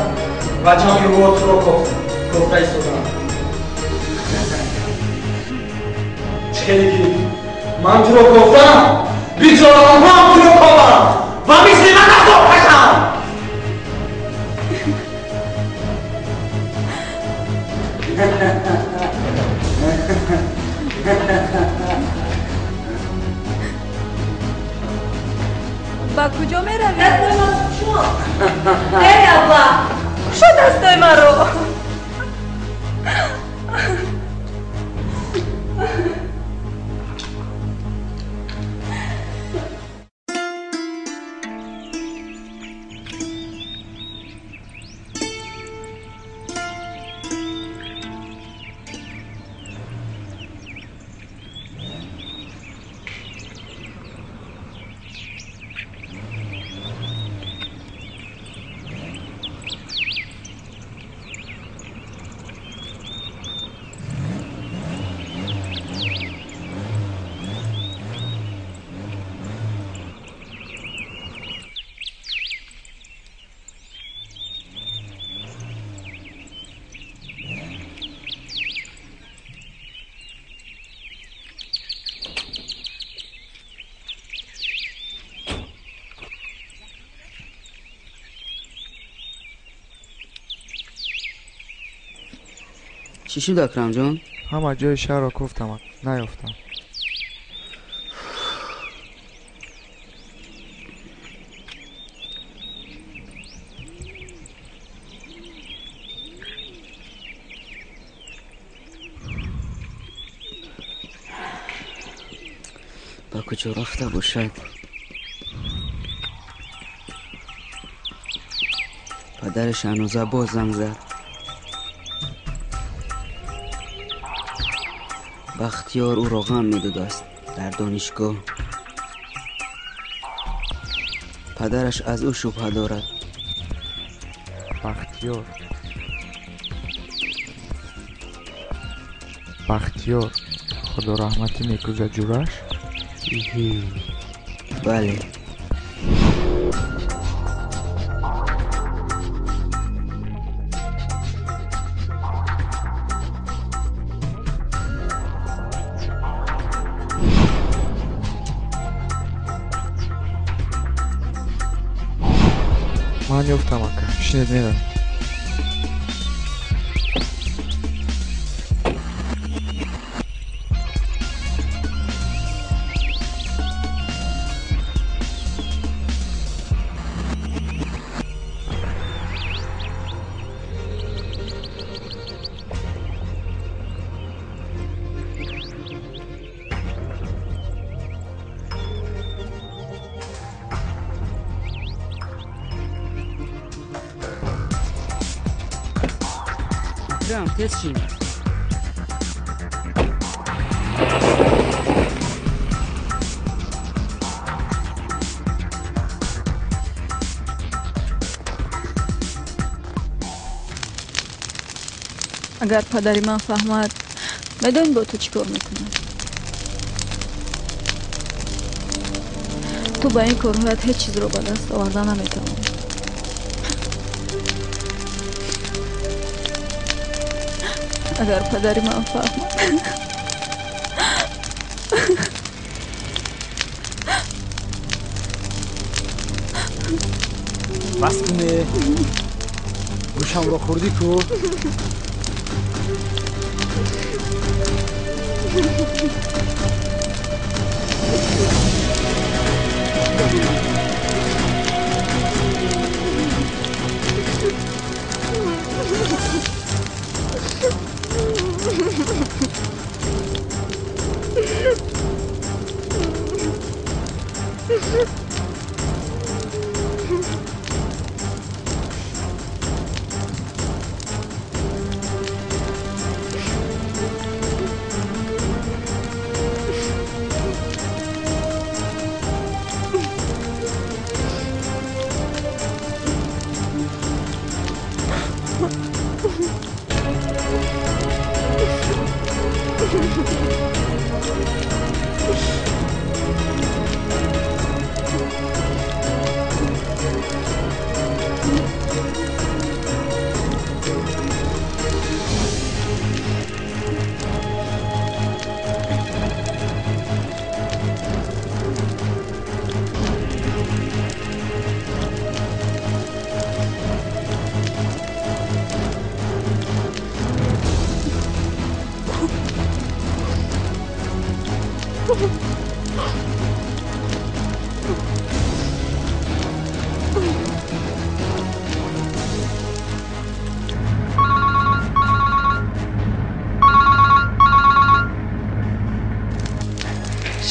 ва ҷамъи ӯ туро кофта истоданд. Чӣ хеле ки ман туро кофтам, бигзор онҳо ҳам туро кованд ва мисли ман азоб кашанд. Ба куҷо меравӣ? Дастои маро кушо. Эй, абла, кушо дастои маро. Чӣ шуд, Акрамҷон? Ҳама ҷои шаҳрро кофтам, наёфтам. Ба куҷо рафта бошад? Падари Шаҳноза боз занг зад. Бахтиёр ӯро ғам медодааст дар донишгоҳ. Падараш аз ӯ шубҳа дорад. Бахтиёр, Бахтиёр, худо раҳматӣ мекӯзад ҷураш? Бале. Ман ёфтам, ака, шинед, мерам. Акрам, тез шин. Агар падари ман фаҳмад, медонӣ бо ту чӣ кор мекунад? Ту ба ин корҳоят ҳеҷ чизро ба даст оварда наметавонӣ. Агар падари ман фаҳмад. Бас куне, гӯшамро хӯрдӣ ку.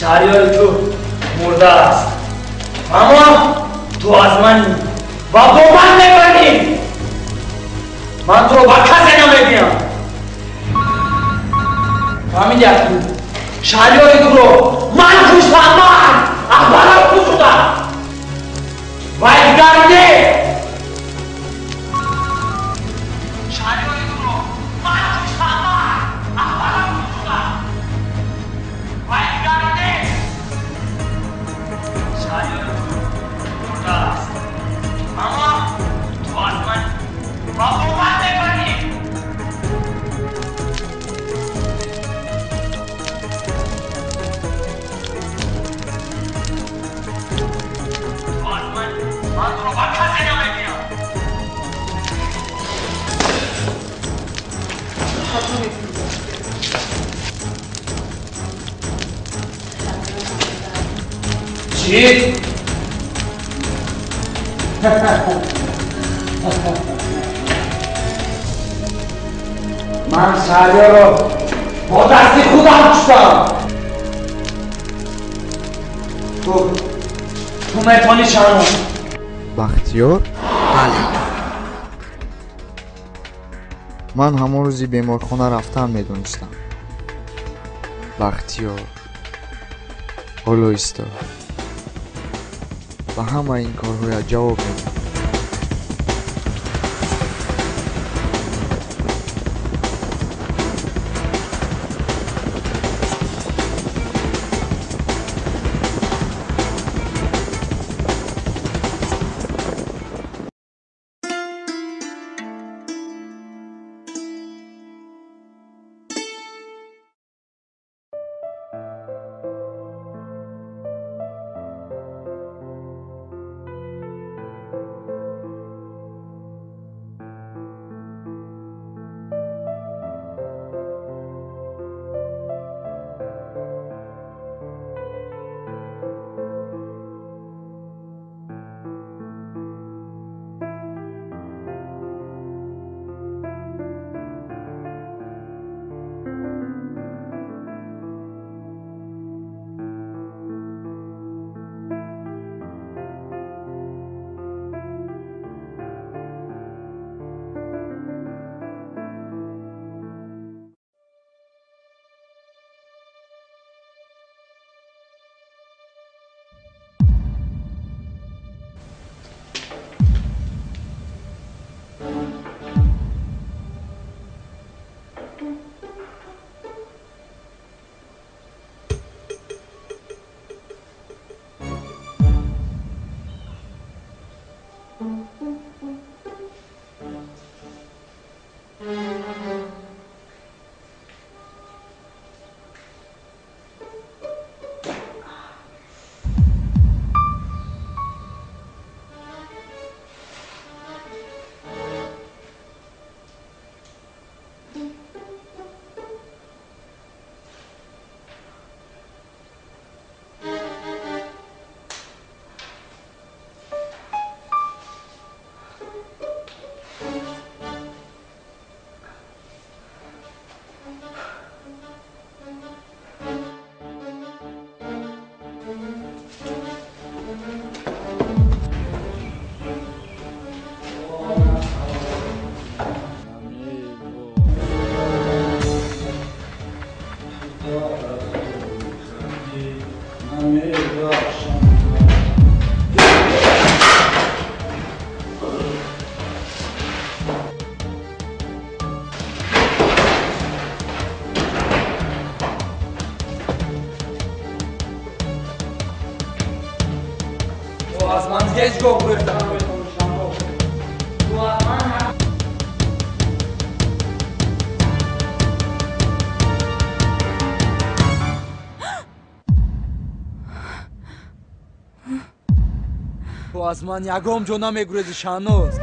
Шаҳриёри ту мурда аст, аммо ту аз манӣ ва бо ман мебарӣ. Ман туро ба касе намедиҳам. Фаҳмидӣ, акнун? Шаҳриёри туро ман куштам, ман аз барои ту шудам ва дигар не. Шаҳриёри туро ман куштам, ман аз барои ту шудам ва дигар не. Шаҳриёри ту мурда аст, аммо ту аз манӣ ва бо ман мебарӣ. Ман туро ба касе намедиҳам. Хато мекунӣ. Чӣ? Ман Шаҳриёрро бо дасти худам куштам. Ту метавонӣ, Шаҳноз. Бахтиёр? Бале. Ман ҳамон рӯзи беморхона рафтан медонистам. Бахтиёр, ҳоло исто. Ба ҳамаи ин корҳоят ҷавоб медиҳам. Аз ман ҳеҷ гоҳ гурехта наметавонӣ, Шаҳноз. Ту аз ман Ту аз ман ягон ҷо намегурезӣ, Шаҳноз.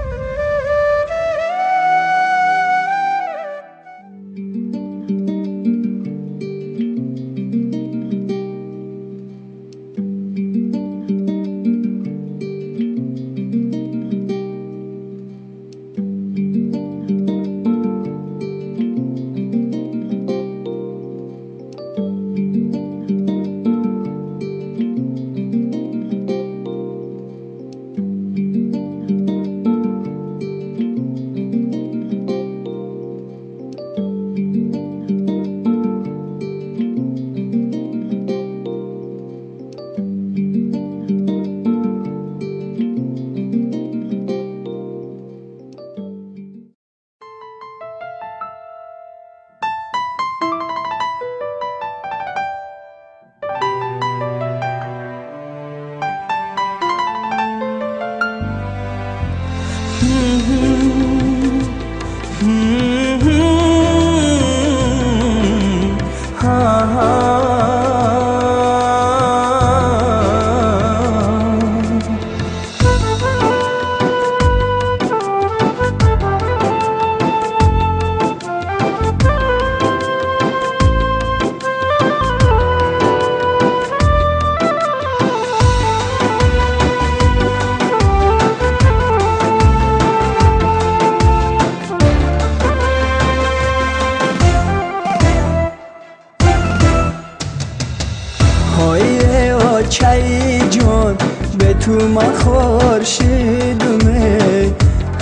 очаи ҷон бе ту ман хор шидуме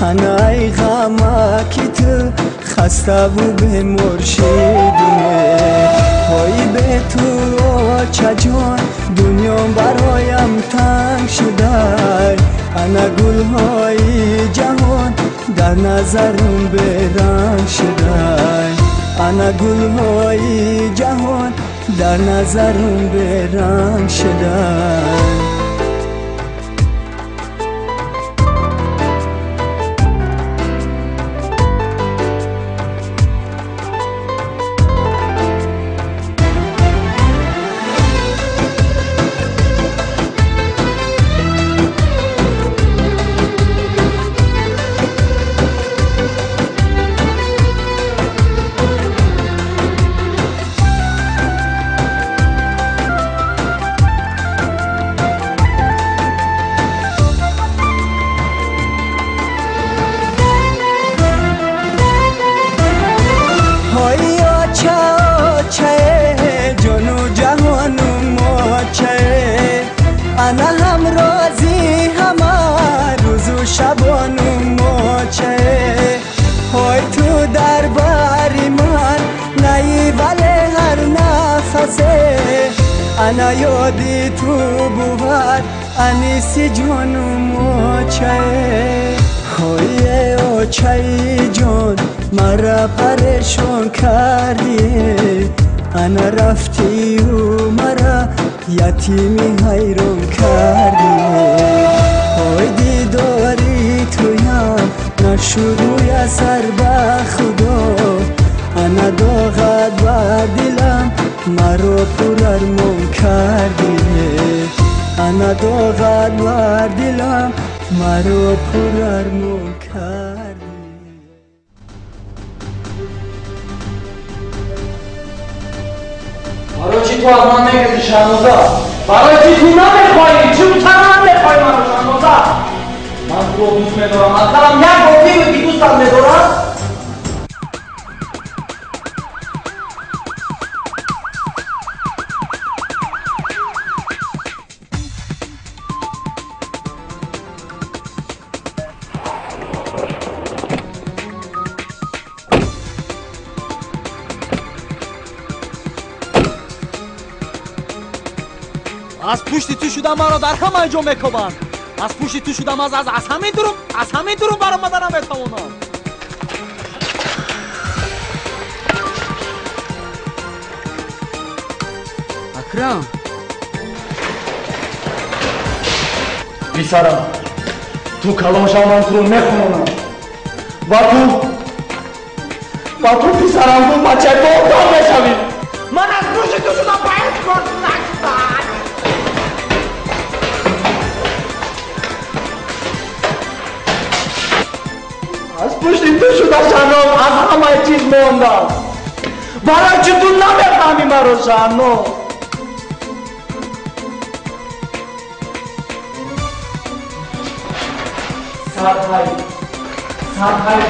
ҳанаи ғамаки ту хаставу бемор шидуме ҳои бе ту очаҷон дунём бароям танг шудай ана гулҳои ҷаҳон дар назарам беранг шудай ана гулҳои ҷаҳон дар назарам беранг шудай. Ана ёди ту бувад аниси ҷону мочае ҳое очаи ҷон мара парешон кардӣ ана рафтию мара ятими ҳайрон кардӣ ҳой дидори туям нашуд муяссар ба худо ана доғат бар дилам маро пурармон кардӣ ана доғат бар дилам маро пурармон кардӣ. Барои чӣ ту аз ман мегирӣ Шаҳноза? Барои чӣ ту намехоҳӣ? Чӣ ту намехоҳӣ маро Шаҳноза? Ман туро дӯст медорам. Ақаллан як бор бигӯ ки дӯстат медорам. Аз пушти ту шудам маро дар ҳама ҷо мекобанд. Аз пушти ту шудам аз ҳамин дурум, аз ҳамин дурум баромада наметавонам. Акрам. Писарам, ту калон шав ман туро мехонам. Ва ту писарам ту бачаи боғдор мешавӣ. Ман аз пушти ту шудам ба ҳеҷ кор нашудам. Аз пушти ту шуда Шаҳноз аз ҳамаи чиз мондам. Барои чӣ ту намефаҳмӣ маро Шаҳноз? Садҳай, садҳай.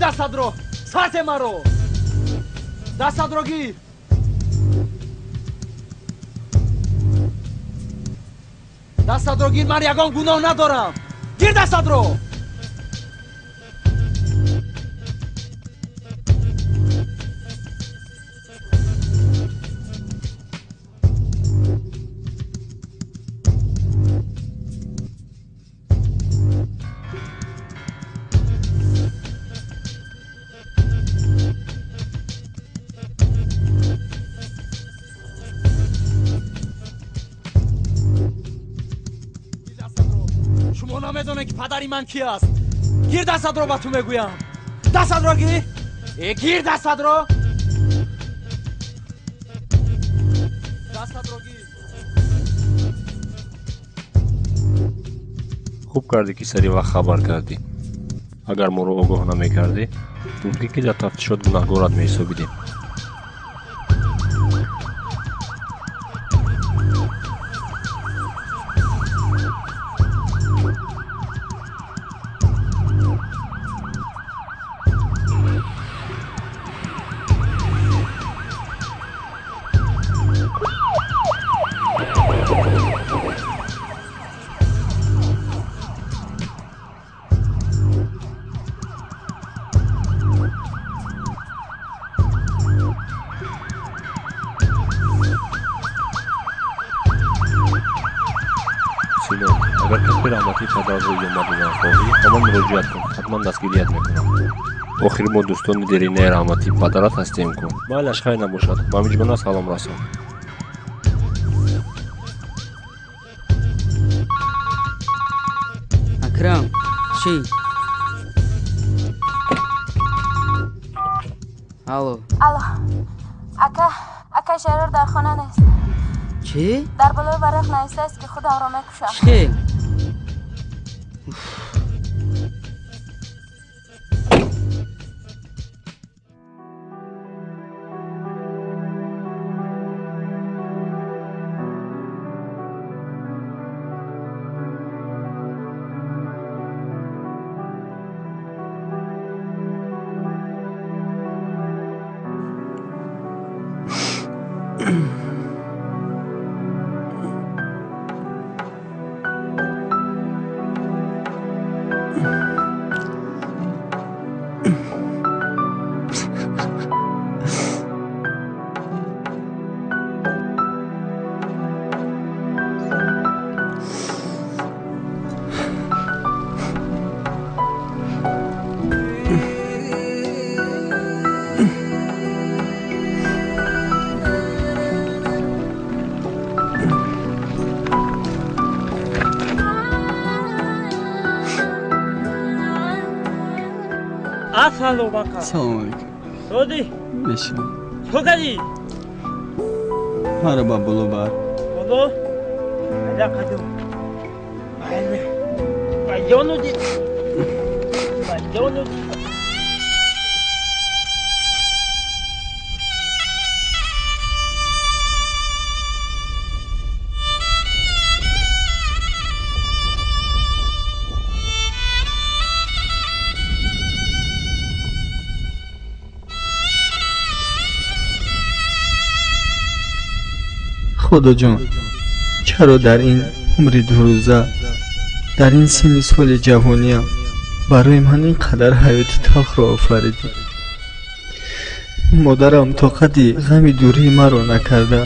Дастадро, сарте маро. Дастадро гир. Дастадро гир, ман ягон гуноҳ надорам. Гир дастадро. Падари ман ки аст? Гир дастадро ба ту мегӯям. Дастадро гир. Э, гир дастадро. Дастадро гир. Хуб кардӣ, ки сари вақт хабар кардӣ. Агар моро огоҳ намекардӣ, мумкин ки дар тафтишот гунаҳгорат меҳисобидем. Агар касби раҳматии падарро идома додан хоҳӣ, ба ман муроҷиат кун, ҳатман дастгирият мекунам. Охир мо дӯстони деринаи раҳматии падарат ҳастем ку. Майлаш, хайр набошад, ба Миҷгона салом расон. Акрам, чӣ? Алло. Алло. Ака, акай Шаҳрёр дар хона нест. Чӣ? Дар болои варақ навистааст, ки худамро мекушам. Чӣ? Ассалому ака. Салом алейкум. Соди? Бешинам. Чӣ кардӣ? Маро ба боло бар. Боло? Айда қадум. Майли. Ба ҷону дил. Ба ҷону дил. Худоҷон, чаро дар ин умри дурӯза, дар ин синни соли ҷавониям барои ман ин қадар ҳаёти талхро офаридӣ? Модарам тоқати ғами дурии маро накарда,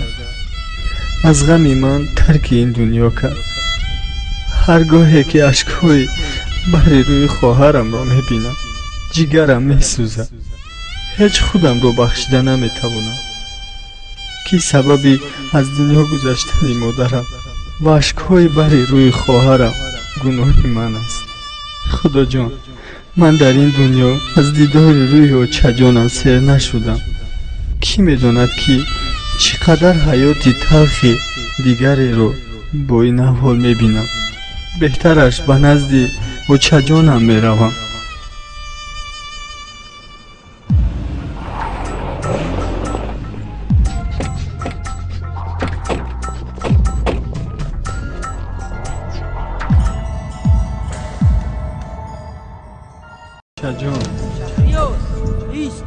аз ғами ман тарки ин дунё кард. Ҳар гоҳе ки ашкҳои бари рӯи хоҳарамро мебинам, ҷигарам месӯзад. Ҳеҷ худамро бахшида наметавонам, ки сабаби аз дунё гузаштани модарам ва ашкҳои бари рӯи хоҳарам гуноҳи ман аст. Худоҷон, ман дар ин дунё аз дидори рӯи очаҷонам сер нашудам. Кӣ медонад, ки чӣ қадар ҳаёти талхи дигареро бо ин аҳвол мебинам. Беҳтараш ба назди очаҷонам меравам. Очаҷон, Шаҳриёр, ист!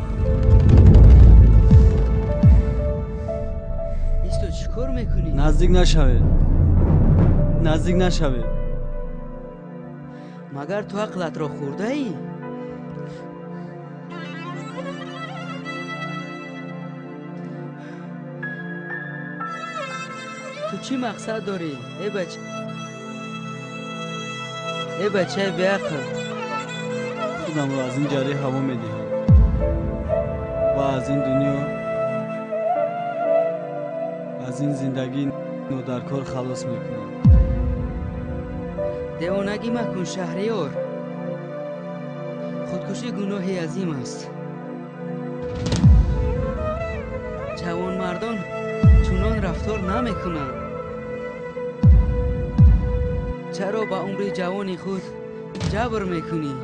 Ист, ту чӣ кор мекунӣ? Наздик нашавед, наздик нашавед. Магар ту ақлатро хӯрдаӣ? Ту чӣ мақсад дорӣ, эй бача? Эй бачаи беақл! Худамро аз ин ҷарӣ ҳаво медиҳам ва аз ин дунё, аз ин зиндагии нодаркор халос мекунам. Девонагӣ макун, Шаҳриёр. Худкушӣ гуноҳи азим аст. Ҷавонмардон чунон рафтор намекунанд. Чаро ба умри ҷавони худ ҷабр мекунӣ?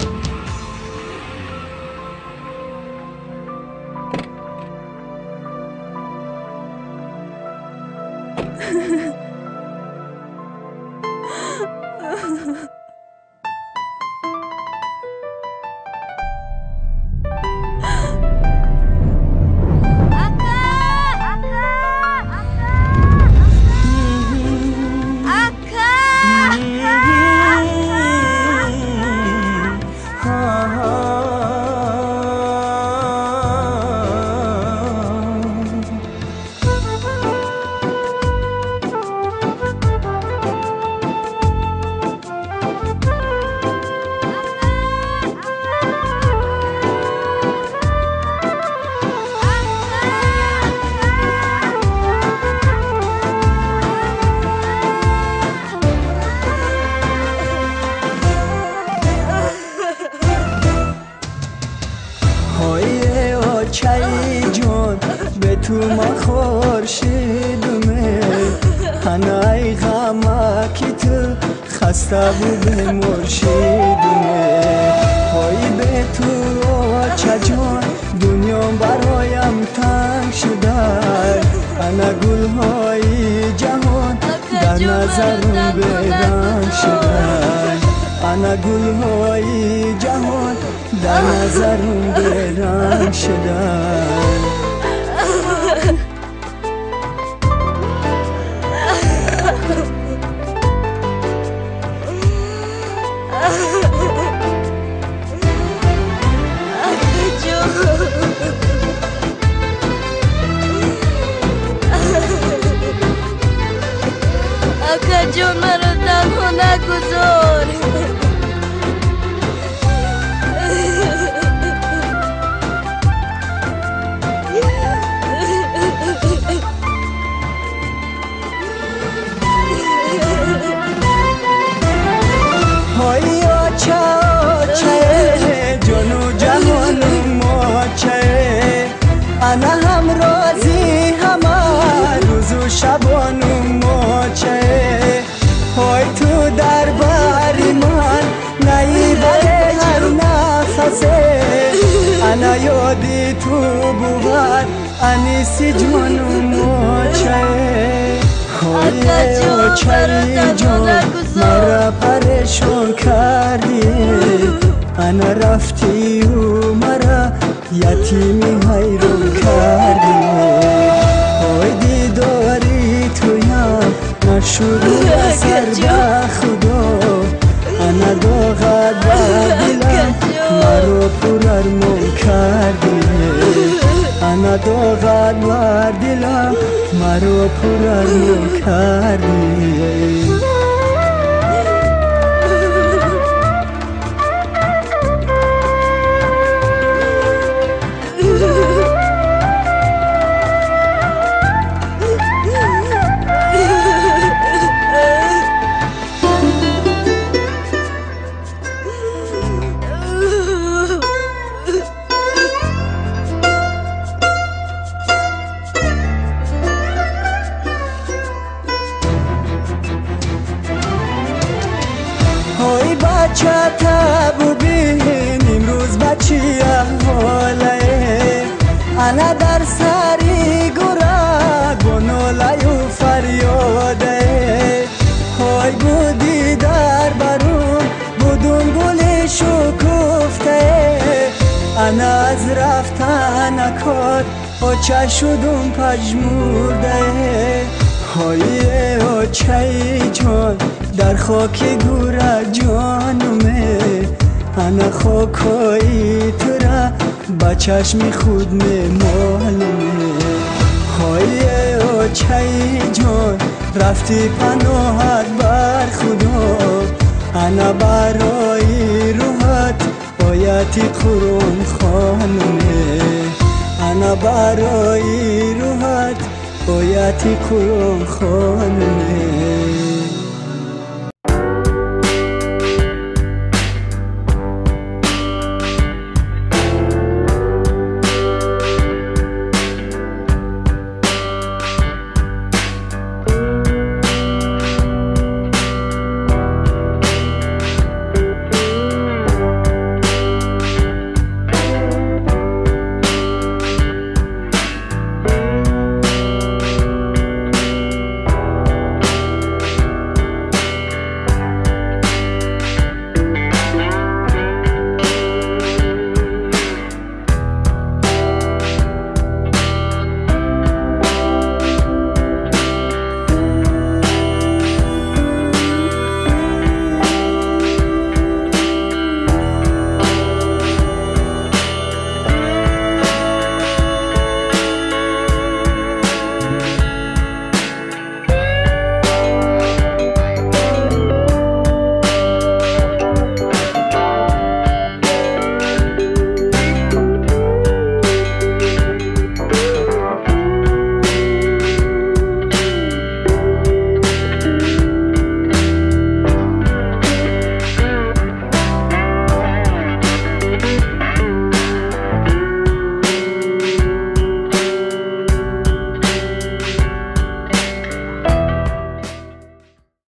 Ана аз рафтанакот оча шудум пажмурдае. Ҳоие очаи ҷон, дар хоки гура ҷонуме. Ана хокҳои тура ба чашми худ мемолуме. Ҳоие очаи ҷон, рафти паноҳат бар худо. Ана барои рӯҳат ояти Қуръон хонуме. Ана барои рӯҳат ояти Қуръон хонуме.